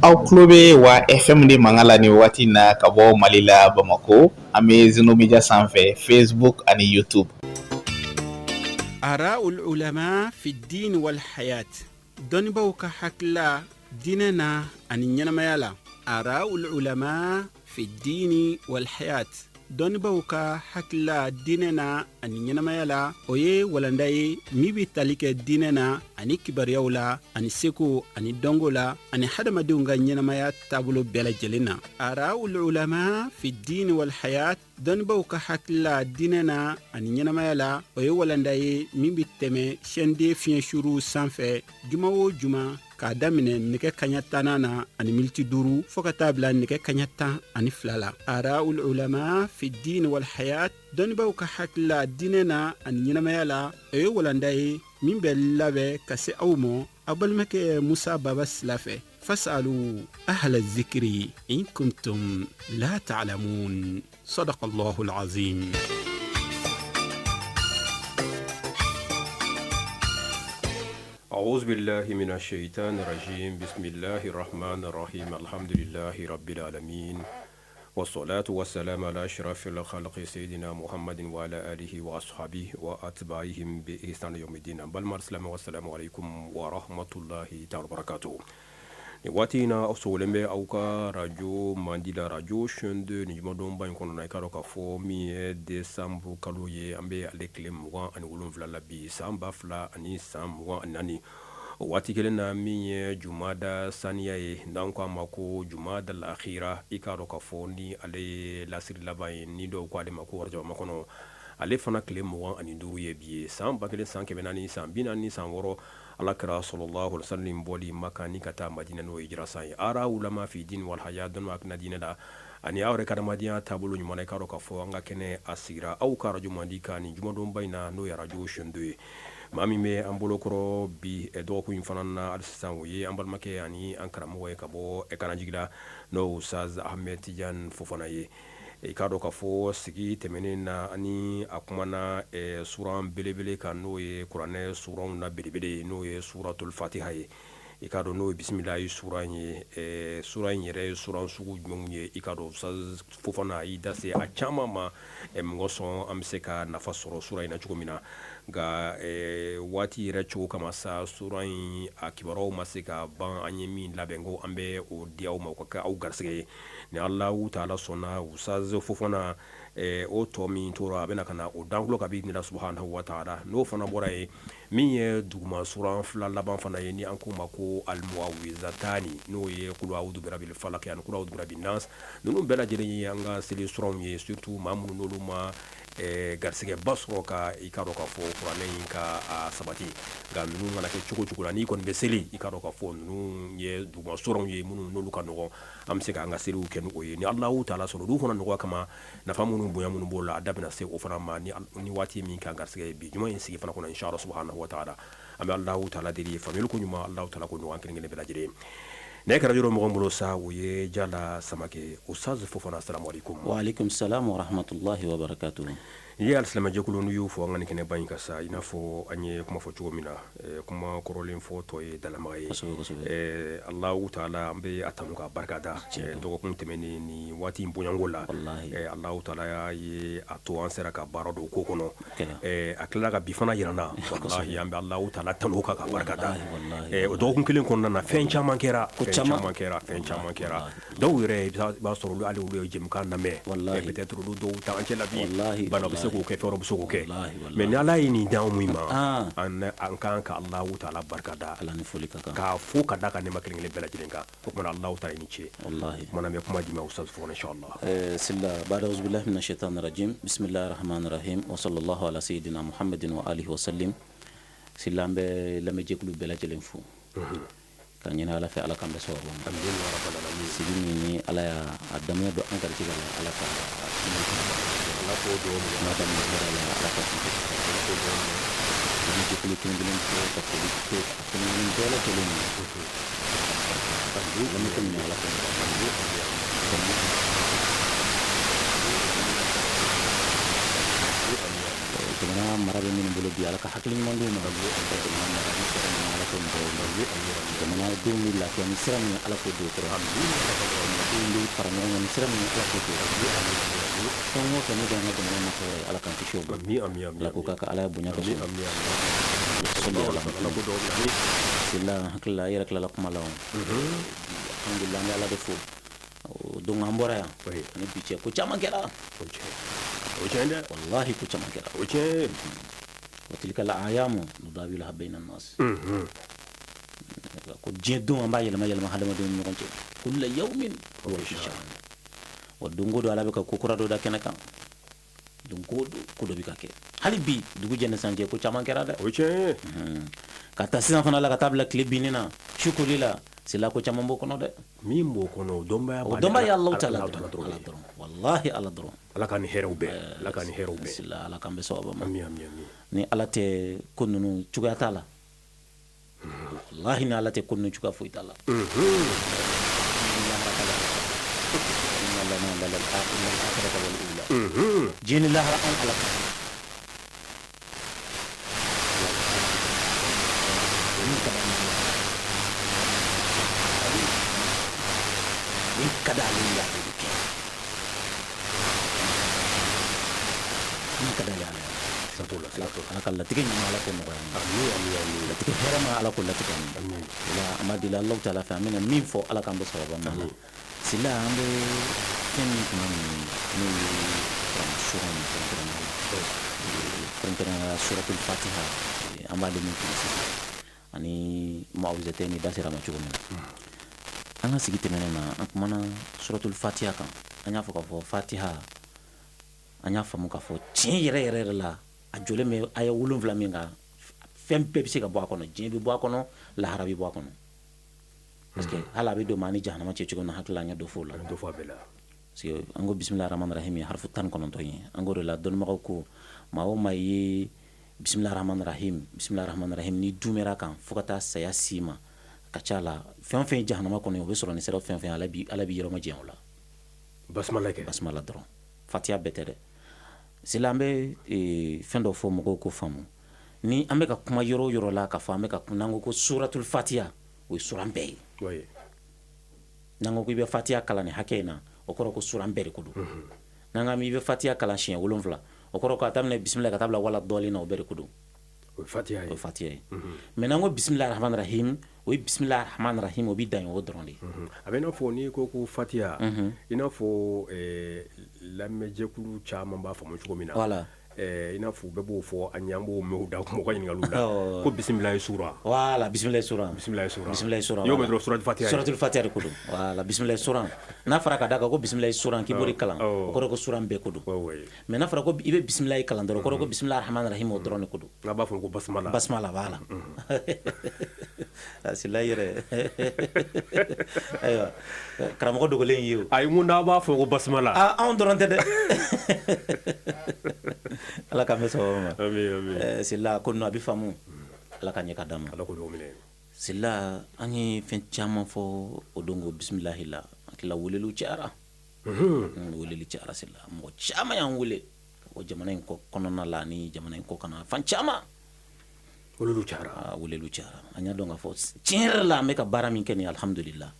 Aw tulo bɛ wa FM de mankan la nin waati in na ka bɔ Mali la Bamakɔ an bɛ Zeno Media sanfɛ Facebook ani YouTube. Araul ulama fi diin wal hayat dɔnnibaaw ka hakilila diinɛ na ani ɲɛnamaya la araul ulama fi diini wal hayat dɔnnibaaw ka hakilila diinɛ na ani ɲɛnamaya la o ye walanda ye min bɛ tali kɛ diinɛ na ani kibaruyaw la ani seko ani dɔnko la ani hadamadenw ka ɲɛnamaya taabolo bɛɛ lajɛlen na araul ulama fi diini wal hayat dɔnnibaaw ka hakilila diinɛ na ani ɲɛnamaya la o ye walanda ye min bɛ tɛmɛ chaîne 2 fiɲɛ suruw sanfɛ juma o juma k'a daminɛ nɛgɛ kaɲa tannan na ani miniti duuru fɔɔ ka taa bila nɛgɛ kaɲa 12 la araul ulama fi diin wal hayat dɔnnibaaw ka hakilila diinɛ na ani ɲɛnamaya la o ye walanda ye min bɛ labɛn ka se aw ma aw balimakɛ musa baba sila fɛ fasalu ahla zikiri in kuntum la ta'lamun صدق الله العظيم. أعوذ بالله من الشيطان الرجيم. بسم الله الرحمن الرحيم. الحمد لله رب العالمين، والصلاة والسلام على أشرف الخلق سيدنا محمد وعلى آله وأصحابه وأتباعهم بإحسان يوم الدين. Balima silamɛw, السلام عليكم ورحمة الله تعالى وبركاته. Nin waati in na, aw sogolen bɛ aw ka radio mandi la, radio chaîne 2. Nin jumadonba in kɔnɔ na, i k'a dɔn k'a fɔ min ye décembre kalo ye, an bɛ ale tile 27 la bi, san 2024. O waati kelen na, min ye jumada saniya ye, n'an ko a ma ko jumada akhira, i k'a dɔn k'a fɔ ni ale ye lasiri laban ye, ni dɔw ko ale ma ko rajaba makɔnɔ, ale fana tile 25 ye bi ye, san 1446 Ala kira sallallahu alaihi wasallam bɔli Maka ni ka taa Madina, n'o ye hijira san ye. Ara ulama fi din wal haya, dɔnni hakilina diinɛ la ani aw yɛrɛ ka adamadenya taabolo ɲuman na, i k'a dɔn k'a fɔ an ka kɛnɛ a sigira aw ka radio mandi kan nin jumadonba in na, n'o ye radio chaîne 2 ye. Maa min bɛ an bolokɔrɔ bi dɔgɔkun in fana na hali sisan, o ye an balimakɛ ani an karamɔgɔ ye ka bɔ Kanajigila, n'o Ustaz Ahmed Tidiane Fofana ye. I k'a dɔn k'a fɔ sigi tɛmɛnen na, ani a kumana suran belebele kan, n'o ye kuranɛ suranw na belebele ye, n'o ye suratul fatiha ye. I k'a dɔn n'o ye bisimilayi suran ye. Suran in yɛrɛ ye suran sugu jumɛnw ye? I k'a dɔn Ustaz Fofana y'i da se a caman ma mɔgɔ sɔn an bɛ se ka nafa sɔrɔ sura in na cogo min na. Nka waati yɛrɛ cogo kama sa, suran in a kibaruyaw ma se ka ban. An ye min labɛn ko an bɛ o di aw ma, o ka kɛ aw garisɛgɛ ye. Ni Alahu taala sɔnna, Ustaz Fofana, o tɔ min tora, a bɛna ka na o d'an tulo kan bi idinila subahanahu wa taala. N'o fana bɔra yen, min ye duguma suran fila laban fana ye, ni an k'o ma ko almuawizatani, n'o ye kulu awudu birabil falaki ani kulu awudu birabin nas, ninnu bɛɛ lajɛlen ye an ka seli suranw ye, surtout maa minnu n'olu ma garisɛgɛba sɔrɔ ka i k'a dɔn k'a fɔ kuranɛ in ka a sabati. Nka ninnu mana kɛ cogo cogo la, n'i kɔni bɛ seli, i k'a dɔn k'a fɔ ninnu ye duguma suranw ye minnu n'olu ka nɔgɔn, an bɛ se k'an ka seliw kɛ ni o ye. Ni Alahu taala sɔnna, olu fana nɔgɔya kama, nafa minnu, bonya minnu b'o la, a da bɛna se o fana ma ni waati min k'an garisɛgɛ ye bi juma in sigi fana kɔnɔ, inshallah subahanahu wa taala. An bɛ Alahu taala deli, faamuyali ko ɲuman, Alahu taala k'o nɔgɔya an kelen kelen bɛɛ lajɛlen. Ne kɛra yɔrɔ mɔgɔ bolo sa, o ye Jala Samakɛ. Ustaz Fofana, salamu aleykum. Wa aleykum salam wa rahmatulahi wa barakatuhu. N'i ye alisilamɛjɛkulu, n'u y'u fɔ an ka nin kɛnɛba in kan sa, i n'a fɔ an ye kuma fɔ cogo min na, kuma kɔrɔlen fɔ tɔ ye dalama ye. Alahu taala, an bɛ a tanu k'a barika da. Dɔgɔkun tɛmɛnen ni waati in bonyanko la, Alahu taala ye a to an sera ka baara dɔw ko kɔnɔ. A tilala ka bi fana jira an na. Walahi, an bɛ Alahu taala tanu k'a barika da. O dɔgɔkun kelen kɔnɔna na, fɛn caman kɛra, fɛn caman kɛra, fɛn caman kɛra. Dɔw yɛrɛ, i b'a sɔrɔ olu hali olu ye jɛmukan lamɛn, walahi, peut-être olu dɔw t'an cɛ la bi, walahi, bana bɛ se k'o kɛ, fɛn wɛrɛ bɛ se k'o kɛ, mais ni Ala ye nin d'anw min ma, an kan ka Alahu taala barika da, Ala ni foli ka kan, k'a fo ka da ka nɛɛma kelen kelen bɛɛ lajɛlen kan. O tuma na, Alahu taala i ni ce. Walahi, o tuma na, an bɛ kuma d'i ma, Ustaz Fofana, inchallah. Sila ba'da auzubillahi minash shaitani rajim, bismillahir rahmanir rahim, wa sallallahu ala sayyidina Muhammadin wa alihi wa sallim. Sila, an bɛ lamɛnjɛkulu bɛɛ lajɛlen fo. Ka ɲini Ala fɛ, Ala k'an bɛɛ sababu ma. Sigi min ni Ala y'a daminɛ don an garijɛgɛ la, Ala ka Ala k'o n'a daminɛ hɛrɛ la, Ala ka kuncɛ. Lamɛnjɛkulu kelen kelen bɛɛ, ka foli kɛ a kelen kelen bɛɛ lajɛlen ye. Lamɛnko ɲuman, Ala k'o nɔgɔya. Jamana mara bɛ minnu bolo. bolo bi, Ala ka hakili ɲuman d'u ma. Ka jamana mara ni sira min, Ala k'o nɔgɔya u ma. Jamanadenw bɛ lafiya ni sira min, Ala k'o don o kɔrɔ. Jamanadenw bɛ fara ɲɔgɔn kan ni sira min, Ala k'o don o kɔrɔ. Fɛn o fɛn n'o bɛ an ka jamana nafa wɛrɛ ye, Ala k'an kisi o ma. Ala ko k'a ka Ala bonya kosɔn. Sɔli ala Sila, hakili la, i yɛrɛ tilala kuma la o. Alhamdulillah, an bɛ Ala de fo. Donc an bɔra yan ani bi cɛ, ko caman kɛra. O tiɲɛ dɛ. Wallahi, ko caman kɛra. O tiɲɛ. Wa tilka al-ayamu nudawiluha bayna an-nas. Ko diɲɛ don, an b'a yɛlɛma yɛlɛma hadamadenw ni ɲɔgɔn cɛ. Kulla yawmin huwa fi sha'n. Wa don o don, Ala bɛ ka ko kura dɔ da kɛnɛ kan. Don o don, ko dɔ bɛ ka kɛ. Hali bi dugu jɛ ni san cɛ, ko caman kɛra dɛ. O tiɲɛ. Ka taa sisan fana la, ka taa bila tile binni na, su koli la, sila, ko caman b'o kɔnɔ dɛ. Min b'o kɔnɔ, o dɔnbaya. O dɔnbaya ye Alahu taala dɔrɔn, Ala dɔrɔn, wallahi, Ala dɔrɔn. Ala ka ni hɛrɛw bɛɛ, Ala ka ni hɛrɛw bɛɛ. Sila, Ala k'an bɛ sababa ma. Ami, ami, ami. Ni Ala tɛ, ko ninnu cogoya t'a la. Wallahi, ni Ala tɛ, ko ninnu cogoya foyi t'a la. Lahara ka la, inna lana lal akhirata wal ula. Diɲɛ ni lahara, anw Ala ta. Min ka d'ale ye, min ka d'ale ye, ale bɛ kɛ. Min ka d'ale, Ala ye. Siga t'o la, siga t'o la. Ala ka latigɛ ɲuman, Ala k'o nɔgɔya an ye. Ami, ami, ami. Latigɛ hɛrɛma, Ala k'o latigɛ an ye. O la, an b'a deli Alahu taala fɛ, an bɛna min fɔ, Ala k'an bɛ sababa ma la. Sila, an bɛ fɛn min kunna nin ye, n'o ye kuranɛ suran ye, kɛrɛnkɛrɛnnenya la, kɛrɛnkɛrɛnnenya la suratul fatiha, an b'ale min kunna sisan, ani muawuzatɛni da sera a ma cogo min na. An ka sigi tɛmɛnen na, an kumana suratul fatiha kan. An y'a fɔ k'a fɔ fatiha, an y'a faamu k'a fɔ tiɲɛ yɛrɛ yɛrɛ yɛrɛ la, a jɔlen bɛ aya 7 min kan, fɛn bɛɛ bɛ se ka bɔ a kɔnɔ. Diɲɛ bɛ bɔ a kɔnɔ, lahara bɛ bɔ a kɔnɔ, parce que hali a bɛ don maa ni jahanama cɛ cogo min na, hakili la, an ye dɔ fɔ o la. An ye dɔ fɔ a bɛɛ la. Parce que an ko bisimilahi rahmani rahim ye harifu 19 ye. An ko de la, dɔnnibagaw ko maa o maa ye bisimilahi rahmani rahim, bisimilahi rahmani rahim, ni dumɛra kan fo ka taa saya s'i ma, a ka ca la, fɛn o fɛn ye jahanama kɔnɔ ye, o bɛ sɔrɔ ni sira fɛn o fɛn ye, Ala b'i yɔrɔ ma janya o la. Basmala kɛ. Basmala dɔrɔn, fatiya bɛɛ tɛ dɛ. Sila, an bɛ fɛn dɔ fɔ mɔgɔw ko faamu. Ni an bɛ ka kuma yɔrɔ o yɔrɔ la, k'a fɔ an bɛ ka kuma, n'an ko ko suratul fatiya, o ye suran bɛɛ ye. N'an ko k'i bɛ fatiya kalan nin hakɛ in na, o kɔrɔ ko suran bɛɛ de ko don. N'an ko i bɛ fatiya kalan siɲɛ 7, o kɔrɔ k'a daminɛ bisimila ka taa bila wala dɔɔnin na, o bɛɛ de ko don. O ye fatiya ye. O ye fatiya ye. Mais n'an ko bisimilahi rahmani rahim, o ye bisimilahi rahmani rahim, o bɛ dan yen, o dɔrɔn de ye. A bɛ i n'a fɔ n'i ko ko fatiya, i n'a fɔ lamɛnjɛkulu caman b'a faamu cogo min na. Voilà. I n'a fɔ u bɛɛ b'o fɔ an ye, an b'o mɛn u da mɔgɔ ɲininkaliw la ko bisimilahi sura. Voilà, bisimilahi sura. Bisimilahi sura. Bisimilahi sura. N'i y'o mɛn dɔrɔn, suratul fatiha ye. Suratul fatiha de ko don. Voilà, bisimilahi sura. N'a fɔra ka d'a kan ko bisimilahi sura, k'i b'o de kalan, o kɔrɔ ko suran bɛɛ ko don. Mais n'a fɔra ko i bɛ bisimilahi kalan dɔrɔn, o kɔrɔ ko bisimilahi rahmani rahim, o dɔrɔn de ko don. N'a b'a fɔ ko basmala. Basmala, voilà. A sila yɛrɛ. Ayiwa, karamɔgɔ dogolen ye o. Ayi, n ko n'a b'a fɔ ko basmala. Ah, anw dɔrɔn tɛ dɛ. Ala k'an bɛ sababu ma. Ami, ami. Sila, ko ninnu a bɛ faamu. Ala ka ɲɛ ka d'an ma. Ala k'o dugawu minɛ. Sila, an ye fɛn caman fɔ o don ko bisimilahi la. An tila, weleliw cayara. Weleli cayara, Sila. Mɔgɔ caman y'an wele ka bɔ jamana in kɔ kɔnɔna la ani jamana in kɔ kana, fan caman. Weleliw cayara. Aa, weleliw cayara. An y'a dɔn k'a fɔ tiɲɛ yɛrɛ la, an bɛ ka baara min kɛ nin ye, alhamdulillah.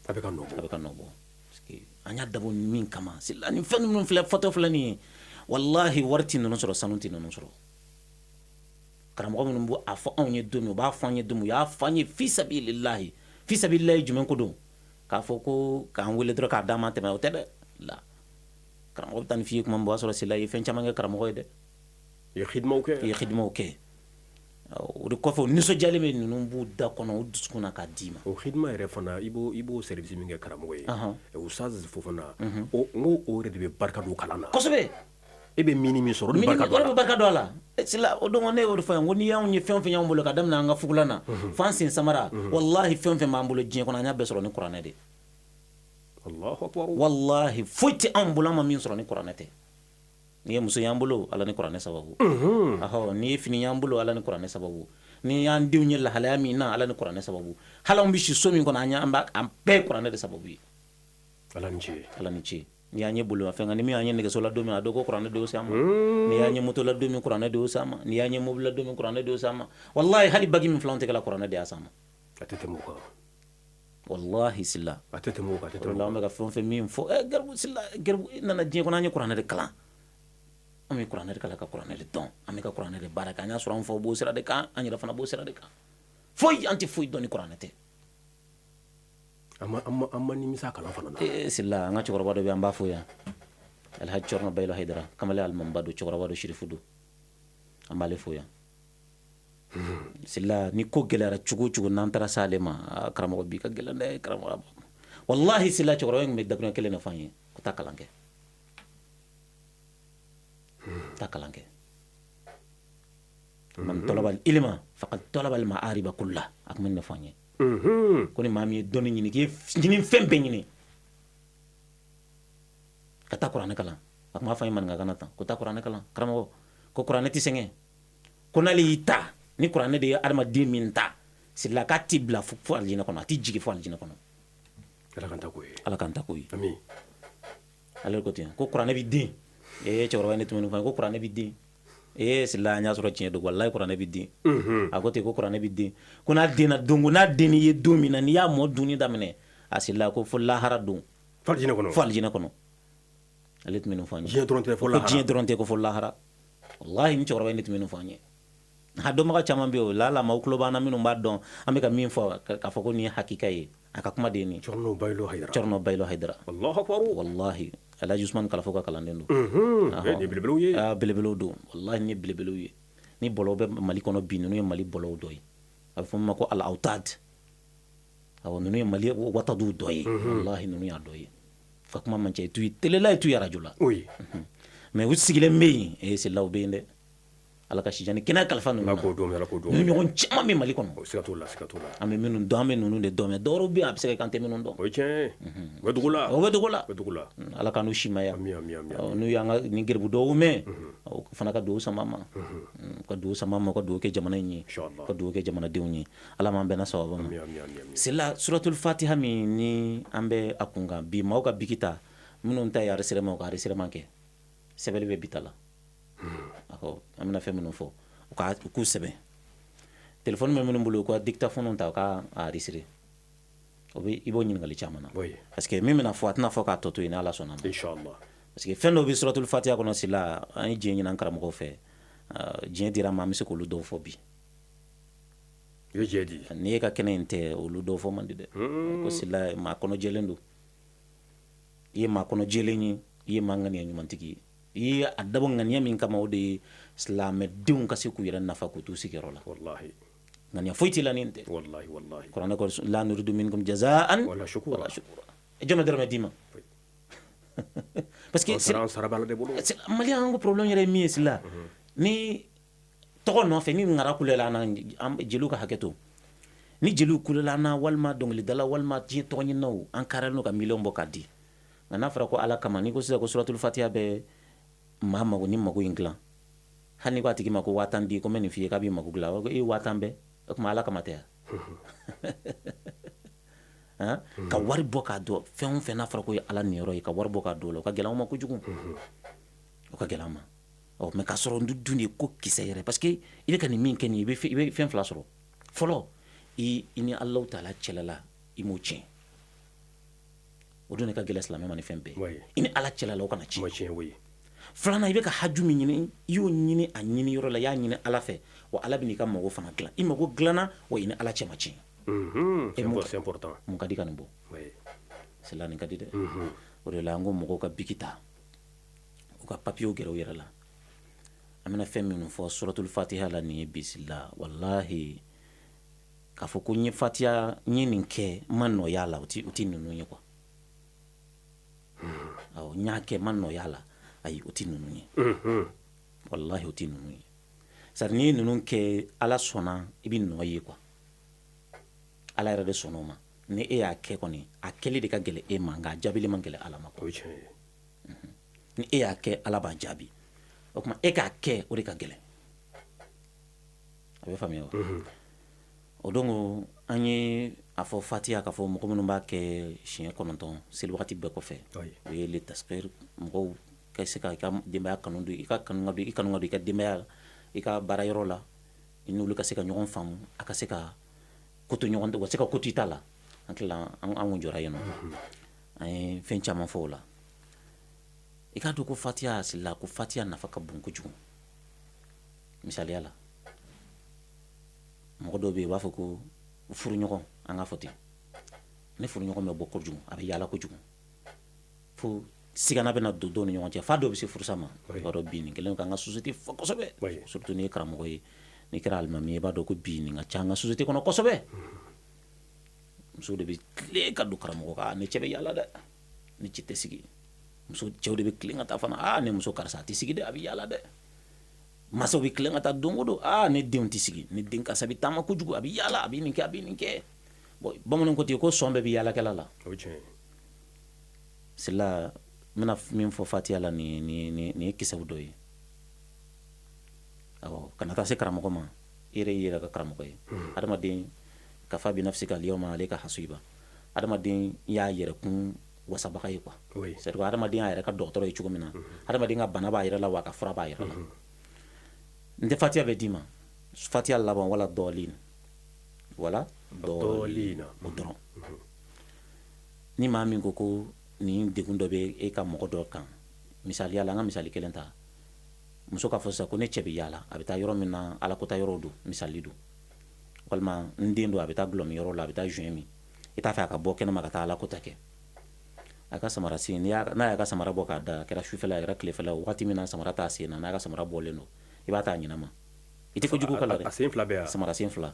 A bɛ ka nɔ bɔ. A bɛ ka nɔ bɔ. Parce que an y'a dabɔ min kama, Sila, nin fɛn ninnu filɛ, fɔtɔ filɛ nin ye. Wallahi, wari tɛ ninnu sɔrɔ, sanu tɛ ninnu sɔrɔ. Karamɔgɔ minnu b'o a fɔ anw ye don min, u b'a fɔ an ye don min, u y'a fɔ an ye fi sabilillahi. Fi sabilillahi jumɛn ko don? K'a fɔ ko k'an wele dɔrɔn k'a d'an ma tɛmɛ, o tɛ dɛ. La, karamɔgɔ bɛ taa ni f'i ye kuma min, o b'a sɔrɔ, Sila, i ye fɛn caman kɛ karamɔgɔ ye dɛ. I ye khidimaw kɛ. I ye khidimaw kɛ. O de kɔfɛ, o nisɔndiyalen bɛ ninnu b'u da kɔnɔ, u dusukun na, k'a d'i ma. O khidma yɛrɛ fana, i b'o service min kɛ karamɔgɔ ye, Ustaz Fofana, o n ko o yɛrɛ de bɛ barika don kalan na. Kosɛbɛ. E bɛ mini min sɔrɔ, o de bɛ barika don o a de la. bɛ barika don a la. Sila, o don ne y'o de fɔ yan, ko n'i y'anw ye, fɛn o fɛn y'anw bolo, ka daminɛ an ka fugulan na f'an sen samara, wallahi, fɛn o fɛn b'an bolo diɲɛ kɔnɔ, an y'a bɛɛ sɔrɔ ni kuranɛ de. Allahu akbar. Wallahi, foyi tɛ anw bolo an ma min sɔrɔ ni kuranɛ tɛ. N'i ye muso y'an bolo, Ala ni kuranɛ sababu. Ahɔ, n'i ye fini y'an bolo, Ala ni kuranɛ sababu. N'i y'an denw ye lahalaya min na, Ala ni kuranɛ sababu. Hali anw bɛ si so min kɔnɔ, an b'a an bɛɛ ye kuranɛ de sababu ye. Ala ni ce. Ala ni ce. N'i y'an ye bolimafɛn kan, ni min y'an ye nɛgɛso la don min, a dɔn ko kuranɛ de y'o s'an ma. N'i y'an ye moto la don min, kuranɛ de y'o s'an ma. N'i y'an ye mobili la don min, kuranɛ de y'o s'an ma. Wallahi, hali bagi min filɛ anw tɛgɛ la, kuranɛ de y'a s'an ma. A tɛ tɛmɛ o kan. Wallahi sila. A tɛ tɛmɛ o kan, a tɛ tɛmɛ o la. An bɛ ka fɛn o fɛn min fɔ, garibu sila, garibu i nana diɲɛ kɔnɔ, an ye kuranɛ de kalan. An bɛ kuranɛ de kalan ka kuranɛ de dɔn, an bɛ ka kuranɛ de baara kɛ. An y'a sɔrɔ an faw b'o sira de kan, an yɛrɛ fana b'o sira de kan. Foyi, an tɛ foyi dɔn ni kuranɛ tɛ. An ma nimisa kalan fana na. Ee sila, an ka cɛkɔrɔba dɔ bɛ, an b'a fo yan, Alhaji Cɔrɔnɔ Bayilo Hayidara, kamalen alimamiba don, cɛkɔrɔba don, sirifu don, an b'ale fo yan. Sila, ni ko gɛlɛyara cogo o cogo, n'an taara s'ale ma, karamɔgɔ bi ka gɛlɛn dɛ, karamɔgɔ. Wallahi sila, cɛkɔrɔba in tun bɛ dakuruɲɛ kelen de fɔ an ye ko taa kalan kɛ, taa kalan kɛ. Man talaba al ilma faqad talaba al ma'ariba kulla. A tun bɛ nin de fɔ an ye ko ni maa min ye dɔnni ɲini, k'i ye ɲini fɛn bɛɛ ɲini, ka taa kuranɛ kalan. A tun b'a fɔ an ye maninkakan na tan ko taa kuranɛ kalan, karamɔgɔ, ko kuranɛ tɛ sɛgɛn, ko n'ale y'i ta, ni kuranɛ de ye adamaden min ta sila, k'a t'i bila fo alijinɛ kɔnɔ, a t'i jigin fo alijinɛ kɔnɔ. Ala k'an ta k'o ye. Ala k'an ta k'o ye. Ale ko ten ko kuranɛ bɛ den. Ee cɛkɔrɔba, ne tun bɛ nin fɔ ko kuranɛ bɛ den. Ee sila, an y'a sɔrɔ tiɲɛ don, walayi kuranɛ bɛ den. A ko ten ko kuranɛ bɛ den, ko n'a denna don, ko n'a den ye don min na, n'i y'a mɔ dunni daminɛ, a sila, ko fo lahara don. Fo alijinɛ kɔnɔ. Fo alijinɛ kɔnɔ. Ale tun bɛ nin fɔ an ye. Diɲɛ dɔrɔn tɛ, fo lahara. Ko diɲɛ dɔrɔn tɛ, ko fo lahara. Walahi, ni cɛkɔrɔba in de tun bɛ nin fɔ an ye. A dɔnbaga caman bɛ yen, o lala maaw tulo b'an na minnu b'a dɔn an bɛ ka min fɔ, k'a fɔ ko nin ye hakika ye, a ka kuma de ye nin. Cɔrɔnɔ Bayilo Hayidara. Cɔrɔnɔ Bayilo Hayidara. Allahu akbar. Walahi, Alhaji Usumani Kalafo ka kalanden don. Nin ye belebelew ye. Aa, belebelew don, walahi, nin ye belebelew ye. Ni bɔlɔw bɛ Mali kɔnɔ bi, ninnu ye Mali bɔlɔw dɔ ye. A bɛ fɔ min ma ko al awtad. Awɔ, ninnu ye Mali watadiw dɔ ye. Walahi, ninnu y'a dɔ ye. Ka kuma man ca, i t'u ye télé la, i t'u ye radio la. Mais u sigilen bɛ yen, ee sila, u bɛ yen dɛ. Ala ka sijan ni kɛnɛya kalifa ninnu na. Ala k'o dɔn, Ala k'o dɔn. Ninnu ɲɔgɔn caman bɛ Mali kɔnɔ. Siga t'o la, siga t'o la. An bɛ minnu dɔn, an bɛ ninnu de dɔn, mais dɔwɛrɛw bɛ yen, a bɛ se ka kɛ an tɛ minnu dɔn. O ye tiɲɛ ye. U bɛ dugu la. O bɛ dugu la. U bɛ dugu la. Ala k'an n'u simaya. Ami, ami, ami. N'u y'an ka nin geribu dɔw mɛn, o fana ka dugawu sama ma. U ka dugawu sama ma, u ka dugawu kɛ jamana in ye. Inchallah. U ka dugawu kɛ jamanadenw ye. Ala m'an bɛnna sawaba ma. Ami, ami, ami, ami. Sila, suratul Fatiha min ni an bɛ a kun kan bi, maaw ka biki ta, minnu ta ye enregistrement, u ka enregistrement kɛ. Sɛbɛnni bɛ bi ta la. Awɔ, an bɛna fɛn minnu fɔ, u ka u k'u sɛbɛn. Téléphone bɛ minnu bolo, u ka dictaphone ta, u ka enregistrer. O bɛ i b'o ɲininkali caman na. Parce que min bɛna fɔ, a tɛna fɔ k'a tɔ to yen, ni Ala sɔnna ma. Inchallah. Parce que fɛn dɔw bɛ suratul Fatiha kɔnɔ, sila, an ye diɲɛ ɲini an karamɔgɔw fɛ. Diɲɛ dira an ma, an bɛ se k'olu dɔw fɔ bi. I bɛ diɲɛ di. N'i e ka kɛnɛ in tɛ, olu dɔw fɔ man di dɛ. Ko sila, maa kɔnɔ jɛlen don. I ye maa kɔnɔ jɛlen ye, i ye maa ŋaniya ɲumantigi ye. I ye a dabɔ ŋaniya min kama, o de ye silamɛdenw ka se k'u yɛrɛ nafa k'u t'u sigiyɔrɔ la. Wallahi. Ŋaniya foyi t'i la ni nin tɛ. Wallahi, wallahi. Kuranɛ ko la nuridu minkum jazaan wala shukura. Wala shukura. Jɔn bɛ dɔrɔmɛ d'i ma? Parce que an sara b'Ala de bolo. Mali, an ko problème yɛrɛ ye min ye, sila, ni tɔgɔ nɔfɛ, ni ŋara kulela an na, jeliw ka hakɛ to, ni jeliw kulela an na, walima dɔnkilidala, walima diɲɛ tɔgɔ ɲininaw, an kariyalen don ka miliyɔn bɔ k'a di. Nka n'a fɔra ko Ala kama, n'i ko sisan ko suratul Fatiha bɛ maa mago ni mago in dilan, hali n'i ko a tigi ma ko 50,000 di, ko n bɛ nin f'i ye k'a b'i mago dilan, a b'a fɔ ko e 50,000 bɛɛ, o tuma Ala kama tɛ yan? Ka wari bɔ k'a dɔn fɛn o fɛn n'a fɔra ko ye Ala niyɔrɔ ye, ka wari bɔ k'a don o la, o ka gɛlɛn anw ma kojugu, o ka gɛlɛn an ma. Ɔ mais k'a sɔrɔ dun de ye ko kisɛ yɛrɛ, parce que i bɛ ka nin min kɛ nin ye, i bɛ fɛn fila sɔrɔ. Fɔlɔ, i ni Alahu taala cɛla la, i m'o tiɲɛ. O dun de ka gɛlɛn silamɛ ma ni fɛn bɛɛ. I ni Ala cɛla la, o kana tiɲɛ. Filanan, i bɛ ka haju min ɲini, i y'o ɲini a ɲini yɔrɔ la, i y'a ɲini Ala fɛ, wa Ala bɛ n'i ka mago fana dilan. I mago dilanna, wa i ni Ala cɛ ma tiɲɛ. C'est important. Mun ka di ka nin bɔ? C'est là nin ka di dɛ. O de la an ko mɔgɔw ka biki ta, u ka papiyew gɛrɛ u yɛrɛ la. An bɛna fɛn minnu fɔ suratul Fatiha la nin ye bisila, walahi, k'a fɔ ko n ye Fatiha, n ye nin kɛ, n ma nɔ y'a la, o ti ninnu ye quoi. Awɔ, n y'a kɛ, n ma nɔ y'a la, ayi, o ti ninnu ye. Walahi, o ti ninnu ye. C'est à dire n'i ye ninnu kɛ, Ala sɔnna, i bɛ nɔ ye quoi. Ala yɛrɛ de sɔnna o ma. Ni e y'a kɛ kɔni, a kɛli de ka gɛlɛn e ma, nka a jaabili man gɛlɛn Ala ma quoi. O ye tiɲɛ ye. Ni e y'a kɛ, Ala b'a jaabi. O tuma e k'a kɛ, o de ka gɛlɛn. A bɛ faamuya wa? O donc an ye A fɔ fatiya k'a fɔ mɔgɔ minnu b'a kɛ siɲɛ 9 seli wagati bɛɛ kɔfɛ, o ye le taskhir, mɔgɔw ka se ka i ka denbaya kanu don, i ka kanu ka don, i kanu ka don i ka denbaya la, i ka baara yɔrɔ la, i n'olu ka se ka ɲɔgɔn faamu, a ka se ka ko to ɲɔgɔn, u ka se ka ko to i ta la. An tila an kun jɔra yen nɔ, an ye fɛn caman fɔ o la. I k'a dɔn ko fatiya sila, ko fatiya nafa ka bon kojugu. Misaliya la, mɔgɔ dɔw bɛ yen, u b'a fɔ ko furuɲɔgɔn, an k'a fɔ ten, ne furuɲɔgɔn bɛ bɔ kojugu, a bɛ yaala kojugu, fo sigana bɛna don dɔw ni ɲɔgɔn cɛ, f'a dɔw bɛ se furusa ma. I b'a dɔn bi nin kɛlen k'an ka société fɔ kosɛbɛ, surtout n'i ye karamɔgɔ ye, n'i kɛra alimami ye, i b'a dɔn ko bi nin ka ca an ka société kɔnɔ kosɛbɛ. Muso de bɛ tilen ka don karamɔgɔ kan, ne cɛ bɛ yaala dɛ, ne cɛ tɛ sigi. Muso cɛw de bɛ tilen ka taa fana, aa ne muso karisa a tɛ sigi dɛ, a bɛ yaala dɛ. Masaw bɛ tilen ka taa don o don, aa ne denw tɛ sigi, ne den karisa bɛ taama kojugu, a bɛ yaala, a bɛ nin kɛ, a bɛ nin kɛ. Bon, bamananw ko ten ko sɔn bɛɛ bɛ yaalakɛla la. Sila, n bɛna min fɔ fatiya la, nin ye kisɛw dɔ ye. Awɔ, kana taa se karamɔgɔ ma, i yɛrɛ y'i yɛrɛ ka karamɔgɔ ye. Adamaden kafa bi nafsika al-yawma alayka hasiba, adamaden y'a yɛrɛ kun wasabaga ye quoi. C'est à dire adamaden y'a yɛrɛ ka dɔgɔtɔrɔ ye cogo min na, adamaden ka bana b'a yɛrɛ la, wa a ka fura b'a yɛrɛ la. N tɛ fatiya bɛ d'i ma, fatiya laban wala dɔɔlin, wala dɔɔlin, o dɔrɔn. Ni maa min ko ko nin degun dɔ bɛ e ka mɔgɔ dɔ kan, misaliya la, an ka misali kelen ta, muso k'a fɔ sisan ko ne cɛ bɛ yaala, a bɛ taa yɔrɔ min na, ala kota yɔrɔ don, misali don, walima n den don, a bɛ taa dɔlɔ min yɔrɔ la, a bɛ taa joint min, i t'a fɛ a ka bɔ kɛnɛma ka taa ala kota kɛ. A ka samara sen, n'a y'a ka samara bɔ k'a da, a kɛra sufɛla, a kɛra tilefɛla, waati min na samara t'a sen na, n'a ka samara bɔlen don, i b'a ta a ɲɛnama, i tɛ kojugu k'a la dɛ. A sen fila bɛɛ? Samara sen fila,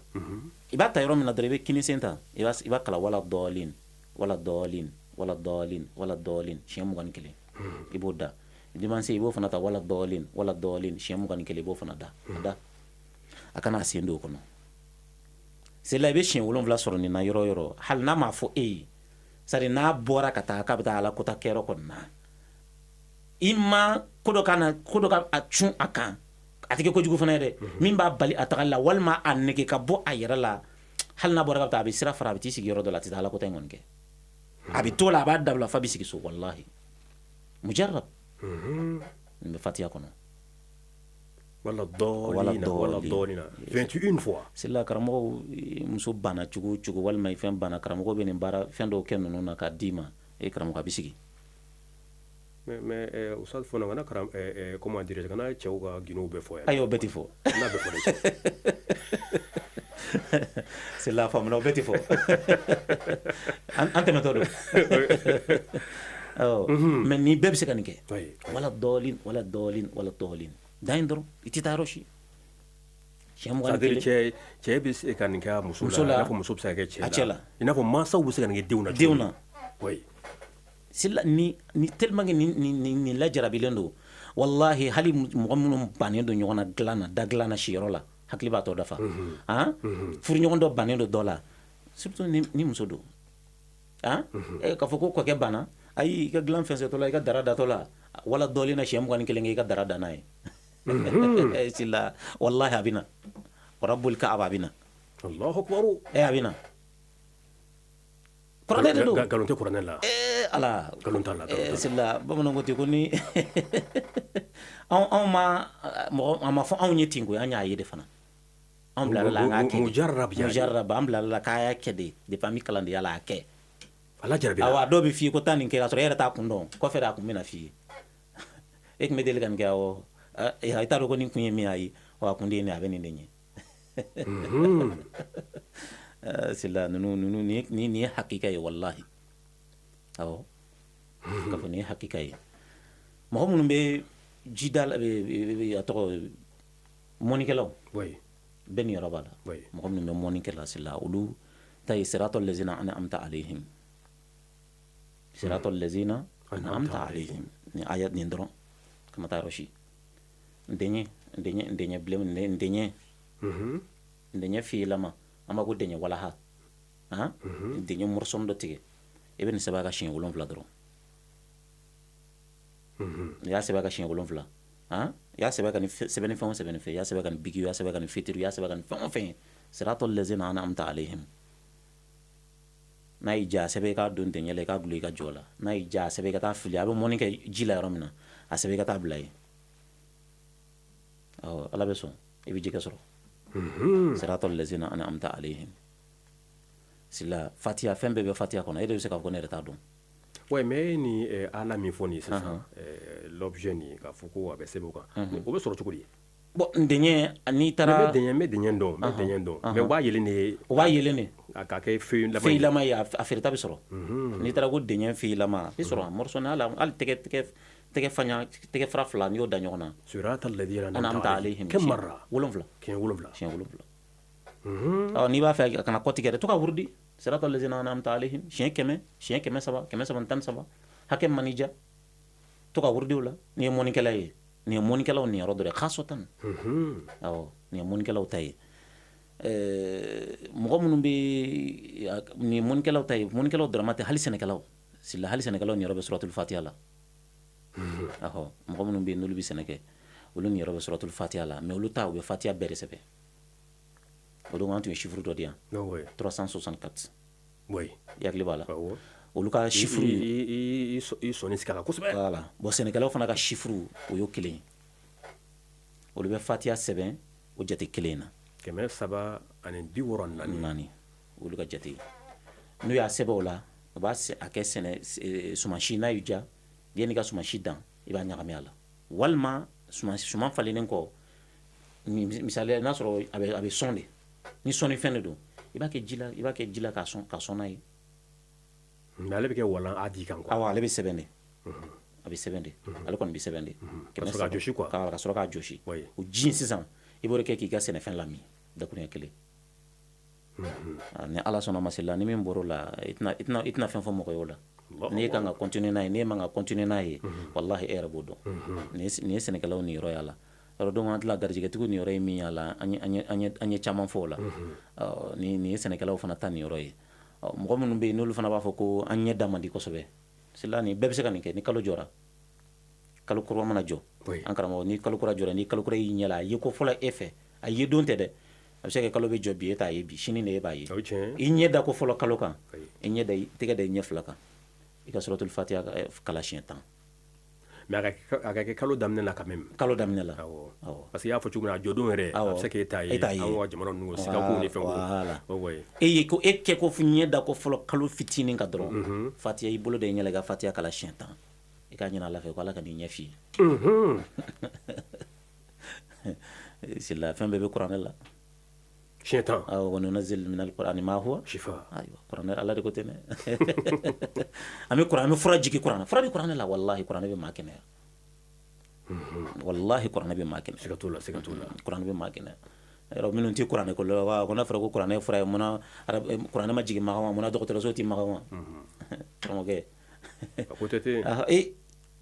i b'a ta yɔrɔ min na dɔrɔn, i bɛ kini sen ta, i b'a kala wala dɔɔlin, wala dɔɔlin, wala dɔɔlin, wala dɔɔlin, siɲɛ 21, i b'o da. Dimanche i b'o fana ta, wala dɔɔlin, wala dɔɔlin, siɲɛ 21, i b'o fana da. A da, a kana a sen don o kɔnɔ. Sela, i bɛ siɲɛ 7 sɔrɔ nin na yɔrɔ o yɔrɔ, hali n'a m'a fɔ e ye, c'est à dire n'a bɔra ka taa k'a bɛ taa ala kota kɛyɔrɔ kɔni na, i ma ko dɔ ka na, ko dɔ ka a cun a kan, a tɛ kɛ kojugu fana ye dɛ, min b'a bali a tagali la, walima a nege ka bɔ a yɛrɛ la. Hali n'a bɔra ka taa, a bɛ sira fara, a bɛ t'i sigi yɔrɔ dɔ la, a tɛ taa ala kota in kɔni kɛ, a bɛ to la, a b'a dabila f'a bɛ sigi so. Walahi, mujarrab, nin bɛ fatiya kɔnɔ. Wala dɔɔlina, wala dɔɔlina, 21 fois. Sila, karamɔgɔw, muso banna cogo o cogo, walima i fɛn banna, karamɔgɔ bɛ nin baara fɛn dɔw kɛ ninnu na k'a d'i ma, e karamɔgɔ, a bɛ sigi. Mais Oustaz fana kana karam comment dirais-je, kana cɛw ka gindow bɛɛ fɔ yan. Ayi, o bɛɛ tɛ fɔ. N'a bɛɛ fɔ dɛ. Sila, faamuna, o bɛɛ tɛ fɔ, an tɛmɛtɔ don. Mais nin bɛɛ bɛ se ka nin kɛ, wala dɔɔlin, wala dɔɔlin, wala dɔɔlin, dan in dɔrɔn, i tɛ taa yɔrɔ si, siɲɛ 21. Cɛ, cɛ bɛ se ka nin kɛ muso la, i n'a fɔ muso bɛ se ka kɛ cɛ la, i n'a fɔ mansaw bɛ se ka nin kɛ denw na. Denw na. Sila, ni ni tellement que nin lajarabilen don, wallahi, hali mɔgɔ minnu bannen don ɲɔgɔn na dilan na, da dilan na, siyɔrɔ la, hakili b'a tɔ dafa. Han, furuɲɔgɔn dɔ bannen don dɔ la, surtout ni muso don, han, k'a fɔ ko kɔkɛ banna, ayi, i ka dilan fɛnsɛtɔ la, i ka dara datɔ la, wala dɔɔnin na, siɲɛ 21 kɛ, i ka dara da n'a ye. Sila, wallahi, a bɛ na, rabbul kaaba, a bɛ na. Allahu akbar. A bɛ na, kuranɛ de don. Nkalon tɛ kuranɛ la. Ee ala. Nkalon t'a la. Sila, bamananw ko ten ko ni anw ma mɔgɔ, a ma fɔ anw ye ten koyi, an y'a ye de fana, anw bilala la an k'a kɛ. Mujarrab. Mujarrab, an bilala la k'a y'a kɛ de depuis an bɛ kalandenya la, a kɛ. Ala jarabi. Awɔ, a dɔw bɛ f'i ye ko taa nin kɛ, k'a sɔrɔ e yɛrɛ t'a kun dɔn, kɔfɛ de a kun bɛna f'i ye, e tun bɛ deli ka nin kɛ. Awɔ, i t'a dɔn ko nin kun ye min ye, ayi, a kun de ye nin, a bɛ nin de ɲɛ. Sila, ninnu nin ye hakika ye, walahi. Awɔ, k'a fɔ nin ye hakika ye. Mɔgɔ minnu bɛ jida la, a tɔgɔ mɔnikɛlaw bɛɛ nin yɔrɔ b'a la. Mɔgɔ minnu bɛ mɔni kɛ la, sila, olu ta ye siratal lazina an'amta alayhim, siratal lazina an'amta alayhim, ni aya nin dɔrɔn, kana taa yɔrɔ si. Ndeɲɛ, ndeɲɛ, ndeɲɛ bilen, ndeɲɛ, ndeɲɛ fiyelama, an b'a ko deɲɛ walaha, han, deɲɛ morceau dɔ tigɛ, i bɛ nin sɛbɛn a ka siɲɛ 7 dɔrɔn. I y'a sɛbɛn a ka siɲɛ 7, han, i y'a sɛbɛn ka ni sɛbɛnni fɛn o sɛbɛnni fɛn, i y'a sɛbɛn ka ni biki, i y'a sɛbɛn ka ni fitiri, i y'a sɛbɛn ka ni fɛn o fɛn ye, siratal lazina an'amta alayhim. N'a y'i diya, a sɛbɛn i k'a don dɛɲɛ la, i k'a dulon i ka jɔ la. N'a y'i diya, a sɛbɛn i ka taa fili, a bɛ mɔni kɛ ji la yɔrɔ min na, a sɛbɛn i ka taa bila yen. Awɔ, Ala bɛ sɔn, i bɛ jɛgɛ sɔrɔ. Siratal lazina an'amta alayhim. Sila fatiya, fɛn bɛɛ bɛ fatiya kɔnɔ. E de bɛ se k'a fɔ ko ne yɛrɛ t'a dɔn. Ouais, mais ni ala min fɔ nin sisan, l'objet nin, k'a fɔ ko a bɛ sɛbɛn o kan, o bɛ sɔrɔ cogo di? Bon, dɛɲɛ, n'i taara n bɛ dɛɲɛ dɔn, n bɛ dɛɲɛ dɔn, mais u b'a yelen de? U b'a yelen de. K'a kɛ feuille lama ye. Feuille lama ye, a feereta bɛ sɔrɔ. N'i taara ko dɛɲɛ feuille lama, a bɛ sɔrɔ morceau, hali tɛgɛ faɲa, tɛgɛ fara fila, n'i y'o da ɲɔgɔn na. Siratal lazina an'amta alayhim. Kam marra? 7. Siɲɛ 7. Siɲɛ 7. Ɔ, n'i b'a fɛ a kana kɔtigɛ dɛ, to ka wurudi siratal lazina an'amta alayhim siɲɛ 100, siɲɛ 300, 313, hakɛ man'i diya, to ka wurudi o la. N'i ye mɔnikɛla ye, nin ye mɔnikɛlaw niyɔrɔ dɔ de khasatan. Awɔ, nin ye mɔnikɛlaw ta ye. Mɔgɔ minnu bɛ, nin ye mɔnikɛlaw ta ye, mɔnikɛlaw dɔrɔn tɛ, hali sɛnɛkɛlaw sila, hali sɛnɛkɛlaw niyɔrɔ bɛ suratul fatiha la. Awɔ, mɔgɔ minnu bɛ yen n'olu bɛ sɛnɛ kɛ, olu niyɔrɔ bɛ suratul fatiha la, mais olu ta, u bɛ fatiha bɛɛ de sɛbɛn. O don, an tun ye chiffre dɔ di yan, 364. I hakili b'a la? Olu ka chiffre I sɔnni sigi a kan kosɛbɛ. Voilà. Bon, sɛnɛkɛlaw fana ka chiffre, o y'o kelen ye. Olu bɛ fatiha sɛbɛn o jate kelen na. 364. Naani, olu ka jate. N'u y'a sɛbɛn o la, u b'a a kɛ sɛnɛ sumansi. N'a y'i diya, yanni i ka sumansi dan, i b'a ɲagami a la, walima suman falennen kɔ, misali, n'a sɔrɔ a bɛ sɔn de, ni sɔnnifɛn de don, i b'a kɛ ji la, i b'a kɛ ji la k'a sɔn, ka sɔn n'a ye. Mais ale bɛ kɛ walan a di kan quoi. Awɔ, ale bɛ sɛbɛn de, a bɛ sɛbɛn de, ale kɔni bɛ sɛbɛn de. Ka sɔrɔ k'a jɔsi quoi. Ka sɔrɔ k'a jɔsi. O ji in sisan, i b'o de kɛ k'i ka sɛnɛfɛn lamin dakuruɲɛ kelen. Ni Ala sɔnna masila, ni min bɔr'o la, i tɛna fɛn fɔ mɔgɔ ye o la. N'i kan ka continuer n'a ye, n'e man ka continuer n'a ye, walahi, e yɛrɛ b'o dɔn. Nin ye sɛnɛkɛlaw niyɔrɔ y'a la. Yɔrɔ donc, an tila garijɛgɛtigiw niyɔrɔ ye min y'a la, an ye caman fɔ o la. Nin ye sɛnɛkɛlaw fana ta niyɔrɔ ye. Mɔgɔ minnu bɛ yen, n'olu fana b'a fɔ ko an ɲɛ da man di kosɛbɛ, sila, nin bɛɛ bɛ se ka nin kɛ. Ni kalo jɔra, kalo kura mana jɔ, an karamɔgɔ, ni kalo kura jɔra, ni kalo kura y'i ɲɛ la, a ye ko fɔlɔ e fɛ, a ye don tɛ dɛ. A bɛ se ka kalo bɛ jɔ bi, e t'a ye bi, sini de e b'a ye. I ɲɛ da ko fɔlɔ kalo kan, i ɲɛ da, i tɛgɛ da i ɲɛ fila kan, i ka suratul fatiha kalan siɲɛ 10. Mais a ka kɛ kalo daminɛ la quand même. Kalo daminɛ la. Awɔ. Parce que i y'a fɔ cogo min na, a jɔdon yɛrɛ, a bɛ se k'e t'a ye. E t'a ye. An ka jamana ninnu, sigako ni fɛnw. Voilà. E ye ko e kɛ ko ɲɛ da ko fɔlɔ kalo fitinin ka dɔrɔn, fatiha, i bolo da i ɲɛ la, i ka fatiha kalan siɲɛ 10, i k'a ɲini Ala fɛ ko Ala ka n'i ɲɛ f'i ye. Sila, fɛn bɛɛ bɛ kuranɛ la. Siɲɛ 10. Awɔ, wa nunazzilu minal qur'ani ma huwa shifa. Ayiwa, kuranɛ, Ala de ko ten dɛ. An bɛ kuran, an bɛ fura jigin kuranɛ, fura bɛ kuranɛ la. Walahi, kuranɛ bɛ maa kɛnɛya. Walahi, kuranɛ bɛ maa kɛnɛya. Siga t'o la, siga t'o la. Kuranɛ bɛ maa kɛnɛya. Yɔrɔ minnu tɛ kuranɛ ko la, ko n'a fɔra ko kuranɛ fura ye, munna kuranɛ ma jigin Makan wa? Munna dɔgɔtɔrɔso tɛ Makan wa? Karamɔgɔkɛ. A ko tɛ ten.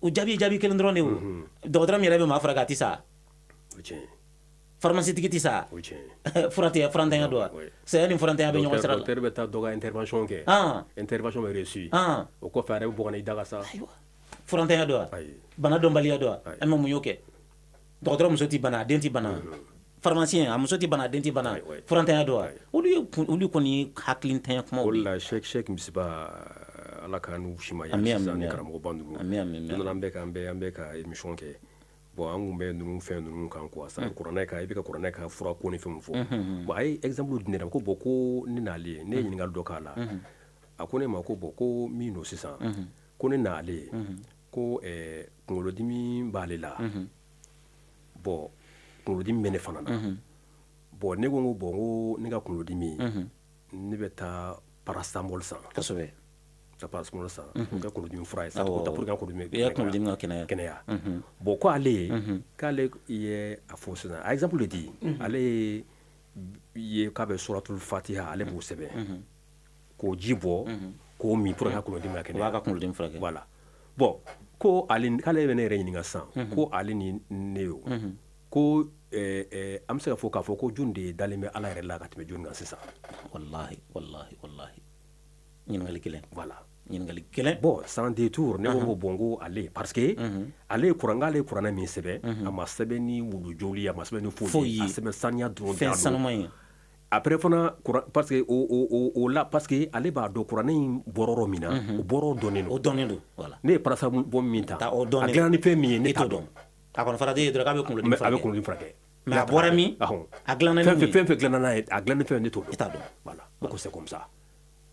O jaabi, jaabi kelen dɔrɔn de ye. O dɔgɔtɔrɔ min yɛrɛ bɛ maa furakɛ, a tɛ sa. O tiɲɛ. Pharmacie tigi tɛ sa. O tiɲɛ. Fura tɛ, furantanya don wa? Saya ni furantanya bɛ ɲɔgɔn sira la. Docteur bɛ taa dɔ ka intervention kɛ. Intervention bɛ réussi. O kɔfɛ, a yɛrɛ bɛ bɔ ka na i da ka sa. Ayiwa, furantanya don wa? Bana dɔnbaliya don wa? An bɛ mun y'o kɛ? Dɔgɔtɔrɔ muso tɛ bana, a den tɛ bana. Pharmacien, a muso tɛ bana, a den tɛ bana. Furantanya don wa? Olu kɔni ye hakilintanya kumaw de ye. O de la, Cheikh Misiba, Ala k'an n'u si ma yan sisan ni karamɔgɔba ninnu. Ami ami. Don dɔ la, an bɛ ka émission kɛ. Bon, an kun bɛ ninnu fɛn ninnu kan quoi, sa kuranɛ kan, i bɛ ka kuranɛ ka fura ko ni fɛnw fɔ. Bon, a ye exemple di ne ma ko bon, ko ne n'ale, ne ye ɲininkali dɔ k'a la. A ko ne ma ko bon, ko min don sisan, ko ne n'ale, ko kunkolodimi b'ale la. Bon, kunkolodimi bɛ ne fana na. Bon, ne ko bon, ko ne ka kunkolodimi, ne bɛ taa paracétamol san. Ka paracétamol san, o kɛ kunkolodimi fura ye sa, pour que kunkolodimi I ka kunkolodimi ka kɛnɛya. Kɛnɛya. Bon, ko ale, k'ale ye a fɔ sisan, a exemple de di, ale ye k'a bɛ suratul fatiha, ale b'o sɛbɛn k'o ji bɔ k'o min pour que ka kunkolodimi ka kɛnɛya. O b'a ka kunkolodimi furakɛ. Voilà. Bon, ko ale, k'ale bɛ ne yɛrɛ ɲininka sisan, ko ale ni ne o, ko an bɛ se ka fɔ k'a fɔ ko jɔn de dalen bɛ Ala yɛrɛ la ka tɛmɛ jɔn kan sisan? Walahi, walahi, walahi, ɲininkali kelen. Voilà. Ɲininkali kelen. Bon, sans détour, ne ko bon, ko ale, parce que ale ye kuran, k'ale ye kuranɛ min sɛbɛn, a ma sɛbɛn ni wulu joli, a ma sɛbɛn ni foyi, a sɛbɛn saniya dɔrɔn. Fɛn sanuman ye. Après fana, parce que o la, parce que ale b'a dɔn kuranɛ in bɔrɔ yɔrɔ min na, o bɔrɔ dɔnnen don. O dɔnnen don, voilà. Ne ye paracétamol min ta, o a dilanna ni fɛn min ye, ne t'a dɔn. A kɔni fɔra e ye dɔrɔn k'a bɛ kunkolodimi furakɛ. A bɛ kunkolodimi furakɛ. Mais a bɔra min? A dilanna ni mun ye? Fɛn fɛn dilanna n'a ye, a dilanna ni fɛn, ne t'o dɔn. E t'a dɔn. Voilà, ko c'est comme ça.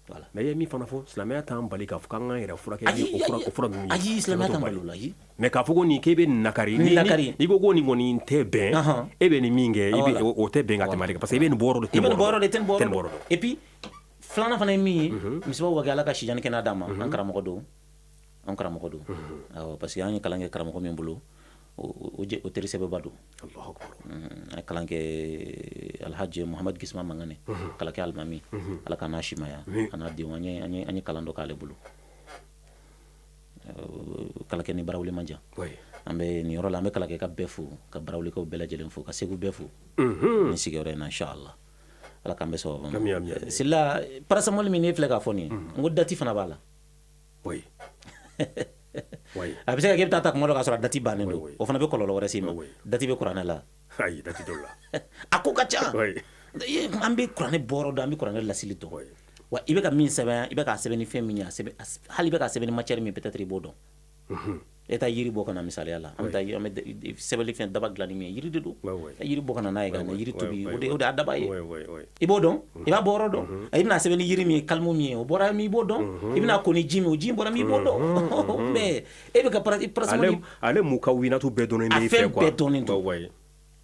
Voilà. Mais i ye min fana fɔ, silamɛya t'an bali k'a fɔ k'an k'an yɛrɛ furakɛ ni o fura ninnu ye. Ayi, silamɛya t'an bali o la, ayi. Mais k'a fɔ ko nin k'e bɛ nin nakari. Ni nakari. N'i ko ko nin kɔni tɛ bɛn, e bɛ nin min kɛ, i bɛ o tɛ bɛn ka tɛmɛ ale kan, parce que i bɛ nin bɔ yɔrɔ dɔn. I bɛ nin bɔ yɔrɔ dɔn, i tɛ nin bɔ yɔrɔ dɔn. Et puis filanan fana ye min ye, misibaw ka kɛ, Ala ka sijan ni kɛnɛya d'an ma, an karamɔgɔ don. An karamɔgɔ don. Awɔ, parce que an ye kalan kɛ karamɔgɔ min bolo, o teri sɛbɛba don. An ye kalan kɛ Alhaji Muhamad Gisma Mangane, Kalakɛ Alimami, Ala ka n'a simaya a n'a denw, an ye kalan dɔ k'ale bolo. Kalakɛ ni Barawuli man jan. An bɛ nin yɔrɔ la, an bɛ Kalakɛ ka bɛɛ fo, ka Barawulikaw bɛɛ lajɛlen fo, ka Segu bɛɛ fo nin sigiyɔrɔ in na, inchallah. Ala k'an bɛɛ sababu ma. Sila, paracétamol min ne filɛ k'a fɔ nin ye, n ko date fana b'a la. A bɛ se ka kɛ i bɛ taa ta kuma dɔ k'a sɔrɔ a date bannen don, o fana bɛ kɔlɔlɔ wɛrɛ s'i ma. Date bɛ kuranɛ la. Ayi, date t'o la. A ko ka ca. An bɛ kuranɛ bɔrɔ dɔn, an bɛ kuranɛ lasili dɔn. Wa i bɛ ka min sɛbɛn, i bɛ k'a sɛbɛn ni fɛn min ye, hali i bɛ k'a sɛbɛn ni matière min, peut-être i b'o dɔn. E taa yiri bɔ ka na, misaliya la, an bɛ taa an bɛ sɛbɛnni fɛn daba dilan ni min ye, yiri de don. Yiri bɔ ka na n'a ye, ka na yiri tobi, o de y'a daba ye. I b'o dɔn, i b'a bɔ yɔrɔ dɔn. I bɛna sɛbɛn ni yiri min ye, kalimu min ye, o bɔra min, i b'o dɔn. I bɛna ko ni ji min, o ji bɔra min, i b'o dɔn. Mais e bɛ ka paracétamol, ale m'u ka winatu bɛɛ dɔnnen a fɛn bɛɛ dɔnnen don.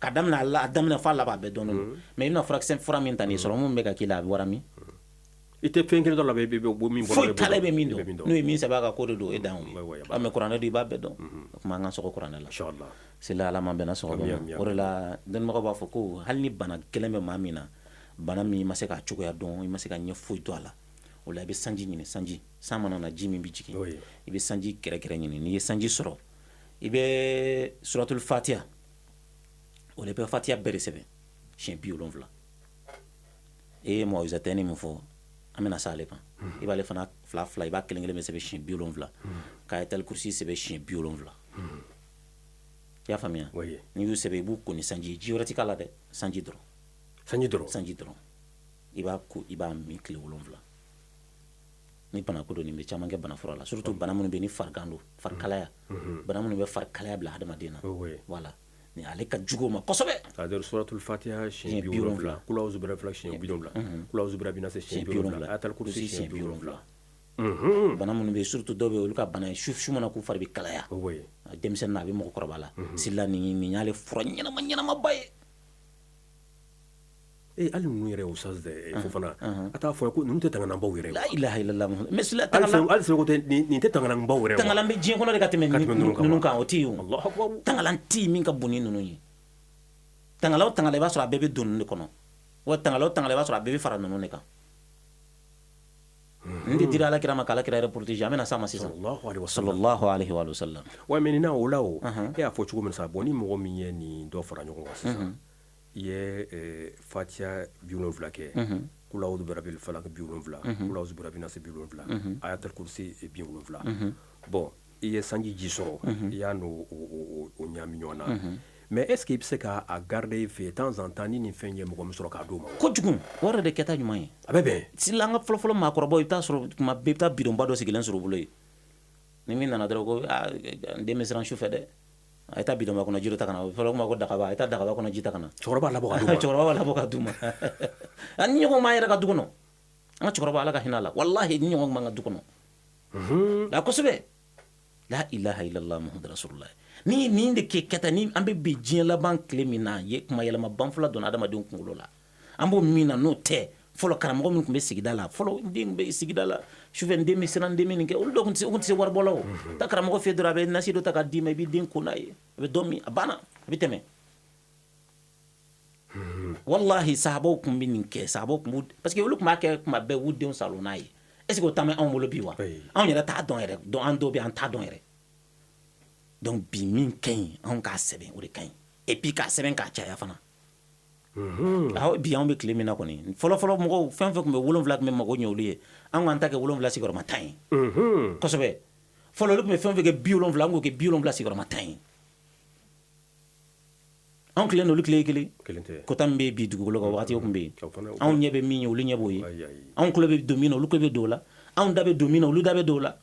Ka daminɛ a daminɛ f'a laban, a bɛɛ dɔnnen don. Mais i bɛna furakisɛ fura min ta nin sɔrɔ min bɛ ka k'i la, a bɔra min? I tɛ fɛn kelen dɔ la, i bɛ min bɔ. Foyi t'a la, i bɛ min dɔn. N'o ye min sɛbɛn a ka ko de don, e dan ye. Mais kuranɛ dun, i b'a bɛɛ dɔn. O tuma an ka sɔgɔ kuranɛ la. Sila, Ala m'an bɛnna sɔgɔma ma. O de la dɔnnibagaw b'a fɔ ko hali ni bana gɛlɛn bɛ maa min na, bana min i ma se k'a cogoya dɔn, i ma se ka ɲɛ foyi dɔn a la, o la i bɛ sanji ɲini, sanji. San mana na, ji min bɛ jigin, i bɛ sanji gɛrɛgɛrɛ ɲini. N'i ye sanji sɔrɔ, i bɛ suratul fatiha, o la i bɛ fatiha bɛɛ de sɛbɛn siɲɛ 70. E ye mawuzatɛni min fɔ, an bɛna s'ale ma. I b'ale fana fila fila, i b'a kelen kelen bɛ sɛbɛn siɲɛ 70, ka ayatal kursi sɛbɛn siɲɛ 70. I y'a faamuya? N'i y'u sɛbɛn, i b'u ko ni sanji, ji wɛrɛ tɛ k'a la dɛ, sanji dɔrɔn. Sanji dɔrɔn. Sanji dɔrɔn. I b'a ko, i b'a min tile 7. Ni bana ko don, nin bɛ caman kɛ bana fura la, surtout bana minnu bɛ ni farigan don, farikalaya. Bana minnu bɛ farikalaya bila hadamaden na. Voilà. Ni ale ka jugu ma kosɛbɛ. C'est-à-dire suratul fatiha siɲɛ 70, kul a'udhu birabbil falaq siɲɛ 70, kul a'udhu birabbin nas siɲɛ 70, ayatal kursi siɲɛ 70. Bana minnu bɛ, surtout dɔw bɛ, olu ka bana ye su mana k'u fari bɛ kalaya. Denmisɛnnin na, a bɛ mɔgɔkɔrɔba la. Sila, nin y'ale fura ɲɛnama ɲɛnamaba ye. Hali ninnu yɛrɛ, Oustaz Fofana, a t'a fɔ ko ninnu tɛ tangalanbaw yɛrɛ. La ilaha illallah. Mais sila, tangalan, hali sɛbɛn ko tɛ, nin tɛ tangalanbaw yɛrɛ. Tangalan bɛ diɲɛ kɔnɔ de ka tɛmɛ ninnu kan, o tɛ yen o. Tangalan tɛ yen min ka bon ni ninnu ye. Tangala o tangala, i b'a sɔrɔ a bɛɛ bɛ don ninnu de kɔnɔ. Wa tangala o tangala, i b'a sɔrɔ a bɛɛ bɛ fara ninnu de kan. Nin de dira Ala kira ma k'Ala kira yɛrɛ protéger. An bɛna s'a ma sisan. Sallallahu alaihi wa sallam. Ouais, mais nin na o la o, e y'a fɔ cogo min sa, bon, ni mɔgɔ min ye nin dɔ fara ɲɔgɔn kan sisan, i ye fatiha 70 kɛ, kul a'udhu birabbil falaq 70, kul a'udhu birabbin nas 70, ayatal kursi 70, bon, i ye sanji ji sɔrɔ, i y'a n'o o ɲaami ɲɔgɔn na, mais est ce que i bɛ se k'a garder i fɛ temps en temps, ni nin fɛn ye mɔgɔ min sɔrɔ, k'a d'o ma? Kojugu, o yɛrɛ de kɛta ɲuman ye. A bɛ bɛn. Sisan, an ka fɔlɔfɔlɔ maakɔrɔbaw, i bɛ taa sɔrɔ tuma bɛɛ i bɛ taa bidonba dɔ sigilen sɔrɔ u bolo yen. Ni min nana dɔrɔn ko n den bɛ siran su fɛ dɛ, a ye taa bidonba kɔnɔ ji dɔ ta ka na. Fɔlɔ kuma ko dagaba, a ye taa dagaba kɔnɔ ji ta ka na. Cɛkɔrɔba labɔ ka d'u ma. Cɛkɔrɔba b'a labɔ ka d'u ma. Ani ɲɔgɔn m'an yɛrɛ ka du kɔnɔ. An ka cɛkɔrɔba, Ala ka hinɛ a la, walahi ni ɲɔgɔn m'an ka du kɔnɔ. A kosɛbɛ. La ilaha illallah muhammadu rasulullah. Ni nin de kɛ kɛta ni an bɛ bi diɲɛ laban tile min na, ye kuma yɛlɛma banfula donna adamadenw kunkolo la. An b'o min na, n'o tɛ fɔlɔ karamɔgɔ min tun bɛ sigida la, fɔlɔ n den bɛ sigida la sufɛ, n den bɛ siran, n den bɛ nin kɛ, olu dɔw tun tɛ se waribɔ la o. Taa karamɔgɔ fɛ dɔrɔn, a bɛ nasi dɔ ta k'a d'i ma, i b'i den ko n'a ye, a bɛ dɔ min, a banna, a bɛ tɛmɛ. Walahi sahabaw tun bɛ nin kɛ, sahabaw tun b'u, parce que olu tun b'a kɛ kuma bɛɛ, u denw salon n'a ye. Est ce que o taama anw bolo bi wa? Anw yɛrɛ t'a dɔn yɛrɛ, donc an dɔw bɛ, an t'a dɔn yɛrɛ. Donc bi min ka ɲi, anw k'a sɛbɛn, o de ka ɲi, et puis k'a sɛbɛn k'a caya fana. Awɔ, bi anw bɛ tile min na kɔni, fɔlɔfɔlɔ mɔgɔw fɛn fɛn tun bɛ 7 tun bɛ mago ɲɛ olu ye, an k'an ta kɛ 7 sigiyɔrɔma 10 ye. Kosɛbɛ. Fɔlɔ olu tun bɛ fɛn fɛn kɛ 70, an k'o kɛ 70 sigiyɔrɔma 10 ye. Anw tile n'olu tile ye kelen. Kota min bɛ bi dugukolo kan wagati o tun bɛ yen. Anw ɲɛ bɛ min ye, olu ɲɛ b'o ye. Anw tulo bɛ don min na, olu tulo bɛ don o la. Anw da bɛ don min na, olu da bɛ don o la.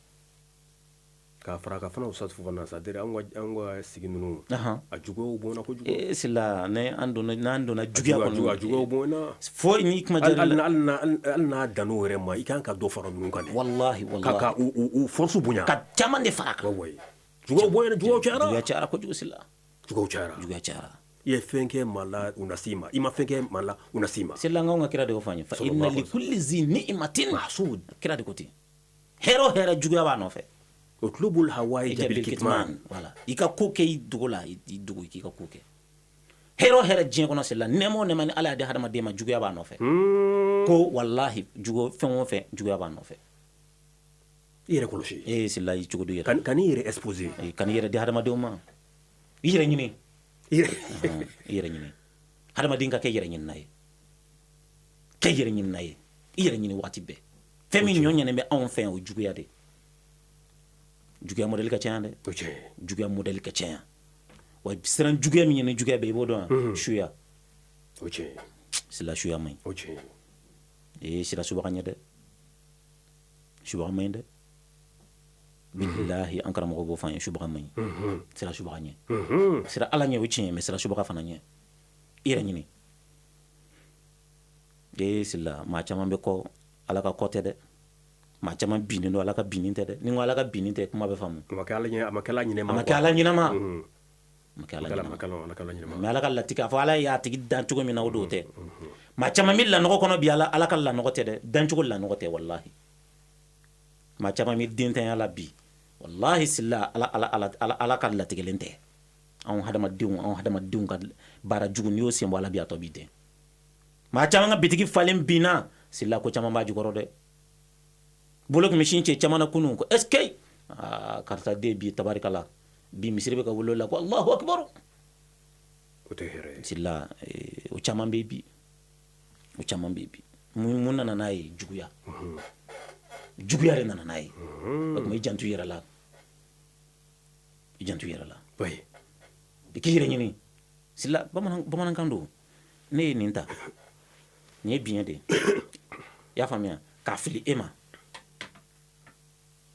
K'a fara ka fana sa fana c'est à dire an ka sigi ninnu, a juguyaw bonyana kojugu. E Sila, n'an donna juguya kɔnɔ, a juguyaw bonyana fo ni kuma hali n'a dan'o yɛrɛ ma, i kan ka dɔ fara ninnu kan dɛ. Wallahi wallahi, ka u force bonya, ka caman de fara a kan. Juguyaw bonyana, juguyaw cayara, juguya cayara kojugu Sila, juguyaw cayara, juguya cayara. I ye fɛn kɛ maa la, u na s'i ma, i ma fɛn kɛ maa la, u na s'i ma. Sila, an ka kira de y'o fɔ an ye, fa inna li kulli zi ni'matin mahsud. Kira de ko ten, hɛrɛ o hɛrɛ, juguya b'a nɔfɛ. Utlubul hawaïja bil kitman. Voilà, i ka ko kɛ i dogo la, i dogo k'i ka ko kɛ. Hɛrɛ o hɛrɛ diɲɛ kɔnɔ, Sila, nɛɛma o nɛɛma ni Ala y'a di hadamaden ma, juguya b'a nɔfɛ. Ko wallahi, jugu fɛn o fɛn, juguya b'a nɔfɛ. I yɛrɛ kɔlɔsi. Ee Sila, i cogo di yɛrɛ. Kan'i yɛrɛ exposer. Kan'i yɛrɛ di hadamadenw ma. I yɛrɛ ɲini. I yɛrɛ ɲini. Hadamaden ka kɛ yɛrɛ ɲinina ye. Kɛ yɛrɛ ɲinina ye. I yɛrɛ ɲini waati bɛɛ. Fɛn min ɲɔ ɲɛnen bɛ anw fɛ yan, o juguya de. Juguya modèle ka ca yan dɛ. Juguya modèle ka ca yan. Wa siran juguya min ɲini juguya bɛɛ, i b'o dɔn wa? Suya. Sila, suya man ɲi. Ee sira, subaga ɲɛ dɛ. Subaga man ɲi dɛ. Bilahi, an karamɔgɔ b'o fɔ an ye, subaga man ɲi. Sira subaga ɲɛ. Sira Ala ɲɛ, o tiɲɛ, mais sira subaga fana ɲɛ. I yɛrɛ ɲini. Ee Sila, maa caman bɛ kɔ, Ala ka kɔ tɛ dɛ. Maa caman binnen don, Ala ka binni tɛ dɛ. Ni n ko Ala ka binni tɛ, kuma bɛ faamu. A ma kɛ Ala ɲɛ, a ma kɛ Ala ɲinɛ ma. A ma kɛ Ala ɲinɛ ma. A ma kɛ Ala ɲinɛ ma. Mais Ala ka latigɛ, a fɔ Ala y'a tigi dan cogo min na, o don tɛ. Maa caman bɛ lanɔgɔ kɔnɔ bi, Ala ka lanɔgɔ tɛ dɛ. Dancogo lanɔgɔ tɛ, wallahi. Maa caman bɛ dentanya la bi, wallahi Sila, Ala Ala Ala Ala Ala ka latigɛlen tɛ. Anw hadamadenw ka baara jugu, n'i y'o sen bɔ Ala bi, a tɔ b'i den. Maa caman ka bitigi falen binna, Sila, ko caman b'a jukɔrɔ dɛ. Bolo tun bɛ sin cɛ caman na kunun ko est ce que aa karisa den bi, tabarikala, bi misiri bɛ ka wolo la ko Allahu akbar. O tɛ hɛrɛ ye. Sila, o caman bɛ bi, o caman bɛ bi. Mun nana n'a ye? Juguya, juguya de nana n'a ye. O tuma, i janto i yɛrɛ la, i janto i yɛrɛ la. I k'i yɛrɛ ɲini. Sila, bamanankan don. Ne ye nin ta, nin ye biɲɛ de ye, i y'a faamuya, k'a fili e ma,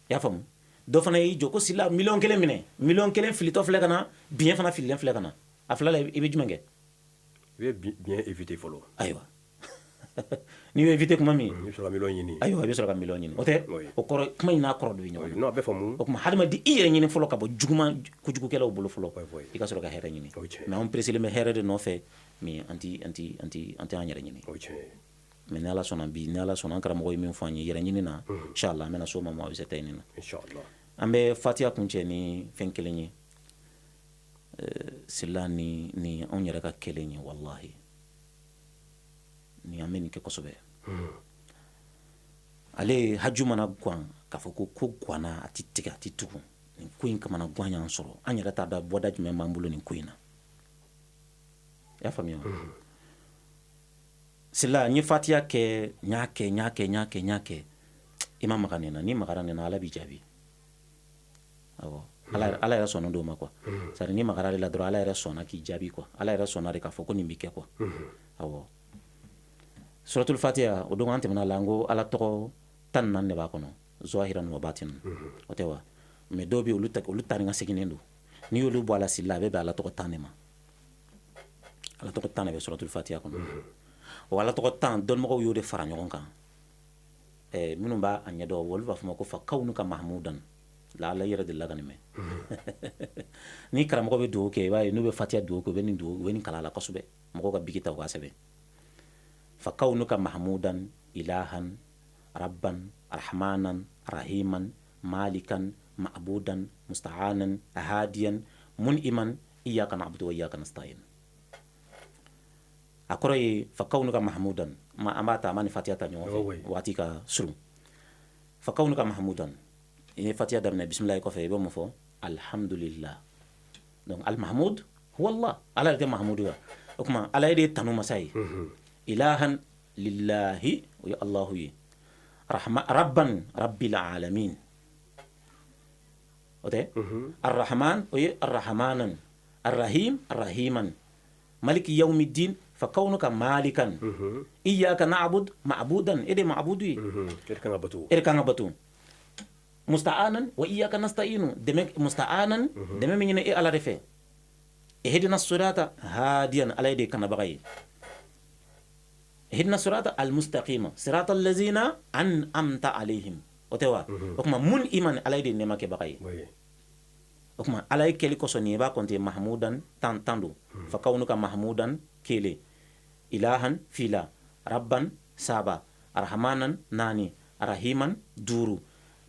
i y'a faamu. Dɔ fana y'i jɔ ko Sila, 1 million minɛ, 1 million filitɔ filɛ ka na, biɲɛ fana fililen filɛ ka na. A fila la, i bɛ jumɛn kɛ? I bɛ biɲɛ éviter fɔlɔ. Ayiwa, n'i y'o éviter kuma min, i bɛ sɔrɔ ka miliyɔn ɲini. Ayiwa, i bɛ sɔrɔ ka miliyɔn ɲini. O tɛ o kɔrɔ, kuma in n'a kɔrɔ dɔ bɛ ɲɔgɔn na. Non, a bɛ faamu. O tuma, hadamaden, i yɛrɛ ɲini fɔlɔ ka bɔ juguman kojugukɛlaw bolo fɔlɔ, i ka sɔrɔ ka hɛrɛ ɲini. Mais anw pressélen bɛ hɛrɛ de nɔfɛ, mais an ti an ti an ti an tɛ an yɛrɛ ɲini. Mais ni Ala sɔnna bi, ni Ala sɔnna, an karamɔgɔ ye min fɔ an ye yɛrɛ ɲini na, inchallah, an bɛna s'o ma bɛ se ta ɲini na. An bɛ fatiya kun cɛ ni fɛn kelen ye, Sila, ni anw yɛrɛ ka kelen ye. Wallahi, ni an bɛ nin kɛ kosɛbɛ. Ale haju mana gan k'a fɔ ko ganna, a ti tigɛ, a ti tugu. Nin ko in kamana gan y'an sɔrɔ, an yɛrɛ t'a dɔn bɔda jumɛn b'an bolo nin ko in na. I y'a faamuya? Sila, n ye fatiya kɛ, n y'a kɛ, n y'a kɛ, n y'a kɛ, n y'a kɛ, i ma maga nin na. N'i magara nin na, Ala b'i jaabi. Awɔ, Ala yɛrɛ sɔnna d'o ma quoi. C'est à dire, n'i magara ale la dɔrɔn, Ala yɛrɛ sɔnna k'i jaabi quoi. Ala yɛrɛ sɔnna de k'a fɔ ko nin bɛ kɛ quoi. Awɔ, suratul fatiha, o don an tɛmɛna la, an ko Ala tɔgɔ 14 de b'a kɔnɔ, zahiran wa batinan, o tɛ wa? Mais dɔw bɛ yen, olu ta, olu taa ni ka seginnen don. N'i y'olu bɔ a la, Sila, a bɛ bɛn Ala tɔgɔ 10 de ma. Ala tɔgɔ 10 de bɛ suratul fatiha kɔnɔ. O Ala tɔgɔ 10, dɔnnimɔgɔw y'o de fara ɲɔgɔn kan. Minnu b'a a ɲɛdɔn, olu b'a fɔ ma ko fa kawnuka mahmudan la. Ala yɛrɛ delila ka nin mɛn. Ni karamɔgɔ bɛ dugawu kɛ, i b'a ye n'u bɛ fatiha dugawu kɛ, u bɛ nin dugawu, u bɛ nin kalan a la kosɛbɛ. Mɔgɔw ka biki ta, u k'a sɛbɛn: fa kawnuka mahmudan ilahan rabban rahmanan rahiman malikan ma'budan musta'anan hadiyan mun'iman iyyaka na'budu wa iyyaka nasta'in. A kɔrɔ ye fa kawnuka mahmudan ma, an b'a ta, an b'a ni fatiha ta ɲɔgɔn fɛ waati ka surun. Fa kawnuka mahmudan, i ye fatiha daminɛ bisimilahi kɔfɛ, i bɛ mun fɔ? Alhamdulillah. Donc al mahmud huwa Allah, Ala yɛrɛ tɛ mahmudu ya. O tuma, Ala de ye tanu masa ye. Ilahan lillahi, o ye Allahu ye. Rahma, rabban rabbil alamin, o tɛ? Arrahman, o ye arrahmanan. Arrahim, arrahiman. Maliki yawmiddin fa kaunuka malikan. Iyyaka na'bud ma'budan, e de ma'budu ye. E de kan ka bato. E de kan ka bato. Musta'anan wa iyyaka nasta'inu, dɛmɛ musta'anan, dɛmɛ min ɲini e Ala de fɛ. Ihdina sirata hadiyan, Ala ye de kanabaga ye. Ihdina sirata almustaqima sirata allazina an'amta alayhim, o tɛ wa? O tuma mun iman, Ala ye de nɛɛma kɛbaga ye. O tuma Ala ye kɛli kosɔn nin i b'a compter mahmudan 10 10 don. Fa kaunuka mahmudan kelen, ilahan fila, rabban saba, arhamanan naani, rahiman duuru,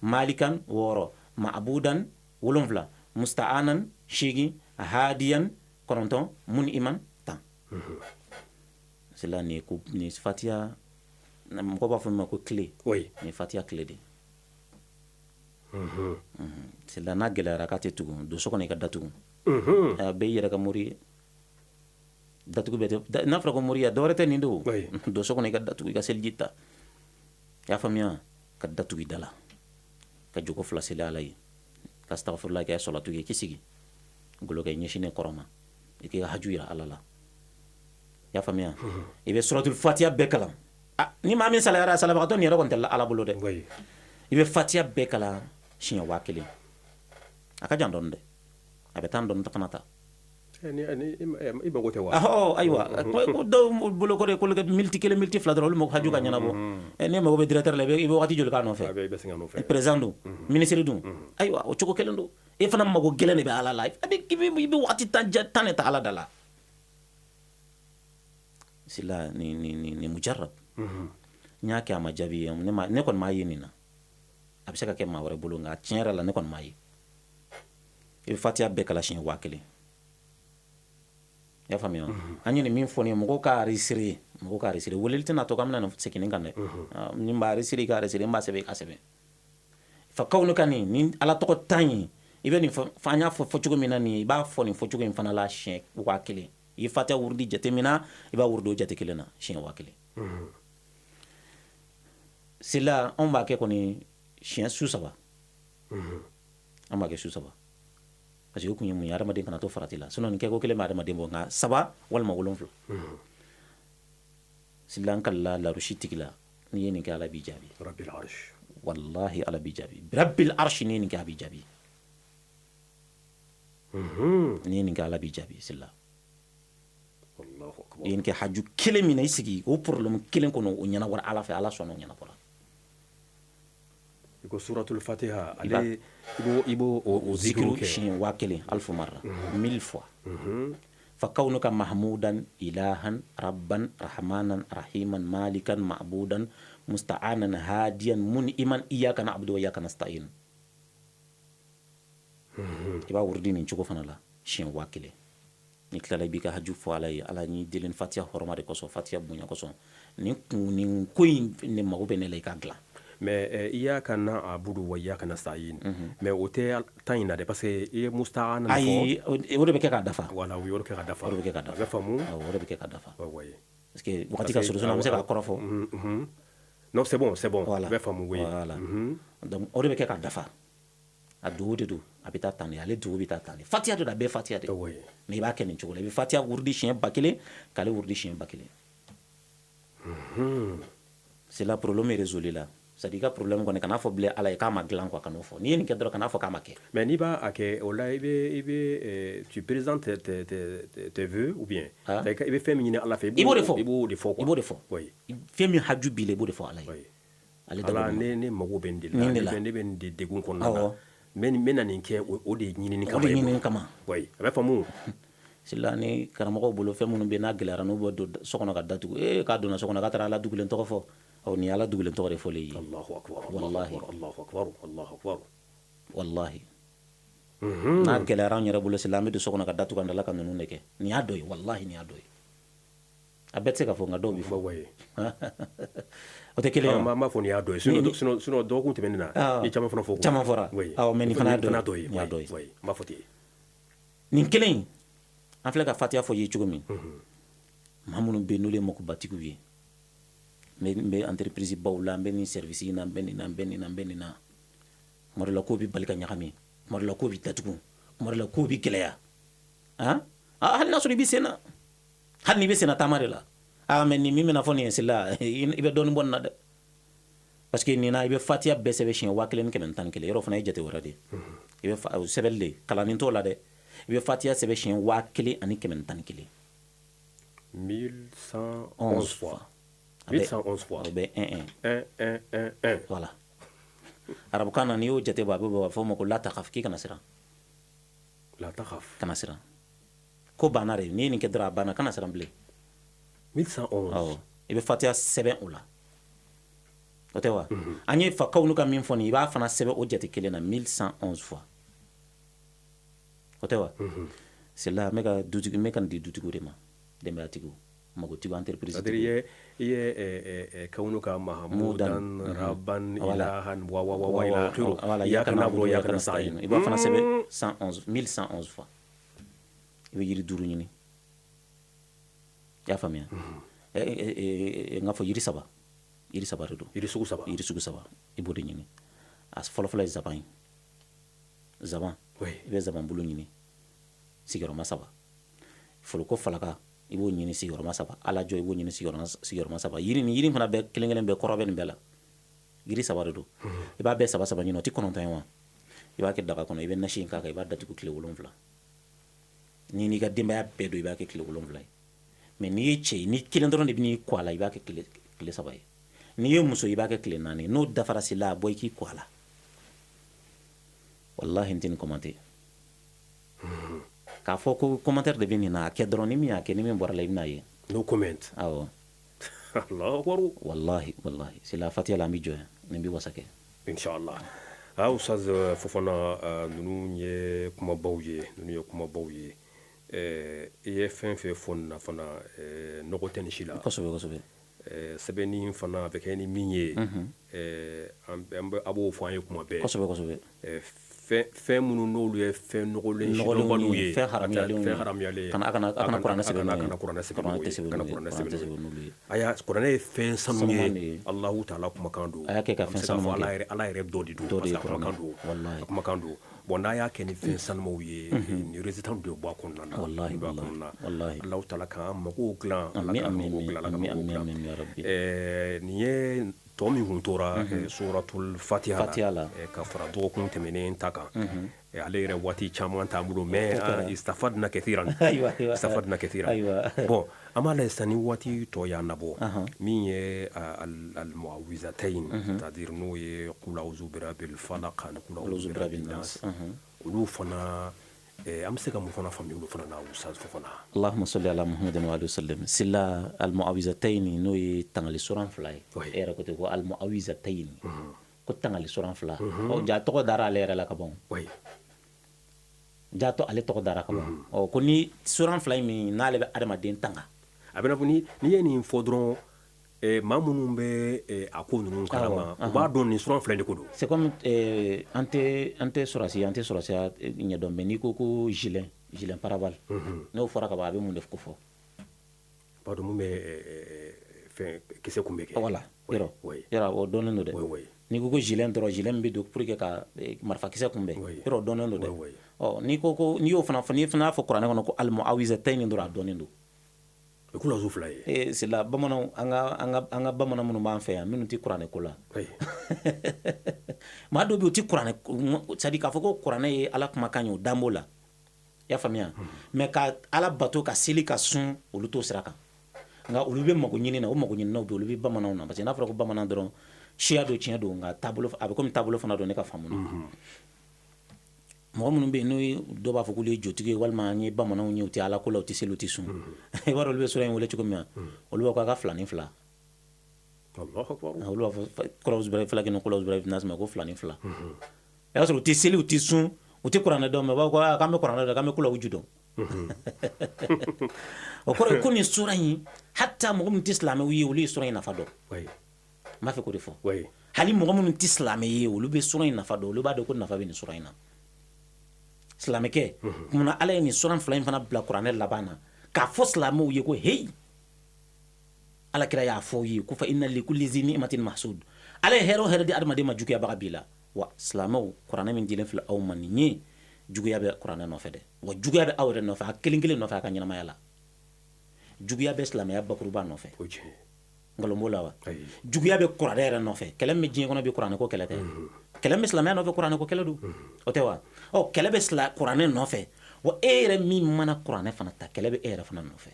malikan wɔɔrɔ, ma'budan wolonfila, musta'anan seegin, hadiyan kɔnɔntɔn, mun iman 10. C'est là ni ko ni fatiya, mɔgɔ b'a fɔ min ma ko clé. Ni fatiya clé de. C'est là n'a gɛlɛyara k'a tɛ tugu, don so kɔnɔ i ka datugu. A bɛɛ y'i yɛrɛ ka mori ye. Datugu bɛ tɛ, n'a fɔra ko moriya dɔwɛrɛ tɛ nin don. Don so kɔnɔ i ka datugu, i ka seliji ta. I y'a faamuya, ka datugu i da la, ka jogo fila seli Ala ye, ka astaghfirullah kɛ sɔlatu kɛ, k'i sigi golo kɛ ɲɛsinnen kɔrɔ ma, i k'i ka haju yira Ala la. I y'a faamuya, i bɛ suratul fatiya bɛɛ kalan. Ni maa min salayara, salabagatɔ nin yɛrɛ kɔni tɛ Ala bolo dɛ. I bɛ fatiya bɛɛ kalan siɲɛ 1000. A ka jan dɔɔni dɛ, a bɛ taa dɔɔni fana ta. I mago tɛ wa? Ayiwa, ko dɔw bolo ko de ko miniti kelen, miniti fila dɔrɔn, olu mako haju ka ɲɛnabɔ. Ne mago bɛ directeur la, i bɛ waati joli k'a nɔfɛ? Président dun, ministre dun, ayiwa o cogo kelen don. E fana mago gɛlɛn de bɛ Ala la, i bɛ waati tan de ta Ala da la. Sila ni ni ni ni mujarrab, n y'a kɛ a ma jaabi ye. Ne kɔni m'a ye nin na, a bɛ se ka kɛ maa wɛrɛ bolo, nka tiɲɛ yɛrɛ la ne kɔni m'a ye. I bɛ fatiya bɛɛ kalan siɲɛ 1000. I y'a faamuya? An ye nin min fɔ nin ye, mɔgɔw ka enregistrer, mɔgɔw ka enregistrer. Weleli tɛna to k'an bɛna segin nin kan dɛ. Ni n b'a enregistrer, i ka enregistrer, n b'a sɛbɛn, i ka sɛbɛn. Fa kawunu ka nin ni Ala tɔgɔ 10 ye, i bɛ nin fɔ, an y'a fɔ fɔcogo min na nin ye, i b'a fɔ nin fɔcogo in fana la siɲɛ 1000. I ye fatiya wurudi jate min na, i b'a wurudi o jate kelen na siɲɛ 1000. Sila anw b'a kɛ kɔni siɲɛ su saba. An b'a kɛ su saba. Parce que o kun ye mun ye, adamaden kana to farati la, sinon nin kɛko kelen bɛ adamaden bɔ, nka saba walima wolonfila. Sila n kalila larusi tigi la, n'i ye nin kɛ Ala b'i jaabi. Rabbil arsh. Wallahi Ala b'i jaabi. Rabbil arsh, n'i ye nin kɛ a b'i jaabi. N'i ye nin kɛ Ala b'i jaabi. Sila i ye nin kɛ haju kelen min na, i sigi o problème kelen kɔnɔ, o ɲɛnabɔra Ala fɛ, Ala sɔnna o ɲɛnabɔra. I ko suratul fatiha, ale i b'o o zikiru kɛ siɲɛ 1000, alfu marra, 1000 fois. Fa kaunuka mahmudan ilahan rabban rahmanan rahiman malikan ma'budan musta'anan hadiyan mun'iman iyyaka na'budu wa iyyaka nasta'in. I b'a wurudi nin cogo fana la siɲɛ 1000. Ni tilala, i b'i ka haju fɔ Ala ye. Ala n'i deli fatiya hɔrɔma de kosɔn, fatiya bonya kosɔn, nin kun nin ko in ne mago bɛ ne la, i ka dilan. Mais iyyaka na'budu wa iyyaka nasta'in, mais o tɛ tan in na dɛ, parce que i ye musta'anan fɔ. Ayi, o de bɛ kɛ k'a dafa. Voilà, o yɔrɔ kɛ ka dafa. O de bɛ kɛ ka dafa. A bɛ faamu. Awɔ, o de bɛ kɛ ka dafa. Ouais. Parce que wagati ka surun, sinon an bɛ se k'a kɔrɔ fɔ. Non, c'est bon, c'est bon. Voilà. A bɛ faamu, oui. Voilà. Donc o de bɛ kɛ ka dafa. A dugu de don, a bɛ taa tan de, ale dugu bɛ taa tan de. Fatiya de don, a bɛɛ fatiya de. Mais i b'a kɛ nin cogo la, i bɛ fatiya wurudi siɲɛ 1000, k'ale wurudi siɲɛ 1000. C'est là problème est résolu là. C'est-à-dire i ka problème kɔni, kana fɔ bilen Ala ye k'a ma dilan quoi, kan'o fɔ. N'i ye nin kɛ dɔrɔn, kana fɔ k'a ma kɛ. Mais n'i b'a kɛ o la, i bɛ tu présentes tes vœux ou bien i bɛ fɛn min ɲini Ala fɛ, i b'o de fɔ. I b'o de fɔ quoi. I b'o de fɔ. Fɛn min haju b'i la, i b'o de fɔ Ala ye. Ale Ala, ne mago bɛ nin de la, ne bɛ nin de degun kɔnɔna na. N bɛ na nin kɛ o de ɲinini kama. O de ɲinini kama. Oui, a bɛ faamu. Sila ni karamɔgɔw bolo, fɛn minnu bɛ n'a gɛlɛyara, n'u bɛ don so kɔnɔ ka datugu, ee k'a donna so kɔnɔ k'a taara Ala dugulen tɔgɔ fɔ. Ɔ nin ye Ala dugulen tɔgɔ de fɔlen ye. Allahu akbar. Wallahi. Allahu akbar, Allahu akbar. Wallahi. N'a gɛlɛyara an yɛrɛ bolo, sila an bɛ don so kɔnɔ ka datugu an da la ka ninnu de kɛ. Nin y'a dɔ ye, wallahi nin y'a dɔ ye. A bɛɛ tɛ se ka fɔ, nka dɔw bɛ fɔ. O tɛ kelen ye. An b'a fɔ nin y'a dɔ ye, sinon dɔgɔkun tɛmɛnen na, i caman fana fɔ. Caman fɔra. Awɔ, mais nin fana y'a dɔ ye. Nin y'a dɔ ye. N b'a fɔ ten. Nin kelen in, an filɛ ka fatiya fɔ i ye cogo min, maa minnu bɛ yen n'olu ye makobatigiw ye, n bɛ entreprise baw la, n bɛ nin service in na, n bɛ nin na, n bɛ nin na, n bɛ nin na. Tuma dɔ la kow bɛ bali ka ɲagami, tuma dɔ la kow bɛ datugu, tuma dɔ la kow bɛ gɛlɛya. Han, hali n'a sɔrɔ i bɛ sen na. Hali n'i bɛ senna taama de la, aa, mais nin min bɛna fɔ nin ye sila, i bɛ dɔɔnin bɔ nin na dɛ, parce que nin na, i bɛ fatiya bɛɛ sɛbɛn siɲɛ 1011. Yɔrɔ fana ye jate wɛrɛ de ye. I bɛ sɛbɛnni de kalannin t'o la dɛ. I bɛ fatiya sɛbɛn siɲɛ 1111. 1111 fois, 1111 fois. O bɛ 1 1. 1 1 1 1. Voilà. Arabukan na, n'i y'o jate bɔ, a bɛ bɔ, a bɛ fɔ o ma ko la takhaf, k'i kana siran. La takhaf. Kana siran, ko banna de. N'i ye nin kɛ dɔrɔn, a banna, kana siran bilen. 1111. Awɔ, i bɛ fatiya sɛbɛn o la, o tɛ wa? An ye fa kawunu ka min fɔ nin, i b'a fana sɛbɛn o jate kelen na, 1111 fois, o tɛ wa? C'est là n bɛ ka dutigi, n bɛ ka nin di dutigiw de ma, denbayatigiw, magotigiw, entreprise. C'est-à-dire i ye kawunu ka mahamudan rabban ilahan wa wa wa wa ila akhiru. Voilà. Iyyaka na'budu wa iyyaka nasta'in. I b'a fana sɛbɛn 111, 1111 fois. I bɛ yiri duuru ɲini, i y'a faamuya? N k'a fɔ yiri saba, yiri saba de don. Yiri sugu saba. Yiri sugu saba, i b'o de ɲini. A fɔlɔfɔlɔ ye zaban ye, zaban. I bɛ zaban bulu ɲini sigiyɔrɔma saba. Foloko falaka, i b'o ɲini sigiyɔrɔma saba. Alajɔ, i b'o ɲini sigiyɔrɔma saba. Yiri ni yiri fana bɛɛ kelen kelen bɛɛ kɔrɔ bɛ nin bɛɛ la. Yiri saba de don. I b'a bɛɛ saba saba ɲini, o tɛ kɔnɔntɔn ye wa? I b'a kɛ daga kɔnɔ, i bɛ nasi in k'a kan, i b'a datugu tile 7. Ni n'i ka denbaya bɛɛ don, i b'a kɛ tile 7 ye. Mais n'i ye cɛ ye, ni kelen dɔrɔn de bɛ n'i ko a la, i b'a kɛ tile 3 ye. N'i ye muso ye, i b'a kɛ tile 4. N'o dafara si la, a bɔ i k'i ko a la. Walahi, n tɛ nin commenter k'a fɔ ko commentaire de bɛ nin na. A kɛ dɔrɔn, ni min y'a kɛ, ni min bɔra la, i bɛna ye. No comment. Awɔ. Allahu akbar. Wallahi, wallahi, c'est la fatiha la, an bɛ jɔ yan, nin bɛ wasa kɛ. Inshallah. Ah, Oustaz Fofana, ninnu ye kumabaw ye, ninnu ye kumabaw ye. I ye fɛn fɛn fɔ nin na fana, nɔgɔ tɛ nin si la. Kosɛbɛ, kosɛbɛ. Sɛbɛnni fana a bɛ kɛ ni min ye, an bɛ a b'o fɔ an ye kuma bɛɛ. Kosɛbɛ, kosɛbɛ. Fɛn minnu n'olu ye fɛn nɔgɔlen nɔgɔlenw sidɔnbaliw ye, ye, fɛn haramuyalenw ye. Fɛn haramuyalen ye. Kana a kana kuranɛ sɛbɛn n'o ye. A kana kuranɛ sɛbɛn Kuranɛ n'o tɛ ye. sɛbɛn Kana n'o ye. kuranɛ Kuranɛ tɛ sɛbɛn n'o ye. sɛbɛn n'olu ye. A y'a kuranɛ ye fɛn sanu Sanuman de ye. ye. Alahu taala kumakan don. A y'a kɛ ka An bɛ fɛn se k'a fɔ sanuman Ala kɛ. yɛrɛ, Ala yɛrɛ dɔ de don. Dɔ de Parce ye que a kumakan kuranɛ. don. Wallahi. A kumakan don. Bon, n'a y'a kɛ ni fɛn sanumaw ye, ni résultat de bɛ bɔ a kɔnɔna na. Wallahi, Bɔ a wallahi, kɔnɔna na. wallahi. Alahu taala k'an magow dilan. Ala Amin, k'an amin, magow dilan. Ala k'an amin, magow amin, dilan. amin, ya Rabbi. Nin ye tɔ min kun tora suratul fatiha la, Fatiha la. Ka fara dɔgɔkun tɛmɛnen ta kan. Ale yɛrɛ waati caman t'an bolo, mais istafadna kathiran. Ayiwa, ayiwa. Istafadna kathiran. Ayiwa. Bon, an b'a lajɛ sisan ni waati tɔ y'an nabɔ, min ye al muawwizatayn, c'est à dire n'o ye qul a'udhu birabbil falaq ani qul a'udhu birabbin nas, olu fana, an bɛ se ka mun fana faamuya olu fana na, Ustaz Fofana? Allahumma salli ala Muhammadin wa alihi wasallam. Sila almuawizataini, n'o ye tangali suran fila ye. E yɛrɛ ko ten ko almuawizataini, ko tangali suran fila. Ɔ, ja tɔgɔ dara ale yɛrɛ la ka ban. Ja tɔ ale tɔgɔ dara ka ban. Ɔ, ko ni suran fila in min n'ale bɛ adamaden tanga. A bɛ n'a fɔ ni n'i ye nin fɔ dɔrɔn, maa minnu bɛ a ko ninnu kalama, u b'a dɔn nin suran fila in de ko don. C'est comme an tɛ sɔrɔsi, an tɛ sɔrɔsiya ɲɛdɔn, mais n'i ko ko gilet pare-balles, n'o fɔra ka ban, a bɛ mun de ko fɔ? U b'a dɔn mun bɛ fɛn kisɛ kun bɛ kɛ. Voilà, yɔrɔ yɔrɔ o dɔnnen don dɛ. N'i ko ko gilet dɔrɔn, gilet min bɛ don pour que ka marifakisɛ kunbɛn, yɔrɔ o dɔnnen don dɛ. Ɔ, n'i ko ko n'i y'o fana fɔ, n'i fana y'a fɔ kuranɛ kɔnɔ ko almuawizataini dɔrɔn, a dɔnnen don. O kulazu fila ye. C'est la bamananw, an ka bamanan minnu b'an fɛ yan, minnu tɛ kuranɛ ko la, maa dɔw bɛ yen, u tɛ kuranɛ, c'est à dire k'a fɔ ko kuranɛ ye Ala kumakan ye, o dan b'o la, i y'a faamuya? Mais ka Ala bato, ka seli, ka sun, olu t'o sira kan. Nka olu bɛ mago ɲini na, o mago ɲininaw bɛ yen, olu bɛ bamananw na, parce que n'a fɔra ko bamanan dɔrɔn, siya don, tiɲɛ don, nka taabolo a bɛ komi taabolo fana don. Ne ka faamu na, mɔgɔ minnu bɛ yen, n'o ye dɔw b'a fɔ k'olu ye jotigi ye, walima an ye bamananw ye, u tɛ Ala ko la, u tɛ seli, u tɛ sun, i b'a dɔn olu bɛ sura in wele cogo min na, olu b'a fɔ k'a ka fila ni fila. Allahu akbar. Olu b'a fɔ kɔlɔsi bɛrɛ fila kɛ, kɔlɔsi bɛrɛ nas ma ko fila ni fila. I y'a sɔrɔ u tɛ seli, u tɛ sun, u tɛ kuranɛ dɔn, mais u b'a fɔ ko k'an bɛ kuranɛ dɔn, k'an bɛ kulaw ju dɔn. O kɔrɔ ye ko nin sura in, hata mɔgɔ minnu tɛ silamɛw ye, olu ye sura in nafa dɔn. N b'a fɛ k'o de fɔ. Hali mɔgɔ minnu tɛ silamɛ ye, olu bɛ sura in nafa dɔn, olu b'a dɔn ko nafa bɛ nin sura in na. Silamɛkɛ, munna Ala ye nin sura fila in fana bila kuranɛ laban na, k'a fɔ silamɛw ye ko heyi, Ala kira y'a fɔ ye ko fa inna likulli zi ni'matin mahsud, Ala ye hɛrɛ o hɛrɛ di adamaden ma, juguyabaga b'i la. Wa silamɛw, kuranɛ min dilen filɛ aw ma nin ye, juguya bɛ kuranɛ nɔfɛ dɛ, wa juguya bɛ aw yɛrɛ nɔfɛ, a kelen kelen nɔfɛ a ka ɲɛnamaya la. Juguya bɛ silamɛya bakuruba nɔfɛ. Nkalon b'o la wa? Juguya bɛ kuranɛ yɛrɛ nɔfɛ. Kɛlɛ min bɛ diɲɛ kɔnɔ bi, kuranɛ ko kɛlɛ tɛ. Kɛlɛ min bɛ silamɛya nɔfɛ, kuranɛ ko kɛlɛ don, o tɛ wa? Ɔ, kɛlɛ bɛ kuranɛ nɔfɛ wa. E yɛrɛ min mana kuranɛ fana ta, kɛlɛ bɛ e yɛrɛ fana nɔfɛ.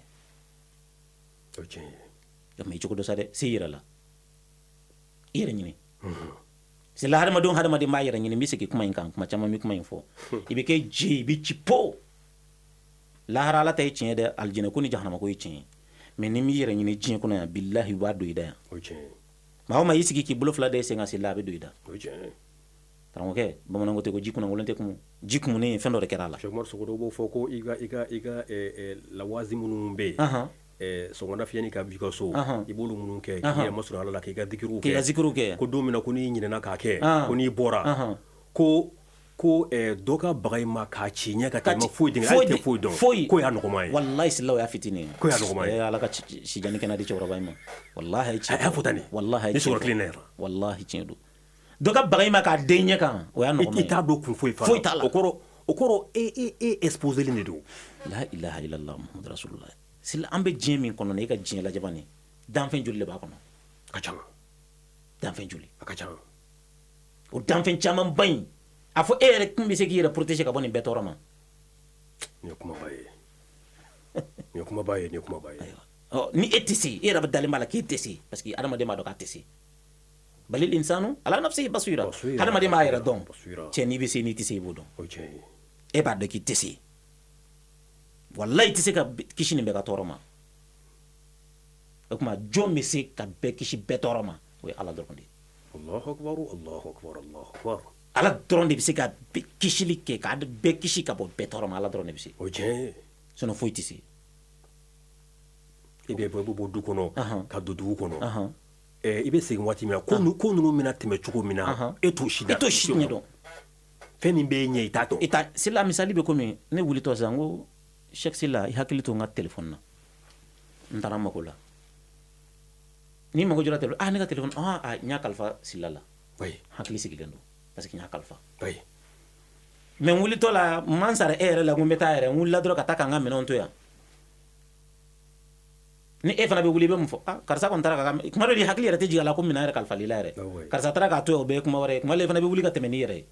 I cogo dɔ sa dɛ, se i yɛrɛ la, i yɛrɛ ɲini. C'est la hadamadenw, hadamaden b'a yɛrɛ ɲini. N bɛ segin kuma in kan kuma caman, bɛ kuma in fɔ. I bɛ kɛ je, i bɛ ci po lahara. Ala ta ye tiɲɛ dɛ, alijinɛ ko ni jahanama ko ye tiɲɛ ye. Mais ni m'i yɛrɛ ɲini diɲɛ kɔnɔ yan, bilahi, u b'a don i da yan. Maa o maa y'i sigi k'i bolo fila da i sen kan, la a bɛ don i da. Karamɔgɔkɛ, bamananw ko ten ko ji kunankolon tɛ kumu. Ji kumunen, fɛn dɔ de kɛra a la. Cheikh Umar Sogodogo b'o fɔ ko i ka lawazi minnu bɛ yen sɔgɔmada fɛ yanni ka b'i ka so, i b'olu minnu kɛ k'i yɛrɛ masɔrɔ Ala la, k'i ka zikiruw kɛ, k'i ka zikiruw kɛ, ko don min na ko n'i ɲinɛna k'a kɛ, ko n'i bɔra, ko dɔ ka baga i ma k'a ci ɲɛ ka tɛmɛ foyi den hali tɛ foyi dɔn, foyi ko y'a nɔgɔman ye. Walahi sila, o y'a fitinin ye. Ko y'a nɔgɔman ye. Ala ka sijani kɛnɛ di cɛkɔrɔba in ma. Walahi, a ye tiɲɛ A y'a fɔ tan de. Walahi, a ye Ni tiɲɛ sɔrɔ fɔ. kelen na yɛrɛ. Walahi, tiɲɛ don. Dɔ ka baga i ma k'a den ɲɛ kan, o y'a nɔgɔman ye. I t'a dɔn kun foyi Foyi t'a la. O kɔrɔ e exposé de don. La ilaha illallah muhammadu rasulullah. Sila, an bɛ diɲɛ min kɔnɔ, e ka diɲɛ lajaba nin, danfɛn joli de b'a kɔnɔ? A ka ca. Danfɛn joli? A ka ca. O danfɛn camanba in, a fɔ e yɛrɛ kun bɛ se k'i yɛrɛ protéger ka bɔ nin bɛɛ tɔɔrɔ ma? Nin ye kumaba ye, nin ye kumaba ye, nin ye kumaba ye. Ɔ, ni e tɛ se, e yɛrɛ bɛ dalen b'a la k'e tɛ se, parce que adamaden b'a dɔn k'a tɛ se. Balil insanu ala nafsihi basira. Hadamaden b'a yɛrɛ dɔn. Cɛ, n'i bɛ se, n'i tɛ se, i b'o dɔn. O ye tiɲɛ ye. E b'a dɔn k'i tɛ se. Walahi, i tɛ se ka kisi nin bɛɛ ka tɔɔrɔ ma. O tuma, jɔn bɛ se ka bɛɛ kisi bɛɛ tɔɔrɔ ma? O ye Ala dɔrɔn de ye. Allahu akbar, Allahu akbar, Allahu akbar. Ala dɔrɔn de bɛ se ka kisili kɛ, k'a bɛɛ kisi ka bɔ bɛɛ tɔɔrɔ ma. Ala dɔrɔn de bɛ se. O ye tiɲɛ ye. Sinon foyi tɛ se. I bɛ bɔ du kɔnɔ ka don dugu kɔnɔ, i bɛ segin waati min na, ko ninnu bɛna tɛmɛ cogo min na, e t'o si E t'o si ɲɛ dɔn. Fɛn min b'e ɲɛ, i t'a dɔn. I ta Sila, misali bɛ komi ne wulitɔ sisan, n ko Cheikh Sila, i hakili to n ka téléphone na, n taara n mako la. N'i mago jɔra téléphone, ah, ne ka téléphone, ah, ah, n y'a kalifa Sila la. Hakili sigilen don parce que n y'a kalifa. Mais n wulitɔ la, n man sara e yɛrɛ la ko n bɛ taa yɛrɛ. N wulila dɔrɔn ka taa ka n ka minɛnw to yan. Ni e fana bɛ wuli, i bɛ mun fɔ? Ah, karisa kɔni taara ka kuma dɔ di. Hakili yɛrɛ tɛ jigin a la ko minɛn yɛrɛ kalifali la yɛrɛ. Karisa taara k'a to yan, o bɛɛ ye kuma wɛrɛ ye. Kuma dɔ, e fana bɛ wuli ka tɛmɛ n'i yɛrɛ ye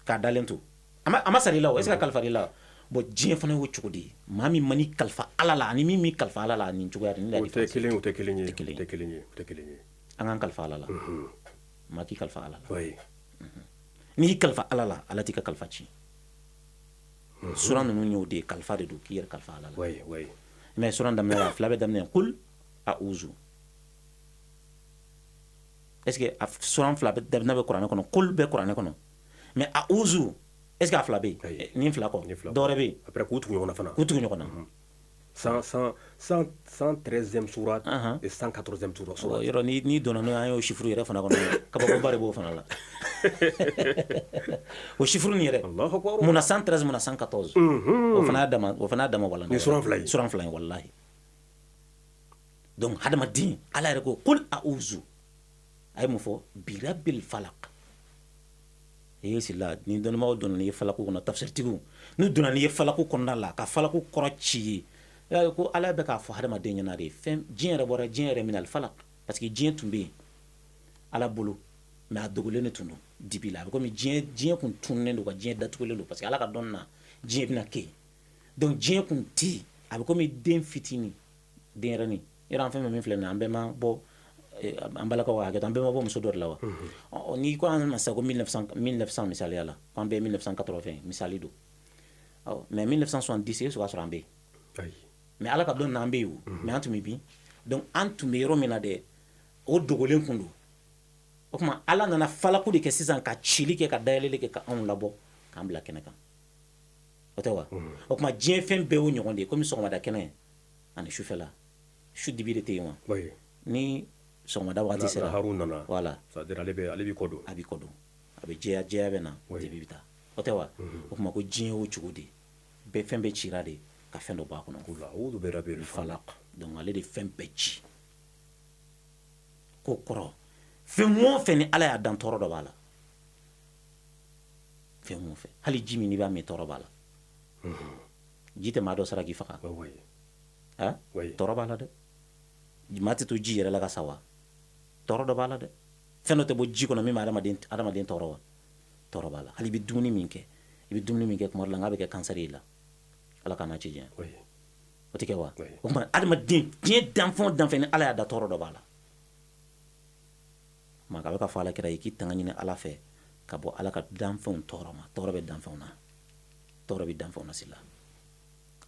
k'a dalen to. A ma sara i la o, est ce que a kalifa i la? Bon, diɲɛ fana y'o cogo de ye. Maa min man'i kalifa Ala la ani min m'i kalifa Ala la, nin cogoya de ni la. O tɛ kelen, o tɛ kelen ye, o tɛ kelen ye, o tɛ kelen ye. An k'an kalifa Ala la. Maa k'i kalifa Ala la. N'i y'i kalifa Ala la, Ala t'i ka kalifa ci. Suran ninnu y'o de ye, kalifa de don, k'i yɛrɛ kalifa Ala la. Mais suran daminɛ la, a fila bɛ daminɛ kul a'uzu. Est ce que a suran fila bɛ daminɛ bɛ kuranɛ kɔnɔ? Kul bɛ kuranɛ kɔnɔ, mais a'uzu, est ce que a fila bɛ yen? Nin fila kɔ, dɔwɛrɛ bɛ yen? Après, k'u tugu ɲɔgɔn na fana. K'u tugu ɲɔgɔn na. 113e sourate et 114e sourate. Yɔrɔ n'i donna n'o ye, an y'o chiffre yɛrɛ fana kɔnɔ, kabakoba de b'o fana la, o chiffre nin yɛrɛ. Munna 113, munna 114? O fana y'a dama, o fana y'a dama walanda. Ni suran fila ye. Suran fila ye, wallahi. Donc hadamaden, Ala yɛrɛ ko kul a'uzu, a ye mun fɔ? Birabil falak. E sila, ni dɔnnibagaw donna n'i ye falaku kɔnɔ, tafsiritigiw n'u donna n'i ye falaku kɔnɔna la, ka falaku kɔrɔ ci ye ko Ala bɛ k'a fɔ hadamaden ɲɛna de, fɛn diɲɛ yɛrɛ bɔra diɲɛ yɛrɛ min na, falak, parce que diɲɛ tun bɛ yen Ala bolo, mais a dogolen de tun don dibi la. A bɛ komi diɲɛ kun tununnen don, ka diɲɛ datugulen don, parce que Ala ka dɔn na diɲɛ bɛna kɛ yen. Donc diɲɛ kun tɛ yen, a bɛ komi den fitinin, denyɛrɛnin yɔrɔ. An fɛn min filɛ nin ye, an bɛɛ ma bɔ, an balakaw ka hakɛ to, an bɛɛ ma bɔ muso dɔ de la wa? N'i ko an ma sisan ko 1900, 1900 misaliya la, ko an bɛɛ 1980 misali don, mais 1970, est ce que o y'a sɔrɔ an bɛ yen? Mais Ala ka dɔn na, an bɛ yen o, mais an tun bɛ bin. Donc an tun bɛ yɔrɔ min na dɛ, o dogolen kun don. O tuma, Ala nana falaku de kɛ sisan, ka cili kɛ, ka dayɛlɛli kɛ, ka anw labɔ, k'an bila kɛnɛ kan, o tɛ wa? O tuma, diɲɛ fɛn bɛɛ y'o ɲɔgɔn de ye, komi sɔgɔmada kɛnɛ ani sufɛla. Su dibi de tɛ yen wa? Ni sɔgɔmada waati sera, Harun nana. Voilà. C'est-à-dire ale b'i kɔ don. A b'i kɔ don, a bɛ jɛya, jɛya bɛ na, dibi bɛ taa, o tɛ wa? O tuma, ko diɲɛ y'o cogo de bɛɛ, fɛn bɛɛ cira de ka fɛn dɔ bɔ a kɔnɔ. Falak. Donc ale de fɛn bɛɛ ci ko kɔrɔ. Fɛn o fɛn ni Ala y'a dan, tɔɔrɔ dɔ b'a la. Fɛn o fɛn, hali ji min n'i b'a min, tɔɔrɔ b'a la. Ji tɛ maa dɔ sara k'i faga. Ah, tɔɔrɔ b'a la dɛ. Maa tɛ to ji yɛrɛ la ka sa wa? Tɔɔrɔ dɔ b'a la dɛ. Fɛn dɔ tɛ bɔ ji kɔnɔ min bɛ adamaden tɔɔrɔ wa? Tɔɔrɔ b'a la. Hali i bɛ dumuni min kɛ, i bɛ dumuni min kɛ tuma dɔ la, n'a bɛ kɛ kansɛri ye i la, Ala k'an n'a ci janya. O tɛ kɛ wa? O tuma adamaden, diɲɛ danfɛn o danfɛn, ni Ala y'a da, tɔɔrɔ dɔ b'a la. Maa a bɛ ka fɔ Ala kira ye k'i tanga ɲini Ala fɛ ka bɔ Ala ka danfɛnw tɔɔrɔ ma. Tɔɔrɔ bɛ danfɛnw na, tɔɔrɔ bɛ danfɛnw na. Sila,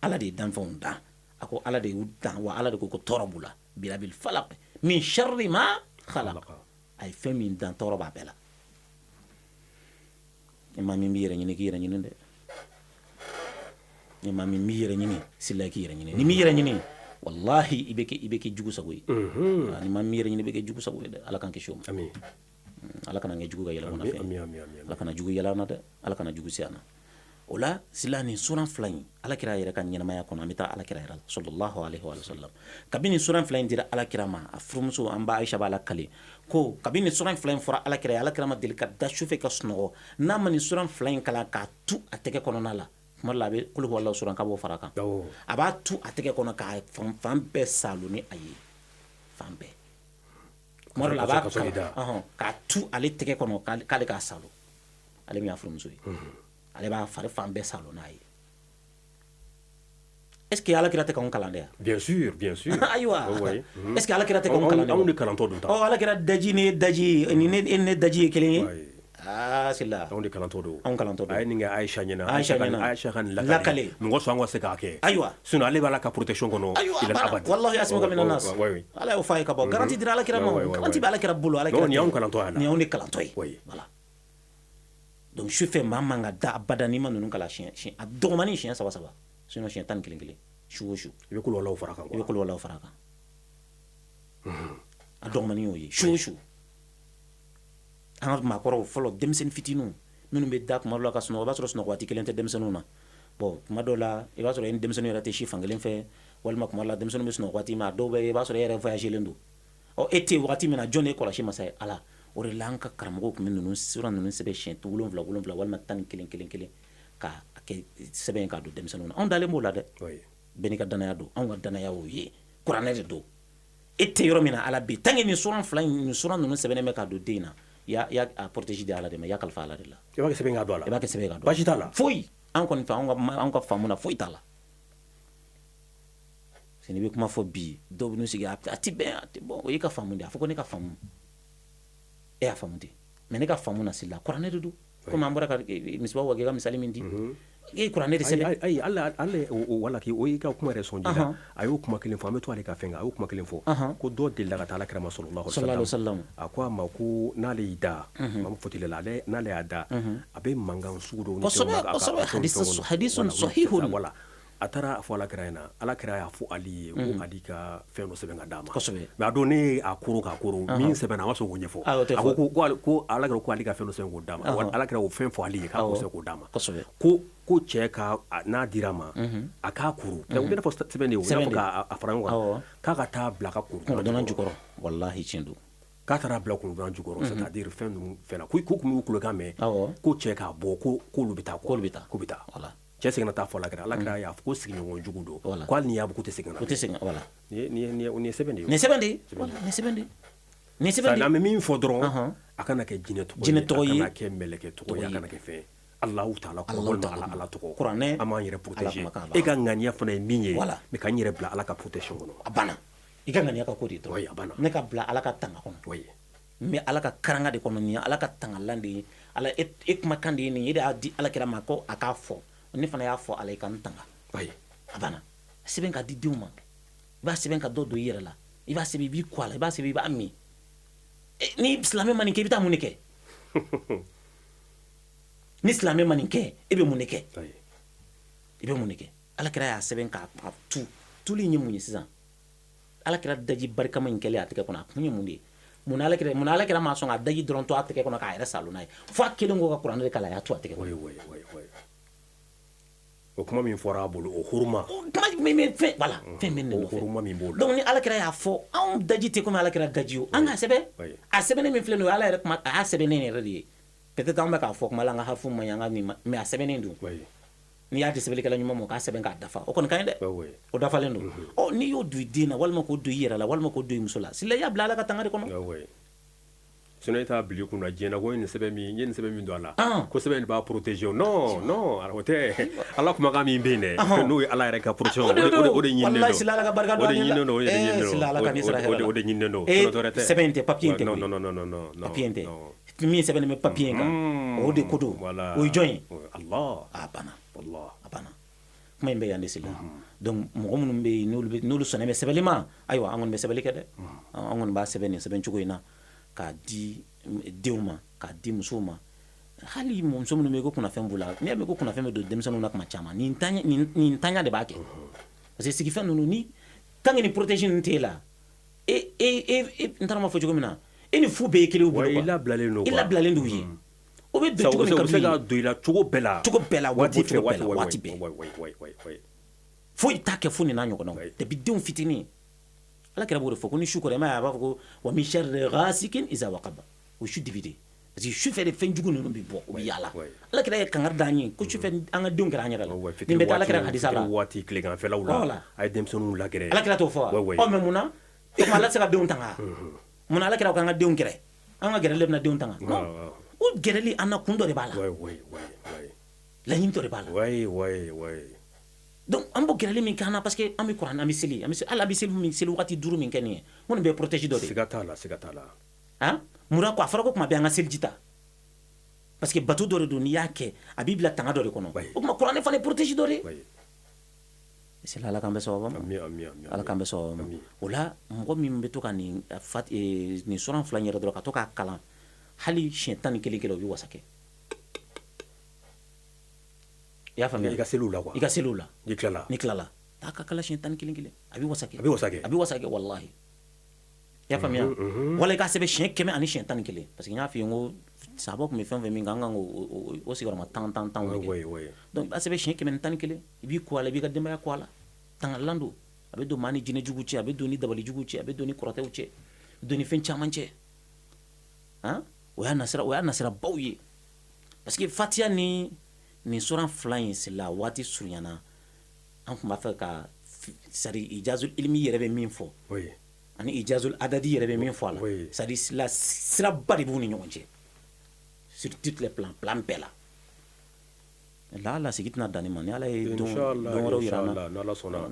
Ala de ye danfɛnw dan. A ko Ala de y'u dan wa Ala de ko ko tɔɔrɔ b'u la. Birabil falaq min sharri ma khalaq. A ye fɛn min dan, tɔɔrɔ b'a bɛɛ la. Ni maa min b'i yɛrɛ ɲini, k'i yɛrɛ ɲini dɛ. Ni maa min b'i yɛrɛ ɲini, sila, k'i yɛrɛ ɲini. Ni m'i yɛrɛ ɲini, wallahi i bɛ kɛ jugu sago ye. Ni maa min yɛrɛ ɲini, i bɛ kɛ jugu sago ye dɛ. Ala k'an kisi o ma. Ala kana kɛ jugu ka yɛlɛ kɔnɔ fɛn. Ala kana jugu yɛlɛ an na dɛ. Ala kana jugu se an na. O la sila, nin suran fila in, Ala kira yɛrɛ ka ɲɛnamaya kɔnɔ, an bɛ taa Ala kira yɛrɛ la, sallallahu alaihi wa sallam. Kabini suran fila in dira Ala kira ma, a furumuso an ba Aisha b'a la kale ko kabini suran fila in fɔra Ala kira ye, Ala kira ma deli ka da sufɛ ka sunɔgɔ n'a ma nin suran fila in kalan k'a tu a tɛgɛ kɔnɔna la. Tuma dɔ la, a bɛ kul huwallahu suran k'a b'o fara a kan, a b'a tu a tɛgɛ kɔnɔ k'a fan bɛɛ salo ni a ye, fan bɛɛ. Tuma dɔ la, a b'a kalan k'a tu ale tɛgɛ kɔnɔ k'ale k'a salo. Ale min y'a furumuso ye, ale b'a fari fan bɛɛ salo n'a ye. Est ce que Ala kira tɛ k'anw kalan de yan? Bien sûr, bien sûr. Ayiwa, est ce que Ala kira tɛ k'anw kalan de? Anw de kalantɔ don tan. Ɔ, Ala kira daji ni daji ni ne daji ye kelen ye. Aa, Sila. Anw de kalantɔ don. Anw kalantɔ don. A ye nin kɛ Aisha ɲɛna. Aisha ɲɛna. Aisha ka nin lakale, mɔgɔ sɔn an ka se k'a kɛ. Sinon ale b'a la ka protection kɔnɔ. Ayiwa, wallahi yasimuka minan nas. Ala y'o f'a ye ka bɔ. Garantie dira Ala kira ma. Garantie bɛ Ala kira bolo. Ala kira. Nin y'anw kalantɔ ye. Nin y'anw de kalantɔ ye. Voilà. Donc sufɛ, maa man ka da abada n'i ma ninnu kalan siɲɛ a dɔgɔmani siɲɛ saba saba, sinon siɲɛ 11 kelen, su o su. I bɛ kuluwalaw fara kan. I bɛ kuluwalaw fara kan. A dɔgɔmani y'o ye, su o su. An ka maakɔrɔw fɔlɔ, denmisɛnnin fitininw minnu bɛ da kuma dɔ la ka sunɔgɔ, i b'a sɔrɔ sunɔgɔ waati kelen tɛ denmisɛnninw na. Bon, kuma dɔw la, i b'a sɔrɔ e ni denmisɛnninw yɛrɛ tɛ si fankelen fɛ, walima kuma dɔ la, denmisɛnninw bɛ sunɔgɔ waati min, a dɔw bɛ yen, i b'a sɔrɔ e yɛrɛ voyagelen don. Ɔ, e tɛ yen wagati min na, jɔn de ye kɔlɔsi masa ye? Ala. O de la, an ka karamɔgɔw tun bɛ ninnu sura ninnu sɛbɛn siɲɛ 7 7 walima 11 kelen kelen, k'a kɛ sɛbɛn k'a don denmisɛnninw na. Anw dalen b'o la dɛ. Bɛɛ n'i ka danaya don. Anw ka danaya y'o ye, kuranɛ de don. E tɛ yɔrɔ min na, Ala bɛ yen. Tant que nin suran fila in, nin suran ninnu sɛbɛnnen bɛ k'a don den na, i y'a protège di Ala de ma, i y'a kalifa Ala de la. I b'a kɛ sɛbɛn k'a don a la. I b'a kɛ sɛbɛn k'a don. Baasi t'a la. Foyi. An kɔni fɛ, anw ka faamu na, foyi t'a la. N'i bɛ kuma fɔ bi, dɔw bɛ n'u sigi, a tɛ bɛn, a tɛ bɔn. O y'i ka faamu de ye. A fɔ ko ne ka faamu, e y'a faamu ten, mais ne ka faamu na, Sila, kuranɛ de don. Komi an bɔra ka misibaw k'i ka misali min di, e ye kuranɛ de sɛbɛn. Ayi, hali wala k'i o y'i ka kuma yɛrɛ sɔn ji la. A y'o kuma kelen fɔ, an bɛ to ale ka fɛn kan. A y'o kuma kelen fɔ ko dɔ delila ka taa Ala kira ma, sallallahu alaihi wasallam. A ko a ma ko n'ale y'i da, maa fɔti la, n'ale y'a da, a bɛ mankan sugu dɔw. Kosɛbɛ kosɛbɛ, hadisun sahihun. Wala, a taara a fɔ Ala kira ɲɛna. Ala kira y'a fɔ Ali ye ko Ali ka fɛn dɔ sɛbɛn ka d'a ma. Mais a don, ne ye a koro k'a koro min sɛbɛnna, a ma sɔn k'o ɲɛfɔ. A ko ko Ala kira ko Ali ka fɛn dɔ sɛbɛn k'o d'a ma. Ala kira o fɛn fɔ Ali ye k'a k'o sɛbɛn k'o d'a ma. Ko cɛ ka n'a dira a ma, a k'a kuru, o bɛ n'a fɔ sɛbɛn de ye, o bɛ n'a fɔ k'a fara ɲɔgɔn kan, k'a ka taa bila a ka kunkolodonna jukɔrɔ. Walahi, tiɲɛ don. K'a taara bila kunkolodonna jukɔrɔ, c'est à dire fɛn ninnu fɛn na, ko kun b'u kulokan mɛn ko cɛ k'a bɔ, ko k'olu bɛ taa, k'olu bɛ taa. K'u bɛ taa. Cɛ seginna taa fɔ Ala kira. Ala kira y'a fɔ ko sigiɲɔgɔn jugu don, ko hali n'i y'a bɔ, k'u tɛ segin ka na. U tɛ segin, voilà. Nin ye sɛbɛn de ye. Nin sɛbɛn de ye, voilà, nin sɛbɛn de ye, nin sɛbɛn de ye. An bɛ min fɔ dɔrɔn, a kana kɛ jinɛ tɔgɔ ye, jinɛ tɔgɔ ye, a kana kɛ mɛlɛkɛ tɔgɔ ye, a kana kɛ fɛn ye. Alahu taala walima Ala tɔgɔ. Kuranɛ. An b'an yɛrɛ protéger. E ka ŋaniya fana ye min ye, mais k'an yɛrɛ bila Ala ka protection kɔnɔ. A banna. I ka ŋaniya ka ko de dɔrɔn. Oui, a banna. Ne ka bila Ala ka tanga kɔnɔ. N bɛ Ala ka karanga de kɔnɔ. Nin ye Ala ka tangalan de ye. Ala e kumakan de ye nin ye. E de y'a di Ala kira ma ko a k'a fɔ. Ne fana y'a fɔ Ala ye ka n tanga. A banna. Sɛbɛn ka di denw ma. I b'a sɛbɛn ka dɔ don i yɛrɛ la. I b'a sɛbɛn, i b'i ko a la. I b'a sɛbɛn, i b'a min. Ni silamɛ ma nin kɛ, i bɛ taa mun de kɛ? Ni silamɛ ma nin kɛ, e bɛ mun de kɛ? I bɛ mun de kɛ? Ala kira y'a sɛbɛn k'a tu. Tuli in ye mun ye sisan? Ala kira daji barikama in kɛlen a tɛgɛ kɔnɔ, a kun ye mun de ye? Mun na Ala kira ma sɔn ka daji dɔrɔn to a tɛgɛ kɔnɔ k'a yɛrɛ salo n'a ye, fo a kelen ko ka kuranɛ de kalan, a y'a to a tɛgɛ kɔnɔ? O kuma min fɔra a bolo, o huruma. Kuma min fɛn, voilà, fɛn min de nɔfɛ, o huruma min b'o la. Donc ni Ala kira y'a fɔ, anw daji tɛ komi Ala kira daji o. An k'a sɛbɛn. A sɛbɛnnen min filɛ nin ye, Ala yɛrɛ kuma, a y'a sɛbɛnnen yɛrɛ de ye. Peut-être anw bɛ k'a fɔ kuma la, an ka hafu man ɲi, an ka nin, mais a sɛbɛnnen don. N'i y'a di sɛbɛnnikɛla ɲuman ma k'a sɛbɛn k'a dafa, o kɔni ka ɲi dɛ, o dafalen don. Ɔ, n'i y'o don i den na, walima k'o don i yɛrɛ la, walima k'o don i muso la, Sila, i y'a bila Ala ka tanga de kɔnɔ. Sinon e t'a bila i kunna diɲɛ na ko n ye nin sɛbɛn min, n ye nin sɛbɛn min don a la, ko sɛbɛn in b'a protéger. Non, non, o tɛ. Ala kumakan min bɛ yen dɛ, n'o ye Ala yɛrɛ ka protection, o de ɲininen don. Walahi Sila, Ala ka barika don an ye. O de ɲininen don, o de ɲininen don. Sila, Ala ka n'i sara hɛrɛ la. O de ɲininen don, sinon dɔ wɛrɛ tɛ. Sɛbɛn in tɛ, papier in tɛ. Non, non, non, non, non. Papier in tɛ. Min sɛbɛnnen bɛ papier in kan, o de ko don. O ye jɔn ye? Allah. A banna. Allah. A banna. Kuma in bɛ yan de, Sila. Donc mɔgɔ minnu bɛ yen, n'olu sɔnnen bɛ sɛbɛnni ma, ayiwa, an kɔni bɛ sɛbɛnni kɛ dɛ. An kɔni b'a sɛbɛn nin sɛbɛn cogo in na k'a di denw ma, k'a di musow ma. Hali muso minnu bɛ yen ko kunnafɛn b'u la, n'i y'a mɛn ko kunnafɛn bɛ don denmisɛnninw na kuma caman, nin tanya de b'a kɛ. Parce que sigifɛn ninnu, ni tant que ni protège ninnu t'e la, e e e n taara ma fɔ cogo min na, e ni fu bɛɛ ye kelen bolo. I labilalen don. I labilalen don u ye. O bɛ don cogo min ka d'u ye. U bɛ se ka don i la cogo bɛɛ la. Cogo bɛɛ la, waati bɛɛ, waati bɛɛ. Foyi t'a kɛ fo nin n'a ɲɔgɔnnaw. Depuis denw fitinin. Ala kɛra b'o de fɔ ko ni su kora, i m'a ye, a b'a fɔ ko wa min sharri ghasikin iza waqaba. O su dibi de. Parce que su fɛ de fɛn jugu ninnu bɛ bɔ, u bɛ yaala. Ala kɛra ye kangari d'an ye ko su fɛ an ka denw kɛra an yɛrɛ la. Nin bɛɛ tɛ Ala kɛra hadisa la. Waati tileganfɛlaw la. A ye denmisɛnninw lagɛrɛ. Ala kɛra t'o fɔ wa? Ɔ, mais mun na? O tuma Ala tɛ se ka denw tanga? Mun na Ala kɛra ko an ka denw gɛrɛ? An ka gɛrɛli de bɛna denw tanga? Non. O gɛrɛli an na, kun dɔ de b'a la. Laɲini dɔ de b'a la. Donc an b'o gɛrɛli min k'an na, parce que an bɛ kuran, an bɛ seli, an bɛ hali an bɛ seli min, seli waati 5 min kɛ nin ye, n ko nin bɛɛ ye protège dɔ de ye. Siga t'a la, siga t'a la. Han, mun na ko a fɔra ko kuma bɛɛ an ka seliji ta? Parce que bato dɔ de don, n'i y'a kɛ a b'i bila tanga dɔ de kɔnɔ. O tuma kuranɛ fana ye protège dɔ de ye. Sila, Ala k'an bɛ sababa ma. Ala k'an bɛ sababa ma. O la, mɔgɔ min bɛ to ka nin nin suran 2 in yɛrɛ dɔrɔn ka to k'a kalan hali siɲɛ 11 kelen, o bɛ wasa kɛ. I y'a faamuya? I ka seliw la quoi. I ka seliw la. N'i tilala. N'i tilala. Taa ka kala siɲɛ 11 kelen, a bɛ wasa kɛ. A bɛ wasa kɛ. A bɛ wasa kɛ, walahi. I y'a faamuya? Wala i k'a sɛbɛn siɲɛ 100 ani siɲɛ 11. Parce que n y'a f'i ye n ko sahabaw tun bɛ fɛn fɛn min kan, an kan k'o sigiyɔrɔma 10 10 10 de kɛ. Donc i b'a sɛbɛn siɲɛ 111, i b'i ko a la, i b'i ka denbaya ko a la. Tangalan don. A bɛ don maa ni jinɛ jugu cɛ, a bɛ don ni dabali jugu cɛ, a bɛ don ni kɔrɔtɛw cɛ, a bɛ don ni fɛn caman cɛ. Han? O y'a nasira, o y'a nasirabaw ye. Parce que Fatiha ni nin suran 2 in, Sila, waati surunyana, an tun b'a fɛ ka, c'est à dire ijazul ilmi yɛrɛ bɛ min fɔ, ani ijazul adadi yɛrɛ bɛ min fɔ a la, c'est à dire la siraba de b'u ni ɲɔgɔn cɛ sur tous les plans, plan bɛɛ la. La ala sigi tɛna dan nin ma. Ni Ala ye don wɛrɛw yira an na, ni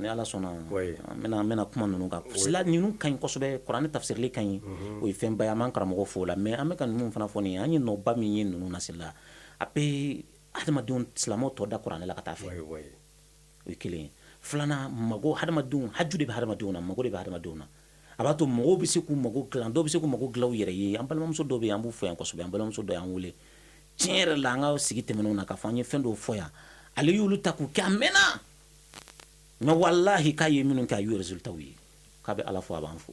Ala sɔnna, an bɛna kuma ninnu kan. Sila, ninnu ka ɲi kosɛbɛ. Kuranɛ tafsirili ka ɲi, o ye fɛnba ye, an b'an karamɔgɔ fo o la. Mais an bɛ ka ninnu fana fɔ nin ye, an ye nɔba min ye ninnu na, Sila, a bɛ hadamadenw silamɛw tɔ da kuranɛ la ka taa fɛ. O ye kelen ye. Filanan, mago hadamadenw, haju de bɛ hadamadenw na, mago de bɛ hadamadenw na. A b'a to mɔgɔw bɛ se k'u mago dilan, dɔw bɛ se k'u mago dilan u yɛrɛ ye. An balimamuso dɔw bɛ yen, an b'u fo yan kosɛbɛ. An balimamuso dɔ y'an wele tiɲɛ yɛrɛ la, an ka sigi tɛmɛnenw na, k'a fɔ an ye fɛn dɔw fɔ yan, ale y'olu ta k'u kɛ a mɛnna, mais walahi k'a ye minnu kɛ, a y'u résultat ye, k'a bɛ Ala fo, a b'an fo.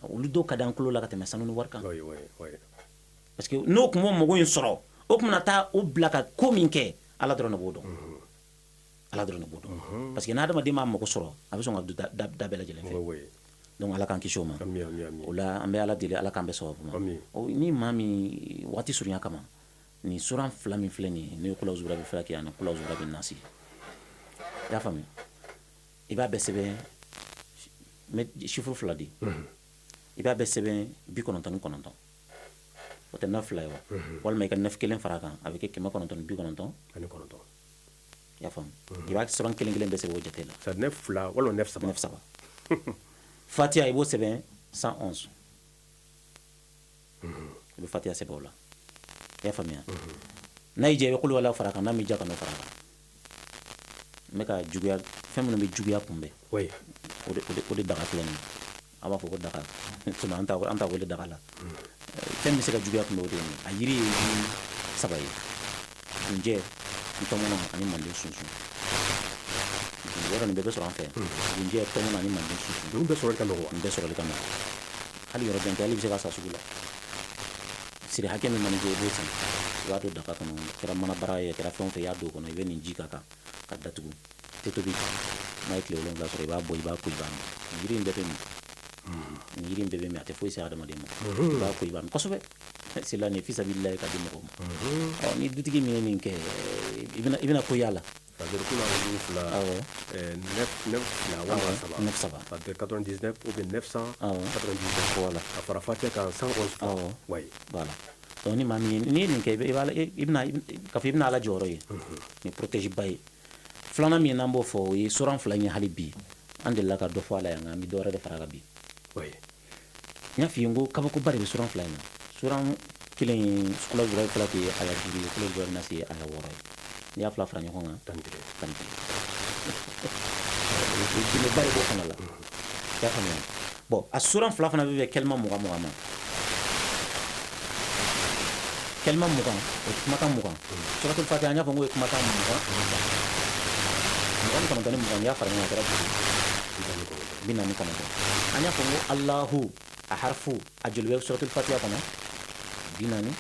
Olu dɔw ka di an tulo la ka tɛmɛ sanu ni wari kan. Parce que n'o tun b'o mago in sɔrɔ, o tun bɛna taa o bila ka ko min kɛ, Ala dɔrɔn de b'o dɔn. Ala dɔrɔn de b'o dɔn. Parce que n'adamaden m'a mago sɔrɔ, a bɛ sɔn ka don da bɛɛ lajɛlen fɛ. Donc Ala k'an kisi o ma. O la, an bɛ Ala deli, Ala k'an bɛ sababu ma. Ni maa min waati surunya kama, nin suran 2 min filɛ nin ye, n'o ye kula zubra bɛ filaki ani kula zubra bɛ nasi, i y'a faamuya? I b'a bɛɛ sɛbɛn, n bɛ chiffre 2 di, i b'a bɛɛ sɛbɛn 99, o tɛ 9 fila ye wa? Walima i ka 9 kelen fara a kan, a bɛ kɛ 999. I y'a faamu? I b'a sɛbɛn kelen kelen bɛɛ sɛbɛn o jate la. C'est 9 fila walima 9 saba. 9 saba. Fatiha, i b'o sɛbɛn 111. I bɛ Fatiha sɛbɛn o la. I y'a faamuya? N'a y'i diya, i bɛ kulu wala fara kan, n'a m'i diya, ka n'o fara kan. N bɛ ka juguya, fɛn minnu bɛ juguya kunbɛn. O de daga filɛ nin ye. An b'a fɔ ko daga. Sinon an t'a wele daga la. Fɛn min bɛ se ka juguya kunbɛn, o de ye nin ye. A yiri ye yiri 3 ye. Gunjɛ, ntɔmɔnɔ ani manden sunsun. Yɔrɔ nin bɛɛ bɛ sɔrɔ an fɛ yan. Gunjɛ, tɔmɔnɔ ani manden sunsun. Ninnu bɛɛ sɔrɔli ka nɔgɔn wa? Nin bɛɛ sɔrɔli ka nɔgɔn. Hali yɔrɔ jan tɛ, hali i bɛ se ka san sugu la. Siri hakɛ min mana jɛ, i b'o san. I b'a don daga kɔnɔ, a kɛra mana bara ye, a kɛra fɛn o fɛn, i y'a don o kɔnɔ, i bɛ nin ji k'a kan ka datugu. Tɛ tobi. N'a ye tile 7 sɔrɔ, i b'a bɔ, i b'a ko, i b'a min. Yiri in bɛɛ bɛ min. Nin yiri in bɛɛ bɛ min, a tɛ foyi se hadamaden ma. I b'a ko, i b'a min kosɛbɛ. Sila, nin fisabililahi ka di mɔgɔw ma. Ɔ, ni dutigi min ye nin kɛ, I bɛna ko y'a la. C'est-à-dire kul a'udhu fila, Awɔ. 9 9 fila walima saba. 9 saba. C'est-à-dire 99 ou bien 999. Awɔ. Voilà. A fara Fatiha kan 111 fois. Awɔ. Oui. Voilà. Donc ni maa min ye n'i ye nin kɛ, i b'a i bɛna k'a fɔ i bɛna Ala jɔyɔrɔ ye. Nin protège ba ye. Filanan min n'an b'o fɔ, o ye suran fila in ye. Hali bi an delila ka dɔ fɔ a la yan, nka an bɛ dɔ wɛrɛ de fara a kan bi. Oui. N y'a f'i ye n ko kabakoba de bɛ suran fila in na. Suran kelen ye kula zura fila ye aya 5 ye, kula zura nasi ye aya 6 ye. N'i y'a fila fara ɲɔgɔn kan, 11. 11. Gundoba de b'o fana la. I y'a faamuya? Bon, a suran fila fana bɛ bɛn kɛlima 20 20 ma. Kɛlima 20, o ye kumakan 20. Suratul Fatiha, an y'a fɔ n ko ye kumakan 20 29 ni 20, n'i y'a fara ɲɔgɔn kan, a kɛra joli? 49. An y'a fɔ n ko Alahu a harfu a joli bɛ suratul Fatiha kɔnɔ? 49.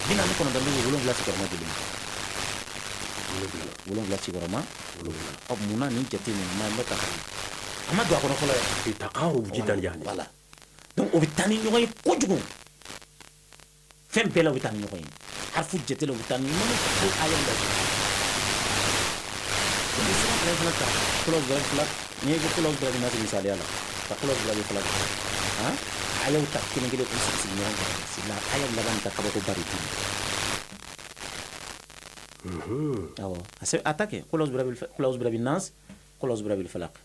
49 bɛ 7 sigiyɔrɔma joli ma? 7 sigiyɔrɔma 7. Ɔ, munna nin jate nin ma n bɛ ka a ma don a kɔnɔ fɔlɔ yɛrɛ? Taqarub jiddan yani. Voilà. Donc o bɛ taa ni ɲɔgɔn ye kojugu. Fɛn bɛɛ la o bɛ taa ni ɲɔgɔn ye. Harfu jate la o bɛ taa ni ɲɔgɔn ye fo aya la. Donc i sera fila fila ta kula zura fila, n'i ye kula zura bɛ misaliya la ka kula zura bɛ fila han ayaw ta kelen kelen k'u sigi sigi ɲɔgɔn kan. Sila aya laban ta kabako ba de d'i ma. Awɔ, a ta kɛ kula zura bɛ nas, kula zura bɛ falaq.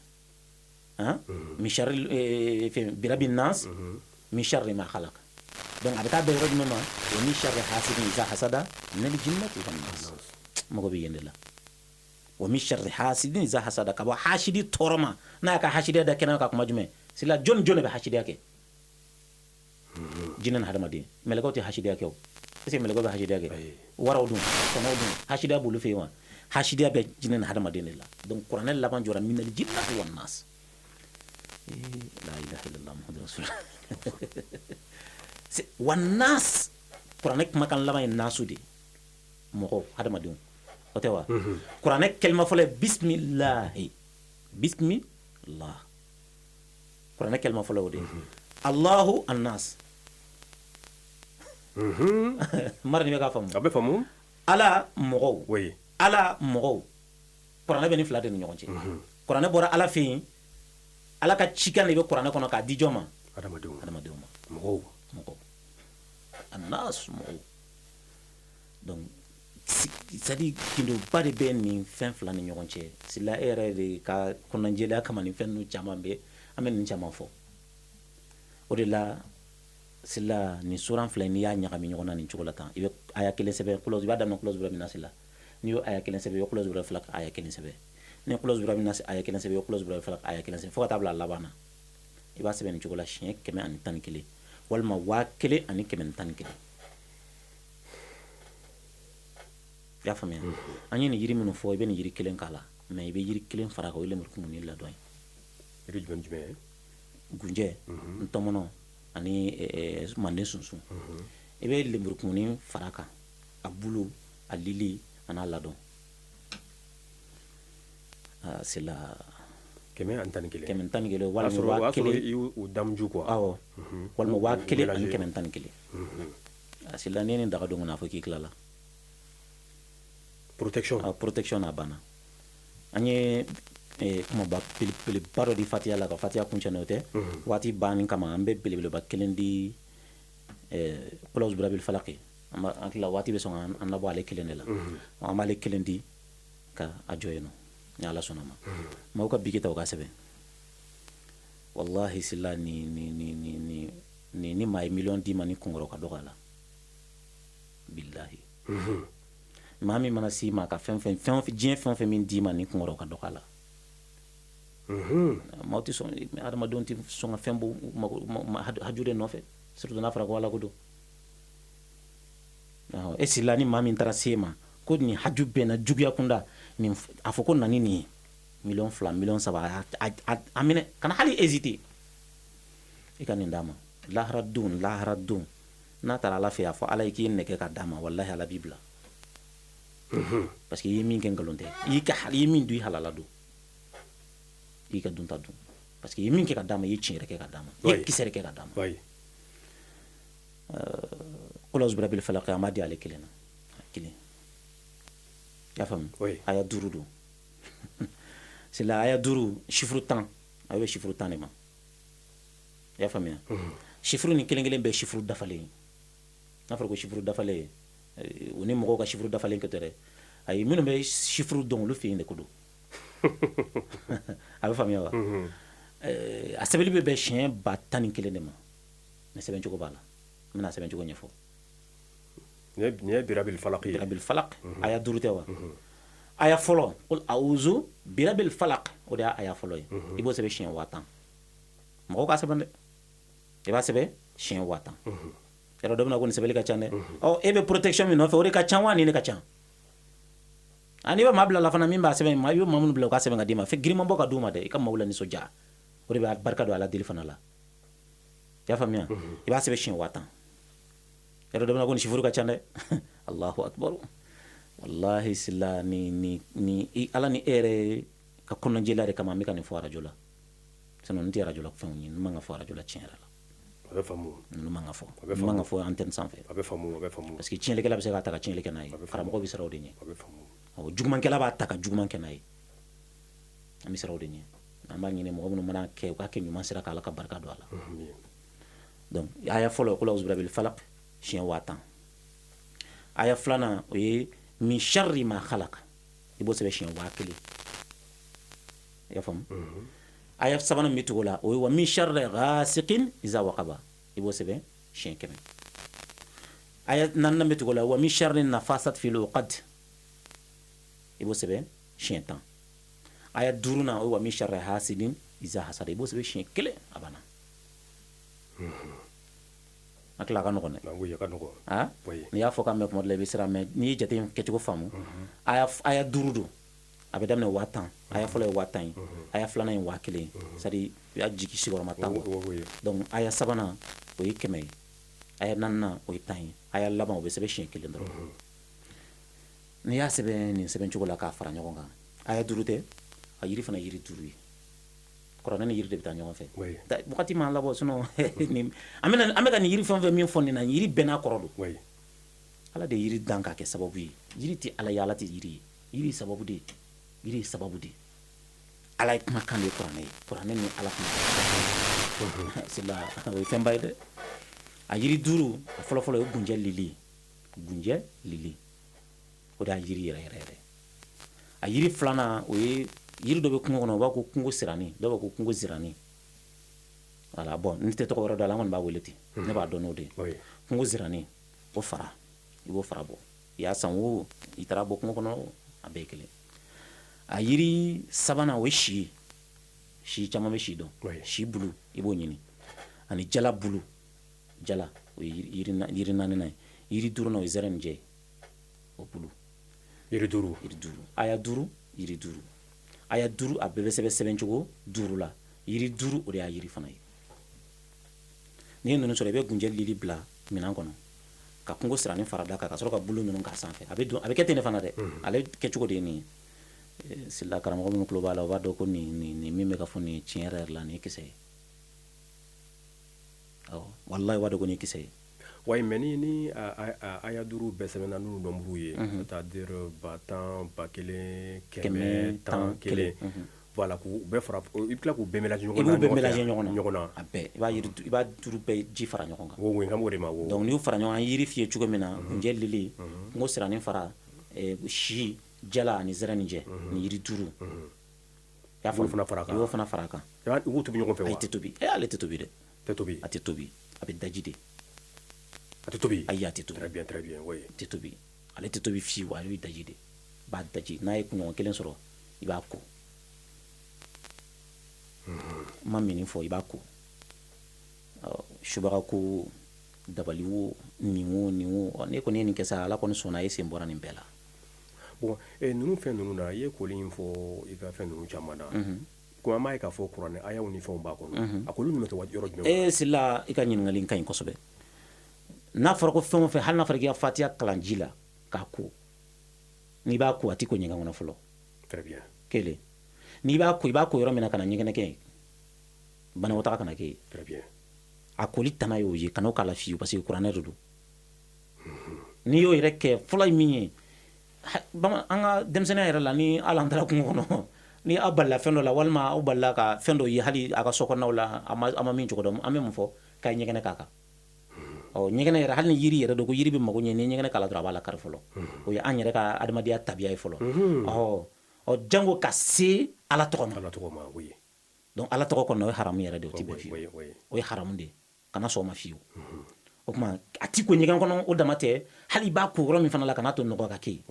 Han min sharri birabi nas min sharri ma khalaq. Donc a bɛ taa bɛn yɔrɔ jumɛn ma? O min sharri hasidin iza hasada min al-jinnati wan nas. Mago bɛ yen de la. Wa min sharri hasidin iza hasada, ka bɔ hasidi tɔɔrɔ ma. N'a y'a ka hasidiya da kɛnɛ kan kuma jumɛn? Sila jɔn jɔn de bɛ hasidiya kɛ? Jinɛ ni hadamaden. Mɛlɛkɛw tɛ hasidiya kɛ o. Est ce que mɛlɛkɛw bɛ hasidiya kɛ? Waraw dun, kɔnɔw dun, hasidiya b'olu fɛ yen wa? Hasidiya bɛ jinɛ ni hadamaden de la. Donc kuranɛ laban jɔra min al-jinnati wan nas. La ilaha illallah Muhammadu rasulullah. Wa nas, kuranɛ kumakan laban ye nasu de, mɔgɔw, hadamadenw. O tɛ wa? Kuranɛ kɛlima fɔlɔ ye bisimilahi. Bismillah. Kuranɛ kɛlima fɔlɔ o de ye. Allahu annas. Mara ni bɛ k'a faamu. A bɛ faamu. Ala mɔgɔw. Oui. Ala mɔgɔw. Kuranɛ bɛ ni fila de ni ɲɔgɔn cɛ. Kuranɛ bɔra Ala fɛ yen. Ala ka cikan de bɛ kuranɛ kɔnɔ k'a di jɔn ma? Hadamadenw. Hadamadenw ma. Mɔgɔw. Mɔgɔw. Annas mɔgɔw. Donc c'est à dire gundoba de bɛ nin fɛn fila ni ɲɔgɔn cɛ. Sila e yɛrɛ de ka kɔnɔnajɛlenya kama nin fɛn ninnu caman bɛ, an bɛ nin caman fɔ. O de la sila nin suran fila n'i y'a ɲagami ɲɔgɔn na nin cogo la tan, i bɛ aya kelen sɛbɛn, i b'a daminɛ kula zura min na sila. N'i y'o aya kelen sɛbɛn, i bɛ kula zura fila aya kelen sɛbɛn. Ni kula zura min na aya kelen sɛbɛn, i bɛ kula zura fila aya kelen sɛbɛn fo ka taa bila a laban na. I b'a sɛbɛn nin cogo la siɲɛ 111 walima 1111. I y'a faamuya? An ye nin yiri minnu fɔ, i bɛ nin yiri kelen k'a la, mais i bɛ yiri kelen fara a kan, o ye lemurukumuni ladɔn ye. Yiri jumɛn jumɛn ye? Gunjɛ, ntɔmɔnɔ ani manden sunsun. I bɛ lemurukumuni fara a kan, a bulu, a lili a n'a ladɔn. C'est la 111. 111 walima 1000. I y'o damuju quoi. Awɔ. Walima 1111. C'est la n'i ye nin daga don kɔnɔ, a fɔ k'i tilala. Protection. Protection n'a banna. An ye kumaba belebeleba dɔ di Fatiha la ka Fatiha kuncɛ n'o tɛ. Waati banni kama an bɛ belebeleba kelen di kula zura bil falaki. An b'a an tila waati bɛ sɔn an labɔ ale kelen de la. An b'ale kelen di ka a jɔ yen nɔ. Ni Ala sɔnna ma. Maaw ka biki ta u ka sɛbɛn. Wallahi sila ni ni ni ni ni ni ni maa ye miliyɔn d'i ma ni kunkɔrɔ ka dɔgɔ a la. Billahi. Maa min mana s'i ma ka fɛn fɛn fɛn diɲɛ fɛn fɛn min d'i ma ni kunkɔrɔ ka dɔgɔ a la. Maaw tɛ sɔn, adamadenw tɛ sɔn ka fɛn bɔ haju de nɔfɛ, surtout n'a fɔra ko Ala ko don. E sila ni maa min taara s'e ma ko nin haju bɛnna juguya kunda, nin a fɔ ko na ni nin ye 2 miliyɔn 3 a minɛ, kana hali hésiter, i ka nin d'a ma. Lahara don, lahara don n'a taara Ala fɛ, a fɔ Ala ye k'i nɛgɛ ka d'a ma, walahi Ala b'i bila. Parce que i ye min kɛ nkalon tɛ, i ye min dun i halala don, i ka dunta dun, parce que i ye min kɛ ka d'a ma, i ye tiɲɛ yɛrɛ kɛ ka d'a ma, i ye kisɛ yɛrɛ kɛ ka d'a ma. Qul a'udhu birabbil falaq an b'a di ale kelen na, kelen. I y'a faamu? Aya 5 don. C'est la aya 5, chiffre 10, a bɛ chiffre 10 de ma. I y'a faamuya? Chiffre ni kelen kelen bɛɛ chiffre dafalen ye. N'a fɔra ko chiffre dafalen, o ni mɔgɔw ka chiffre dafalen kɛ tɛ dɛ. Ayi, minnu bɛ chiffre dɔn, olu fɛ yen de ko don. A bɛ faamuya wa? A sɛbɛnni bɛ bɛn siɲɛ 11,000 de ma. Ni sɛbɛn cogo b'a la, n bɛna sɛbɛn cogo ɲɛfɔ. Nin ye birabil falaq ye. Birabil falaq, aya 5 tɛ wa? Aya fɔlɔ, qul a'udhu birabil falaq, o de y'a aya fɔlɔ ye. I b'o sɛbɛn siɲɛ 10,000. Mɔgɔw k'a sɛbɛn dɛ. I b'a sɛbɛn siɲɛ 10,000. Yɔrɔ dɔ bɛna ko nin sɛbɛnni ka ca dɛ. Ɔ, e bɛ protection min nɔfɛ, o de ka ca wa nin de ka ca? Ani i bɛ maa bila la fana min b'a sɛbɛn, i bɛ maa minnu bila u k'a sɛbɛn ka d'i ma, fɛn giriman bɔ ka d'u ma dɛ, i ka maaw la nisɔndiya. O de bɛ barika don ala deli fana la. I y'a faamuya? I b'a sɛbɛn siɲɛ 10,000. Yɔrɔ dɔ bɛna ko nin chiffre ka ca dɛ. Allahu akbar. Wallahi sila ni ni ni ala ni e yɛrɛ ka kɔnɔjɛla de kama an bɛ ka nin fɔ arajo la. Sinon n tɛ arajo la fɛnw ye, ninnu man ka fɔ arajo la tiɲɛ yɛrɛ la. A bɛ faamu. Ninnu man ka fɔ. Ninnu man ka fɔ antenne sanfɛ. A bɛ faamu, a bɛ faamu. Parce que tiɲɛlikɛla bɛ se k'a ta ka tiɲɛli kɛ n'a ye. Karamɔgɔ bɛ siran o de ɲɛ. A bɛ faamu. Awɔ, jugumankɛla b'a ta ka juguman kɛ n'a ye. An bɛ siran o de ɲɛ. An b'a ɲini mɔgɔ minnu mana kɛ, u k'a kɛ ɲuman sira kan, Ala ka barika don a la. Donc aya fɔlɔ, qul a'udhu birabbil falaq, siɲɛ 10,000. Aya filanan, o ye min sharri ma khalaq, i b'o sɛbɛn siɲɛ 1000. I y'a faamu? Aya sabanan min bɛ tugu o la, o ye wa min sharri ghasiqin iza waqaba, i b'o sɛbɛn siɲɛ 100. Aya naaninan bɛ tugu o la, wa min sharri nafasat fil uqad, i b'o sɛbɛn siɲɛ 10. Aya duurunan, o ye wa min sharri hasidin iza hasada, i b'o sɛbɛn siɲɛ 1, a banna. A tila a ka nɔgɔn dɛ. N'i y'a fɔ k'a mɛn kuma dɔ la, i bɛ siran, mais n'i ye jate kɛcogo faamu, aya 5 don, a bɛ daminɛ 10,000. Aya fɔlɔ ye 10,000 ye, aya filanan ye 1000 ye, c'est à dire i y'a jigin sigiyɔrɔma 10. Donc aya sabanan o ye 100 ye, aya naaninan o ye 10 ye, aya laban o bɛ sɛbɛn siɲɛ 1 dɔrɔn. N'i y'a sɛbɛn nin sɛbɛn cogo la k'a fara ɲɔgɔn kan, aya 5 tɛ, a yiri fana yiri 5 ye. Kuranɛ ni yiri de bɛ taa ɲɔgɔn fɛ. Wagati m'an labɔ, sinon an bɛ ka nin yiri fɛn o fɛn min fɔ nin na, yiri bɛɛ n'a kɔrɔ don. Ala de ye yiri dan k'a kɛ sababu ye. Yiri tɛ Ala ye, Ala tɛ yiri ye. Yiri ye sababu de ye. Yiri ye sababu de ye. Ala ye kumakan de ye kuranɛ ye. Kuranɛ ni Ala kumakan. C'est la, o ye fɛnba ye dɛ. A yiri 5, a fɔlɔ-fɔlɔ ye gunjɛ lili ye. Gunjɛ lili. O de y'a yiri yɛrɛ yɛrɛ yɛrɛ. A yiri filanan, o ye yiri dɔ bɛ kungo kɔnɔ, u b'a ko kungo sirani, dɔw b'a ko kungo zirani. Voilà, bon, n tɛ tɔgɔ wɛrɛ dɔn a la, an kɔni b'a wele ten. Ne b'a dɔn n'o de ye. Kungo zirani, o fara, i b'o fara bɔ. I y'a san o, i taara bɔ kungo kɔnɔ o, a bɛɛ ye kelen. A yiri sabanan, o ye si ye. Si caman bɛ si dɔn. Si bulu, i b'o ɲini. Ani jala bulu. Jala, o ye yiri naaninan ye. Yiri duurunan, o ye zɛrɛninjɛ ye. O bulu. Yiri 5. Yiri 5. Aya 5, yiri 5. Aya 5, a bɛɛ bɛ sɛbɛn sɛbɛncogo 5 la. Yiri 5, o de y'a yiri fana ye. N'i ye ninnu sɔrɔ, i bɛ gunjɛ lili bila minɛn kɔnɔ, ka kungo siranin fara da kan, ka sɔrɔ ka bulu ninnu k'a sanfɛ. A bɛ don, a bɛ kɛ ten de fana dɛ. Ale kɛcogo de ye nin ye. Sila karamɔgɔ minnu tulo b'a la, u b'a dɔn ko nin min bɛ ka fɔ nin ye tiɲɛ yɛrɛ yɛrɛ la, nin ye kisɛ ye. Awɔ, walahi, u b'a dɔn ko nin ye kisɛ ye. Wayi, mais ni aya 5 bɛɛ sɛbɛnna n'u nombre ye, c'est-à-dire 10,000, 1,000, 100, 10, 1, voilà, k'u bɛɛ fara, i bɛ tila k'u bɛɛ mélanger ɲɔgɔn na. I b'u bɛɛ mélanger ɲɔgɔn na. Ɲɔgɔn na. A bɛɛ, i b'a yiri, i b'a 5 bɛɛ ji fara ɲɔgɔn kan. Oui, n kan b'o de ma. Donc n'i y'u fara ɲɔgɔn kan, yiri f'i ye cogo min na, gunjɛ lili, kungo siranin fara, si, jala ani zɛrɛninjɛ, nin yiri 5. I y'a faamu? Fana fara kan. I b'o fana fara kan. I b'u tobi ɲɔgɔn fɛ wa? Ayi, tɛ tobi. Ale tɛ tobi dɛ. Tɛ tobi. A tɛ tobi. A bɛ daji de. A tɛ tobi. Ayi, a tɛ tobi. Très bien, très bien, oui. A tɛ tobi. Ale tɛ tobi fiyewu, ale bɛ daji de. I b'a daji, n'a ye kunɲɔgɔn kelen sɔrɔ, i b'a ko. N ma min fɔ, i b'a ko. Subaga ko, dabali wo, nin wo, nin wo, ne kɔni ye nin kɛ sa, Ala kɔni sɔnna, e sen bɔra nin bɛɛ la. Bon, ninnu fɛn ninnu na, i ye koli in fɔ i ka fɛn ninnu caman na. Ko an b'a ye k'a fɔ kuranɛ ayaw ni fɛnw b'a kɔnɔ. A k'olu ninnu bɛ kɛ yɔrɔ jumɛn? Sila, i ka ɲininkali in ka ɲi kosɛbɛ. N'a fɔra ko fɛn o fɛn, hali n'a fɔra k'i ka fatiya kalan ji la k'a ko, n'i b'a ko, a t'i ko ɲɛgɛn kɔnɔ fɔlɔ. Très bien. Kelen. N'i b'a ko, i b'a ko yɔrɔ min na ka na ɲɛgɛnɛ kɛ yen, banakɔtaga kana kɛ yen. Très bien. A koli tana y'o ye, kan'o k'a la fiyewu, parce que kuranɛ de don. N'i y'o yɛrɛ kɛ fɔlɔ ye min ye, an ka denmisɛnninya yɛrɛ la, ni hali an taara kungo kɔnɔ, ni aw balila fɛn dɔ la, walima aw balila ka fɛn dɔ ye hali a ka so kɔnɔnaw la, a ma min cogo dɔn, an bɛ mun fɔ? K'a ye ɲɛgɛnɛ k'a kan. Ɔ, ɲɛgɛnɛ yɛrɛ, hali ni yiri yɛrɛ don, ko yiri bɛ mago ɲɛ, ni ɲɛgɛnɛ k'a la dɔrɔn, a b'a la kari fɔlɔ. O ye an yɛrɛ ka adamadenya tabiya ye fɔlɔ. Ɔ, jango ka se Ala tɔgɔ ma. Ala tɔgɔ ma, oui. Donc Ala tɔgɔ kɔnɔ, o ye haramu yɛrɛ de ye, o tɛ bɛn fiyewu. O ye haramu de ye, kana sɔn o ma fiyewu. O tuma a ti ko ɲɛgɛn kɔnɔ, o dama tɛ, hali i b'a ko yɔrɔ min fana la, kana to nɔgɔ ka kɛ yen,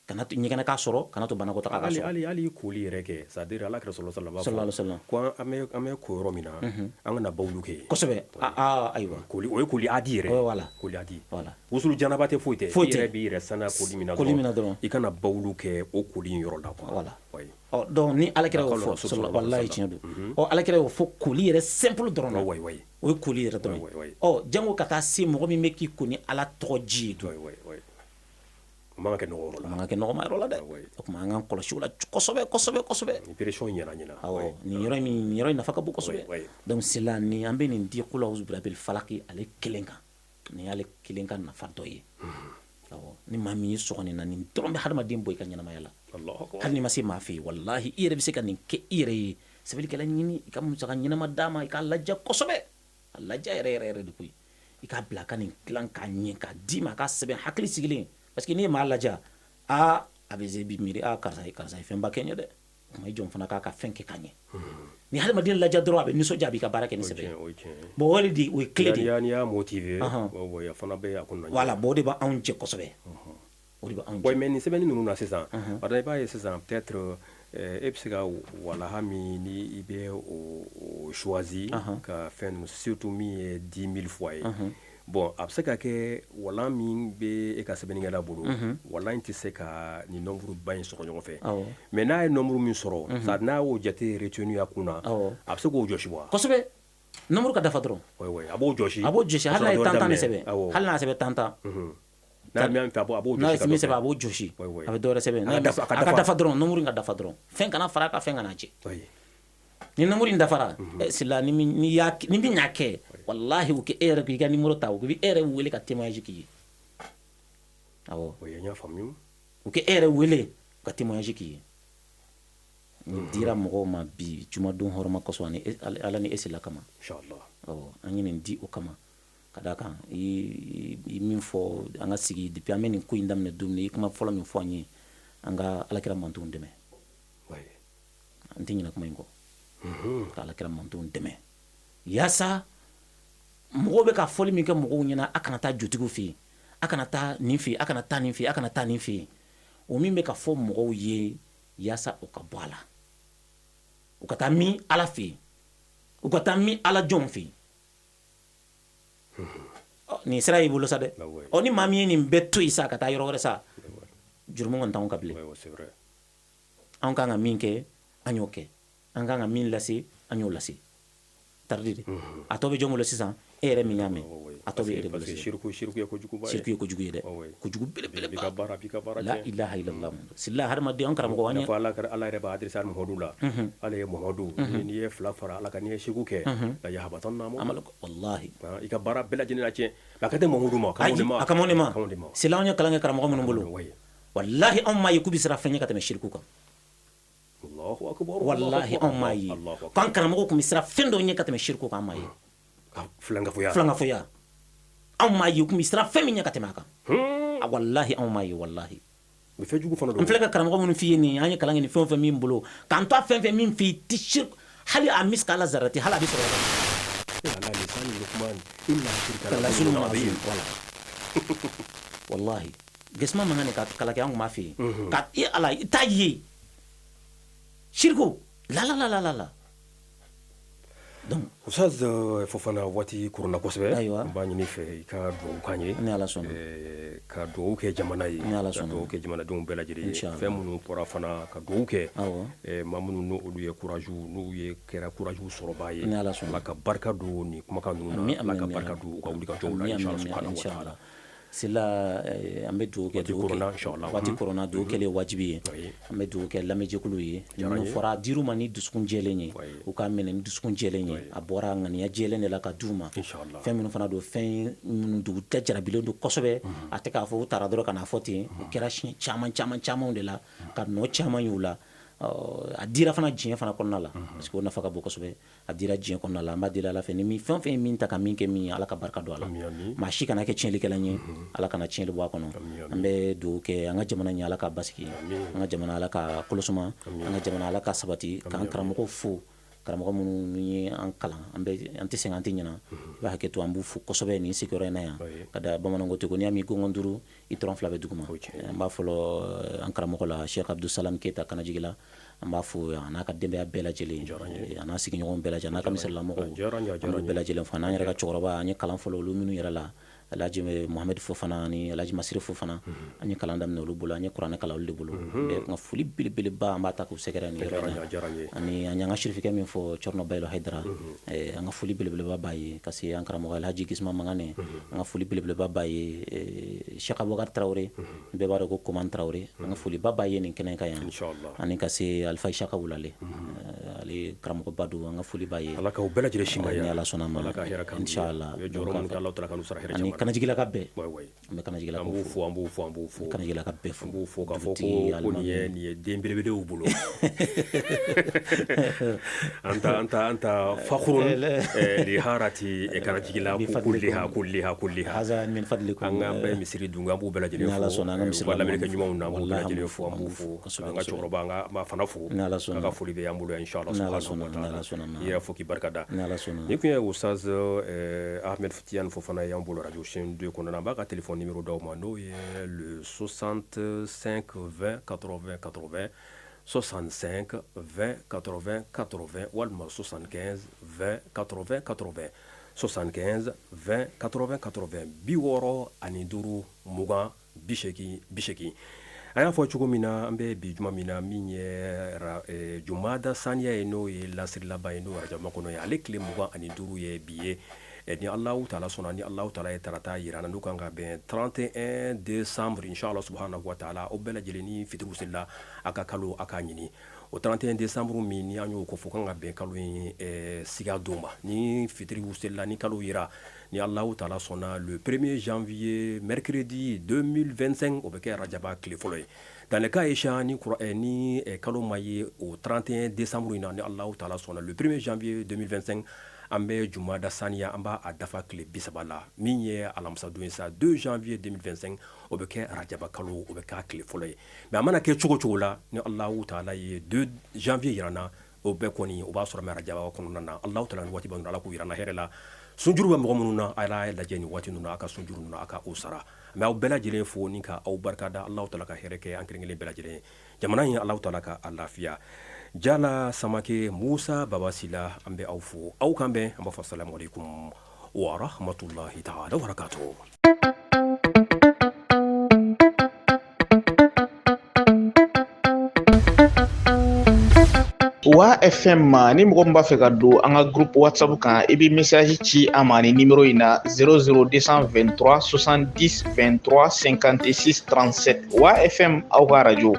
kana to ɲɛgɛnɛ k'a sɔrɔ, kana to banakɔtaga ka sɔrɔ. Hali koli yɛrɛ kɛ, c'est à dire Ala kira sallallahu alaihi Sallallahu alaihi wasallam ko an bɛ ko yɔrɔ min na, an kana bawulu kɛ yen. Kosɛbɛ, aa, ayiwa. Koli, o ye koli adi yɛrɛ. Voilà. Koli adi. Voilà. Wusulu janaba tɛ, foyi tɛ. Foyi I tɛ. yɛrɛ b'i yɛrɛ saniya koli min na. Koli min na dɔrɔn, i kana bawulu kɛ o koli in yɔrɔ la quoi. Voilà. Ɔ, donc ni Ala kira y'o fɔ, wallahi tiɲɛ don. Ɔ, Ala kira y'o fɔ koli yɛrɛ simple dɔrɔn na. O ye koli yɛrɛ dɔrɔn ye. Ɔ, jango ka taa se mɔgɔ min bɛ k'i ko ni Ala tɔgɔ ji ye dun. O man ka kɛ nɔgɔ yɔrɔ la. O man ka kɛ nɔgɔma yɔrɔ la dɛ. O tuma an k'an kɔlɔsi o la kosɛbɛ, kosɛbɛ, kosɛbɛ. Ni pression ɲɛna ɲɛna. Awɔ, nin yɔrɔ min, nin yɔrɔ in nafa ka bon kosɛbɛ. Donc c'est ni an bɛ nin di qul a'udhu birabbil falaki ale kelen kan, nin y'ale kelen ka nafa dɔ ye. Awɔ, ni maa min y'i sɔgɔ nin na, nin dɔrɔn bɛ hadamaden bɔ i ka ɲɛnamaya la. Hali n'i ma se maa fɛ yen, walahi i yɛrɛ bɛ se ka nin kɛ i yɛrɛ ye. Sɛbɛnnikɛla ɲini, i ka musaka ɲɛnama d'a ma, i k'a lajɛ kosɛbɛ, a lajɛ yɛrɛ yɛrɛ yɛrɛ de koyi. I k'a bila a ka nin dilan k'a ɲɛ k'a d'i ma, a k'a sɛbɛn hakili sigilen. Parce que n'i ye maa lajɛ, aa, a bɛ se bi miiri, aa, karisa ye, karisa ye fɛnba kɛ n ye dɛ. O tuma i jɔn fana k'a ka fɛn kɛ ka ɲɛ. Ni hadamaden lajɛ dɔrɔn, a bɛ nisɔndiya, a b'i ka baara kɛ ni sɛbɛ ye. Bon, o de o ye clé de ye. N'i y'a motiver, a fana bɛ a kɔnɔna. Voilà, bon, o de b'anw jɛ kosɛbɛ. O de b'anw jɛ. Mais nin sɛbɛnni ninnu na sisan, par exemple i b'a ye sisan, peut-être e bɛ se ka walaha min ni i bɛ o choisi ka fɛn ninnu, surtout min ye 10 000 fois ye. Bon, a bɛ se ka kɛ walan min bɛ e ka sɛbɛnnikɛla bolo, walan in tɛ se ka nin nombre ba in sɔrɔ ɲɔgɔn fɛ. Mais n'a ye nombre min sɔrɔ, c'est à dire n'a y'o jate retenu a kun na, a bɛ se k'o jɔsi wa? Kosɛbɛ, nombre ka dafa dɔrɔn. Oui, a b'o jɔsi. A b'o jɔsi, hali n'a ye tan tan de sɛbɛn, hali n'a sɛbɛn tan tan. N'a ye min fɛ, a b'o jɔsi. N'a ye min sɛbɛn, a b'o jɔsi. A bɛ dɔ wɛrɛ sɛbɛn. A ka dafa dɔrɔn, nombre in ka dafa dɔrɔn. Fɛn kana fara a kan, fɛn kana jɛ. Ni nombre in dafara, sila ni ni y'a ni min y'a kɛ, walahi u kɛ e yɛrɛ k'i ka numéro ta, u bɛ e yɛrɛ wele ka témoignage k'i ye. Awɔ. Oui, n y'a faamu. U kɛ e yɛrɛ wele ka témoignage k'i ye. Nin dira mɔgɔw ma bi jumadon hɔrɔma kosɔn, ani Ala ni e sila kama. Inchallah. Awɔ, an ye nin di o kama. Ka d'a kan i min fɔ, an ka sigi depuis an bɛ nin ko in daminɛ don min, i kuma fɔlɔ min fɔ an ye, an ka Alakira mantonw dɛmɛ. An tɛ ɲinɛ kuma in kɔ. Ka Alakira mantonw dɛmɛ. Yaasa mɔgɔw bɛ ka fɔli min kɛ mɔgɔw ɲɛna, a kana taa jotigiw fɛ yen, a kana taa nin fɛ yen, a kana taa nin fɛ yen, a kana taa nin fɛ yen. O min bɛ ka fɔ mɔgɔw ye, yaasa o ka bɔ a la. U ka taa min Ala fɛ yen, u ka taa min Ala jɔnw fɛ yen. Nin sira y'i bolo sa dɛ. Ɔ, ni maa min ye nin bɛɛ to yen sa, ka taa yɔrɔ wɛrɛ sa, jurumu kɔni t'anw kan bilen. Anw kan ka min kɛ, an y'o kɛ. An kan ka min lase, an y'o lase. Taridi de. A tɔ bɛ jɔn bolo sisan? E yɛrɛ min y'a mɛn, a tɔ bɛ e de bolo sisan. Siriku ye kojuguba ye. Siriku ye kojugu ye dɛ. Kojugu belebeleba. B'i ka baara La ilaha illallah. Sila hadamaden, an karamɔgɔ an ye. Ala yɛrɛ b'a adressé Muhamadu la. Ala ye Muhamadu, n'i ye fila fara Ala kan, n'i ye siriku kɛ, la yahbatanna amaluka wallahi. I ka baara bɛɛ lajɛlen na tiɲɛ. A ka tɛ Muhamadu ma. A kama de ma. Sila anw ye kalan kɛ karamɔgɔ minnu bolo. Wallahi anw m'a ye k'u bɛ siran fɛn ɲɛ ka tɛmɛ siriku kan. Wallahi anw m'a ye k'an karamɔgɔ tun bɛ siran fɛn dɔ ɲɛ ka tɛmɛ siriku kan, an m'a ye. Filankafoya. Filankafoya. Anw m'a ye u tun bɛ siran fɛn min ɲɛ ka tɛmɛ a kan. Wallahi anw m'a ye, wallahi. O fɛn jugu fana don. N filɛ ka karamɔgɔ minnu f'i ye nin, an ye kalan kɛ nin fɛn o fɛn min bolo, k'an to a fɛn fɛn min f'i ye, ti siriku hali a misikala zarati, hali a bɛ sɔrɔ yɔrɔ min. La zulmun azim, voilà. Wallahi. Gesema man kan ka kala kɛ, an tun b'a fɛ yen. Ka i Ala i t'a ye. Siriku la la la la la. Donc Ustaz Fofana, waati koronna kosɛbɛ. Ayiwa. N b'a ɲini fɛ i ka dugawu k'an ye. Ni Ala sɔnna. Ka dugawu kɛ jamana ye. Ni Ala Ka sɔnna. dugawu kɛ jamanadenw bɛɛ lajɛlen ye. Inchallah. Fɛn minnu fɔra fana, ka dugawu kɛ. Awɔ. Maa minnu n'olu ye courage, n'u ye kɛra courage sɔrɔbaa ye. Ni Ala sɔnna. Ala ka barika don nin kumakan ninnu na. Ami, Ala ka ami, barika ami. don u ka wulikajɔw la. Ami, Inchallah ami, subhanahu wa inchallah. ta'ala. Sila an bɛ dugawu kɛ, waati koronna, dugawu kɛlen wajibi ye. An bɛ dugawu kɛ lamɛnjɛkulu ye. Minnu fɔra dir'u ma ni dusukun jɛlen ye, u k'a minɛ ni dusukun jɛlen ye. A bɔra ŋaniya jɛlen de la ka d'u ma. Fɛn minnu fana don, fɛn minnu dugu jarabilen don kosɛbɛ, a tɛ k'a fɔ u taara dɔrɔn ka n'a fɔ ten. U kɛra siɲɛ caman caman caman de la ka nɔ caman y'u la. A dira fana diɲɛ fana kɔnɔna la, parce que o nafa ka bon kosɛbɛ. A dira diɲɛ kɔnɔna la. An b'a deli Ala fɛ, ni min fɛn fɛn ye min ta ka min kɛ min ye, Ala ka barika don a la. Maa si kana kɛ tiɲɛlikɛla ye, Ala kana tiɲɛli bɔ a kɔnɔ. An bɛ dugawu kɛ an ka jamana ɲɛ, Ala ka basigi an ka jamana, Ala ka kolosuma an ka jamana, Ala ka sabati. K'an karamɔgɔw fo, karamɔgɔ minnu ye an kalan, an tɛ sɛgɛn, an tɛ ɲina, i b'a hakɛ to, an b'u fo kosɛbɛ nin sigiyɔrɔ in na yan. Ka da bamananw ko ten ko n'i y'a mɛn gɔngɔn duuru, i tɔrɔn fila bɛ duguma. An b'a fɔlɔ an karamɔgɔ la, Cheikh Abdou Salam Keita Kanajigila, an b'a fo, a n'a ka denbaya bɛɛ lajɛlen, a n'a sigiɲɔgɔn bɛɛ lajɛlen, a n'a ka misirilamɔgɔw, an b'u bɛɛ lajɛlen fo. An'an yɛrɛ ka cɛkɔrɔba, an ye kalan fɔlɔ olu minnu yɛrɛ la, Alhaji Mohamed Fofana ani Alhaji Masire Fofana, an ye kalan daminɛ olu bolo, an ye kuranɛ kalan olu de bolo. N ka foli belebeleba, an b'a ta k'u sɛgɛrɛ nin yɔrɔ in na. Ani an y'an ka sirifikɛ min fɔ, Cɔrɔnɔ Bayilo Hayidara, an ka foli belebeleba b'a ye. Ka se an karamɔgɔ Alhaji Gisuma Mangane, an ka foli belebeleba b'a ye. Cheikh Abubakar Tarawele, bɛɛ b'a dɔn ko Koman Tarawele, an ka foliba b'a ye nin kɛnɛ kan yan. Ani ka se Alifa Isaka Wulale, ale karamɔgɔba don, an ka foli b'a ye. Ala k'aw bɛɛ lajɛlen si ni Ala sɔnna ma, inshallah. Ani Kanajigilaka bɛɛ, an bɛ Kanajigilakaw an b'u fo, an b'u fo, an b'u fo. Kanajigilaka bɛɛ fo, an b'u fo k'a fɔ ko nin ye den belebelew bolo. Anta fakhurun li harati Kanajigila kulliha kulliha kulliha. Haza min fadlikum. An ka bɛɛ misiri dun, an b'u bɛɛ lajɛlen fo. Ni Ala sɔnna, an ka misiri u ka lamɛnnikɛ ɲumanw na, an b'u bɛɛ lajɛlen fo, an b'u fo. An ka cɛkɔrɔba, an ka b'a fana fo. Ni Ala sɔnna. A ka foli bɛ an bolo yan, inshallah. Ni Ala sɔnna, ni Ala sɔnna ma. I yɛrɛ fo k'i barika da. Ni Ala sɔnna. Nin tun ye Ustaz Ahmed Tidiane Fofana ye an bolo radio chaîne 2 kɔnɔna na. An b'a ka téléphone numéro d'aw ma, n'o ye le 65 20 80 80, 65 20 80 80 walima 75 20 80 80, 75 20 80 80, 65 20 80 80. An y'a fɔ cogo min na, an bɛ bi juma min na, min ye jumada saniya ye, n'o ye lasiri laban ye, n'o arajaba kɔnɔ ye, ale tile 25 ye bi ye. Ni Alahu taala sɔnna, ni Alahu taala ye tarata jira an na, n'o kan ka bɛn 31 décembre, inshallah subhanahu wa taala, o bɛɛ lajɛlen ni fitiri selila, a ka kalo a k'a ɲini. O 31 décembre min ni an y'o ko fɔ, kan ka bɛn kalo in siga don ma. Ni fitiri selila, ni kalo yera, ni Alahu taala sɔnna, le 1er janvier, mercredi 2025, o bɛ kɛ arajaba tile fɔlɔ ye. Dans le cas échéant, ni kalo ma ye o 31 décembre in na, ni Alahu taala sɔnna, le 1er janvier 2025, an bɛ jumada saniya, an b'a dafa tile 30 la, min ye alamisadon ye sa, 2 janvier 2025, o bɛ kɛ arajaba kalo, o bɛ k'a tile fɔlɔ ye. Mais a mana kɛ cogo cogo la, ni Alahu taala ye 2 janvier jira an na, o bɛɛ kɔni o b'a sɔrɔ mɛ arajaba kɔnɔna na. Alahu taala ni waati bɛ Ala k'u jira an na hɛrɛ la. Sunjuru bɛ mɔgɔ minnu na, a y'a lajɛ nin waati ninnu na, a ka sunjuru ninnu a ka o sara. An bɛ aw bɛɛ lajɛlen fo ni ka aw barika da. Alahu taala ka hɛrɛ kɛ an kelen kelen bɛɛ lajɛlen ye. Jamana in, Alahu taala ka a lafiya. Jala Samake, Musa Baba Sila, an bɛ aw fo, aw kan bɛn. An b'a fɔ salamu aleykum wa rahmatulahi taala wa barakatuhu. Wa FM ma, ni mɔgɔ min b'a fɛ ka don an ka groupe WhatsApp kan, i bɛ message ci an ma ni numéro in na: 00223 70 23 56 37. Wa FM, aw ka radio.